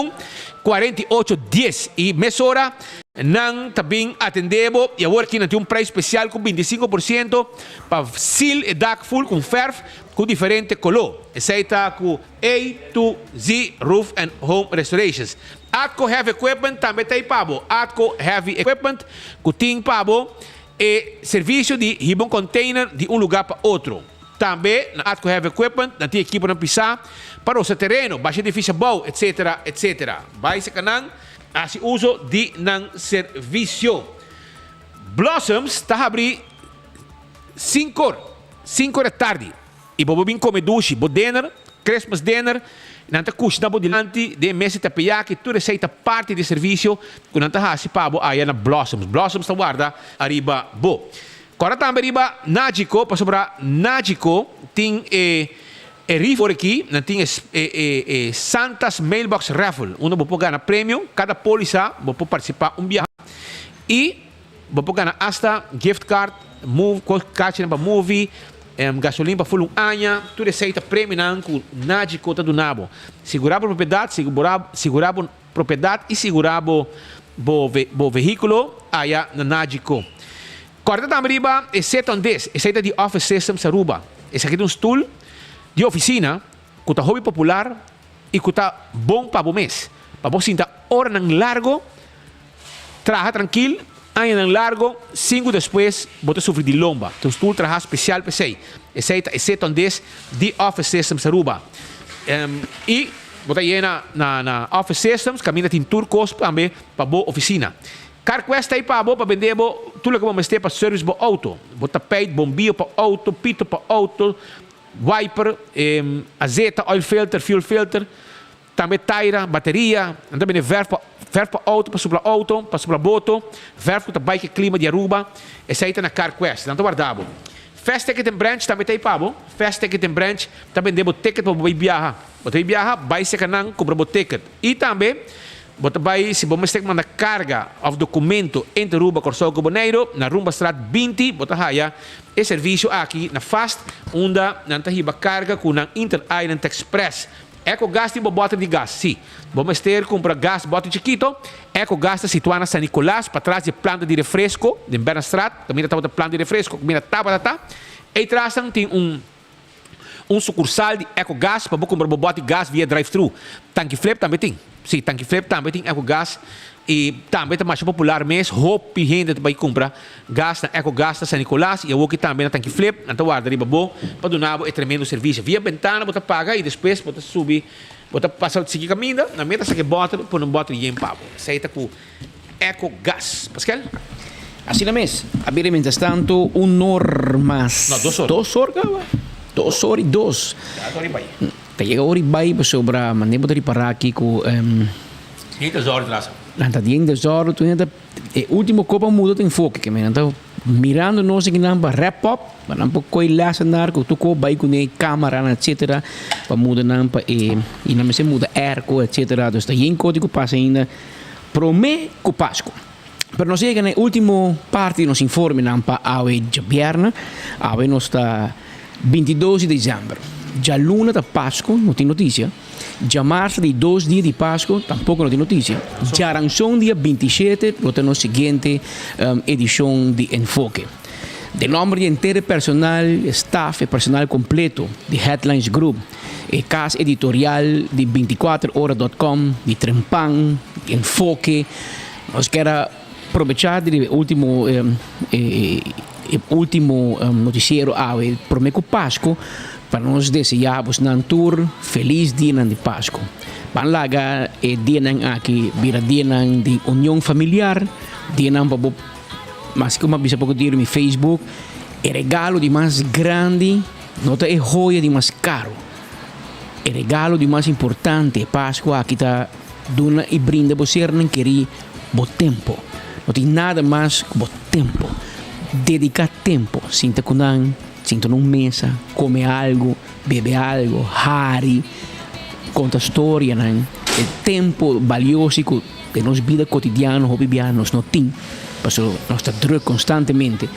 48 dies i mesora. Nan ta bin atendé bo i awor aki nan tin un prijs spesial ku 25% pa seal e dak full ku verf ku diferente koló. Esei ta ku A to Z Roof and Home Restorations. Atco Heavy Equipment tambe ta ei pa bo. Atco Heavy Equipment ku tin pa bo e servisio di hiba un container di un lugá pa otro. Tambe na Atco Heavy Equipment nan tin ekiponan pisá pa rosa tereno, basha edifisio abou, etc. Etc. Bai serka nan. Hasi uso di nan servisio. Blossoms ta habri sinkor, sinkor e tardi i bo por bin kome dushi, bo dinner, Christmas dinner, nan ta kushina bo dilanti den e mesa di tapeyaki, tur esei ta parti di e servisio ku nan ta hasi pa bo aya na Blossoms. Blossoms ta warda ariba bo. Kòrda tambe riba Nagico pasobra Nagico tin e E rifa ora aki nan tin e e Santa's Mailbox Raffle unda bo por gana premio, kada polisa bo por participa un biaha y bo por gana hasta gift card, move kachinan pa movie, gasolin pa full un aña, tur esey ta premionan ku Nagico ta duna bo. Sigura bo propiedad, sigura bo propiedad y sigura bo bo vehiculo aya na Nagico. Corda tambe riba e Sit on This, esey ta di Office Systems Aruba. Esaki ta un stoel di oficina cu ta hopi popular y cu ta bon pa bo mes, pa bo sinta oranan largo, traha trankil, añanan largo, sin cu despues bo ta sufri di lomba. Ta un stoel traha special pa esey. Esey ta e Sit on This di Office Systems Aruba. Y bo ta yena na Office Systems caminda tin tur cos tambe pa bo oficina. Carquest ta ei pa bo pa bende bo tur loke bo mester pa service bo auto. Bo tapijt, bombio pa auto, pito pa auto, wiper, azeta, oil filter, fuel filter, tambe taira, bateria. Nan ta bende verf pa verf pa auto, pa supla auto, pa supla boto, verf ku ta bai ku e klima di Aruba. Esei ta na Carquest. Nan ta warda bo. Fast Ticket and Branch tambe ta ei pa bo. Fast Ticket and Branch ta bende bo ticket pa bo bai biaha. Bo ta bai biaha, bai serka nan kumpra bo ticket. I tambe Bo ta bai si bo mester manda karga òf dokumento entre Aruba, Kòrsou ku Boneiru, na Rumbastraat 20 bo ta haya e servisio aki na fast unda nan ta hiba karga ku nan Inter Island Express. Eco Gas tin bo bòter di gas? Si. Bo mester kumpra gas bòter chikito? Eco Gas ta situá na San Nicolas, patras di e planta di refresko den Bernardstraat, kaminda tabata planta di refresko, kaminda tabata ta. Ei trasnan tin un. Un sucursal di Ecogas pa bo cumpra bo boti gas via drive-thru. Tanki Flip tambe tin. Sí, Tanki Flip tambe tin Ecogas y tambe ta masha popular mes. Hopi hende ta bay cumpra gas na Ecogas na San Nicolas y awoki tambe na Tanki Flip. Nan ta warda riba bo pa duna bo e tremendo servicio. Via bentana bo ta paga y despues bo ta subi, bo ta pasa sigui caminda, nan meta saca e boter, pone un boter yen pa bo. Esey ta cu Ecogas. Pascal? Asina mes, a bira mientrastanto un or mas. No, dos or. Dos or caba. Dos or y dos. Ya, ora y bai. Ta yega ora y bai pasobra mane bo ta ripara aki cu. Dien desorden ta lasa. Nan ta dien desorden tur hende ta e ultimo copa muda ta enfoke ke men nan ta mirando nos aki nan pa wrap up pa nan por coy lesenaar cu tur cos bay cune camaranan etcetera pa muda nan pa e y nan mester muda airco etcetera dus ta yen cos di cu pasa ainda. Promé ku Pasku. Pero nos yega na e último parti di nos informenan pa awe djabièrnè. Awe nos ta 22 di desèmber. Djaluna ta Pasku, no tin notisia. Djamars ta di dos dia di Pasku, tampoko no tin notisia. Djaranson dia 27 lo ta nos siguiente edishon di Enfoke. Den nòmber di henter e personal, e staf, e personal kompleto di Headlines Group, e kas editorial di 24 ora dòt kòm, di Trempan, di Enfoke, nos kier a probechá di e último e último notisiero awe promé ku Pasku pa nos deseá bosnan tur felis dianan di Pasku. Ban laga e dianan aki bira dianan di union familiar, dianan pa bo. Mas ku mi a bisa poko dia riba mi Facebook, e regalo di mas grandi no ta e hoya di mas karo. E regalo di mas importante e Pasku aki ta duna i brinda bo sernan kerí bo tempo. No tin nada mas ku bo tempo. Dediká tempo, sinta ku nan, sinta na un mesa, kome algu, bebe algu, hari, konta storianan. E tempo balioso ku. Den nos bida kotidiano hopi biaha nos no tin, pasobra nos ta drùk konstantemente.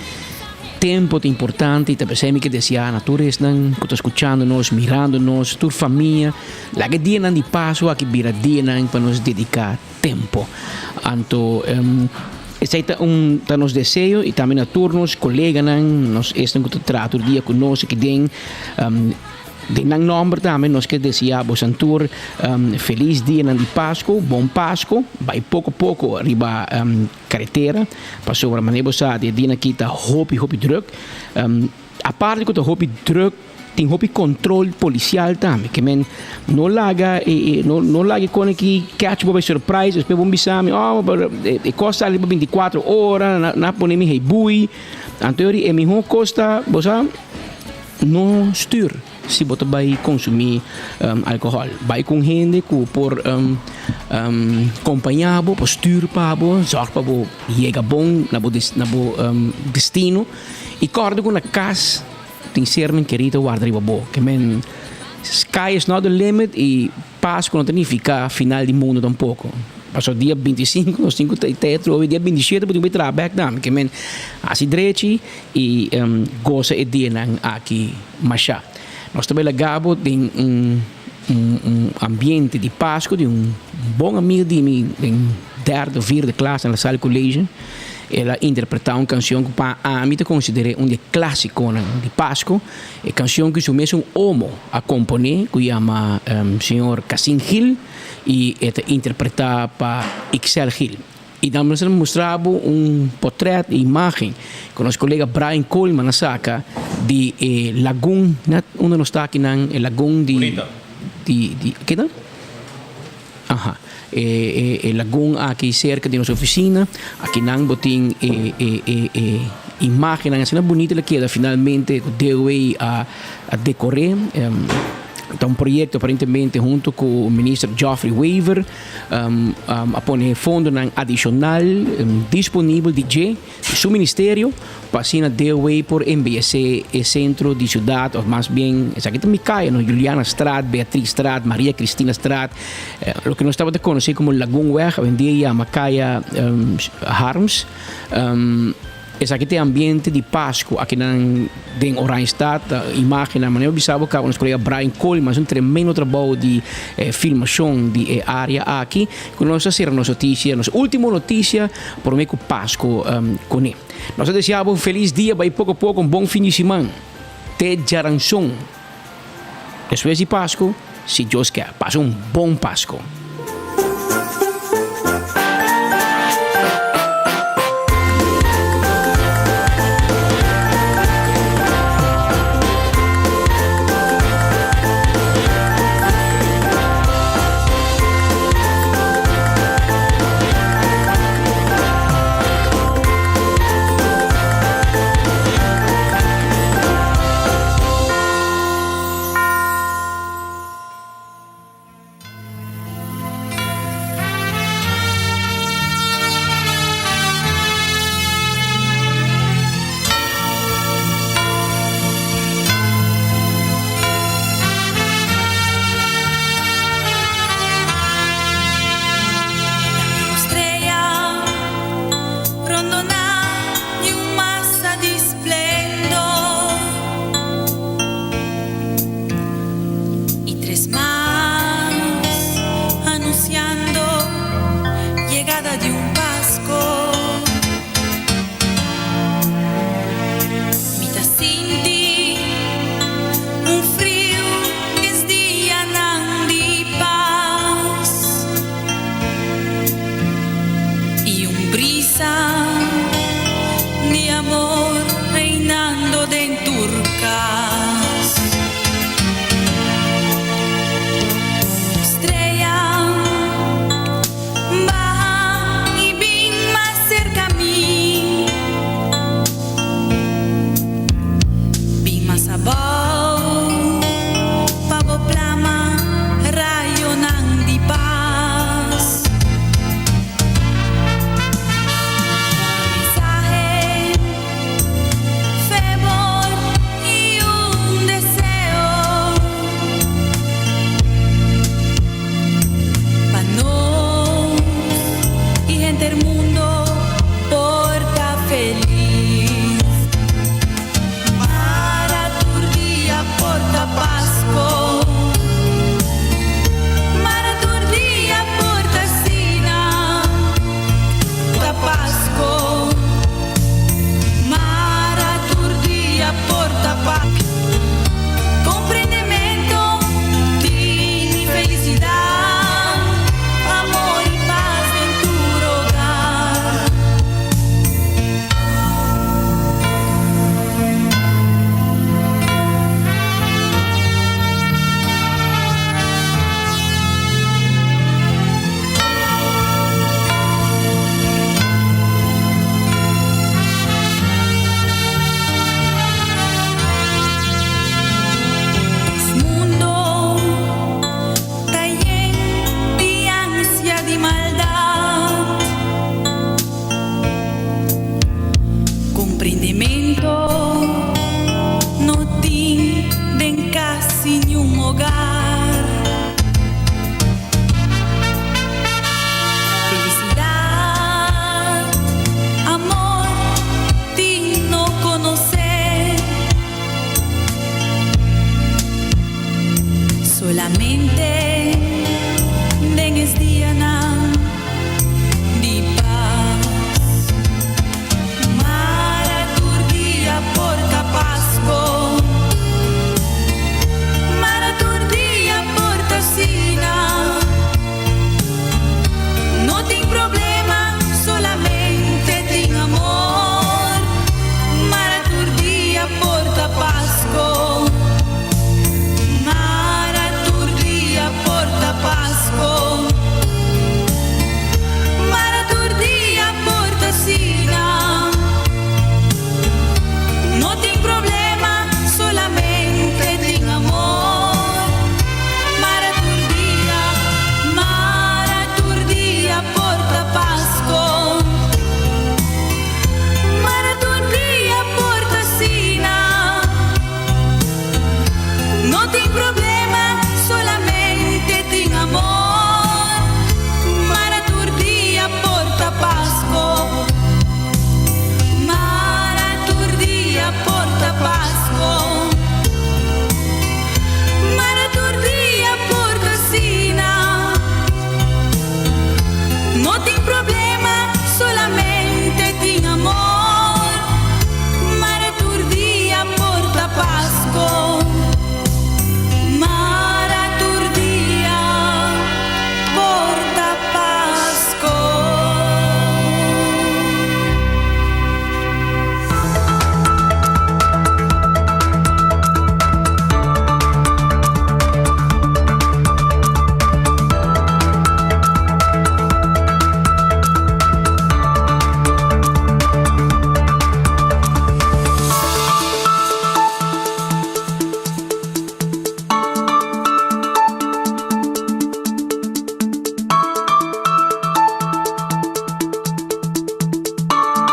Tempo ta importante y ta p'esei mi ke deseá na tur esnan ku ta skuchando nos, mirando nos, tur famia, laga e dianan di Pasku aki bira dianan pa nos dediká tempo. Anto esei ta un ta nos deseo y tambe na tur nos koleganan, nos esnan ku ta traha tur dia ku nos aki den. Den nan nomber tambe nos ke desea bosan tur felis dianan di Pasco, bon Pasco, bai poco poco riba caretera, pasobra manera bo sa di e dianan aki ta hopi hopi druk, aparte cu ta hopi druk tin hopi control policial tambe, ke men no laga no laga e con aki catch bo by surprise, despues bo bisa mi oh pero e cos sali riba binticuatro ora, nan a pone mi heibui, anto e miho cos ta bo sa. No stuur si bo ta bai consumi alcohol. Bai cu un hende cu por compaña bo, por stuur pa bo, zorg pa bo yega bon na bo na bo destino. Y corda cu na cas tin sernan keri ta warda riba bo. Ke men sky is not the limit y Pascu no ta nifica final di mundo tampoco. Pasobra dia 25 nos tin cu ta atrobe, dia 27 bo tin cu bai traha bek tambe. Ke men haci drechi y goza e dianan aki masha. Nos ta bai laga bo den un un ambiente di Pascu di un bon amigo di mi den derde of vierde klas na La Salle College. El a interpreta un cancion cu pa ami ta considere un di e clasiconan di Pascu. E cancion cu su mesun omo a compone cu yama señor Casin Gil y e ta interpreta pa Ixel Gil. Y dan nos a mustra bo un potret, e imagen cu nos colega Brian Coleman a saca di e lagun, net unda nos ta akinan, e lagun di, di, di, kinan? Aha, e e lagun aki cerca di nos oficina, akinan bo tin e e e e imagennan asina bunita lo keda finalmente cu DOE a a decore. Ta un proyecto aparentemente hunto cu Minister Geoffrey Wever a pone fondonan adicional disponibel di dje. Su ministerio pa asina DOW por embeyesé e sentro di siudat òf mas bien esaki ta mi kaya no Julianastraat, Beatrixstraat, Maria Cristinastraat, loke nos tabata konosé komo Lagoenweg awendia yama kaya Harms. Esaki ta e ambiente di Pasku akinan den Oranjestad. Imágennan manera bo bisa bo kaba nos kolega Brian Coleman haci un tremendo trabou di filmashon di e área aki. Ku nos a sera nos notisia, nos último notisia promé ku Pasku kuné. Nos a desea bo un felis dia, bai poko poko, un bon fin di siman. Te djaranson despues di Pasku, si Dios ke. Pasa un bon Pasku. Comprendimento.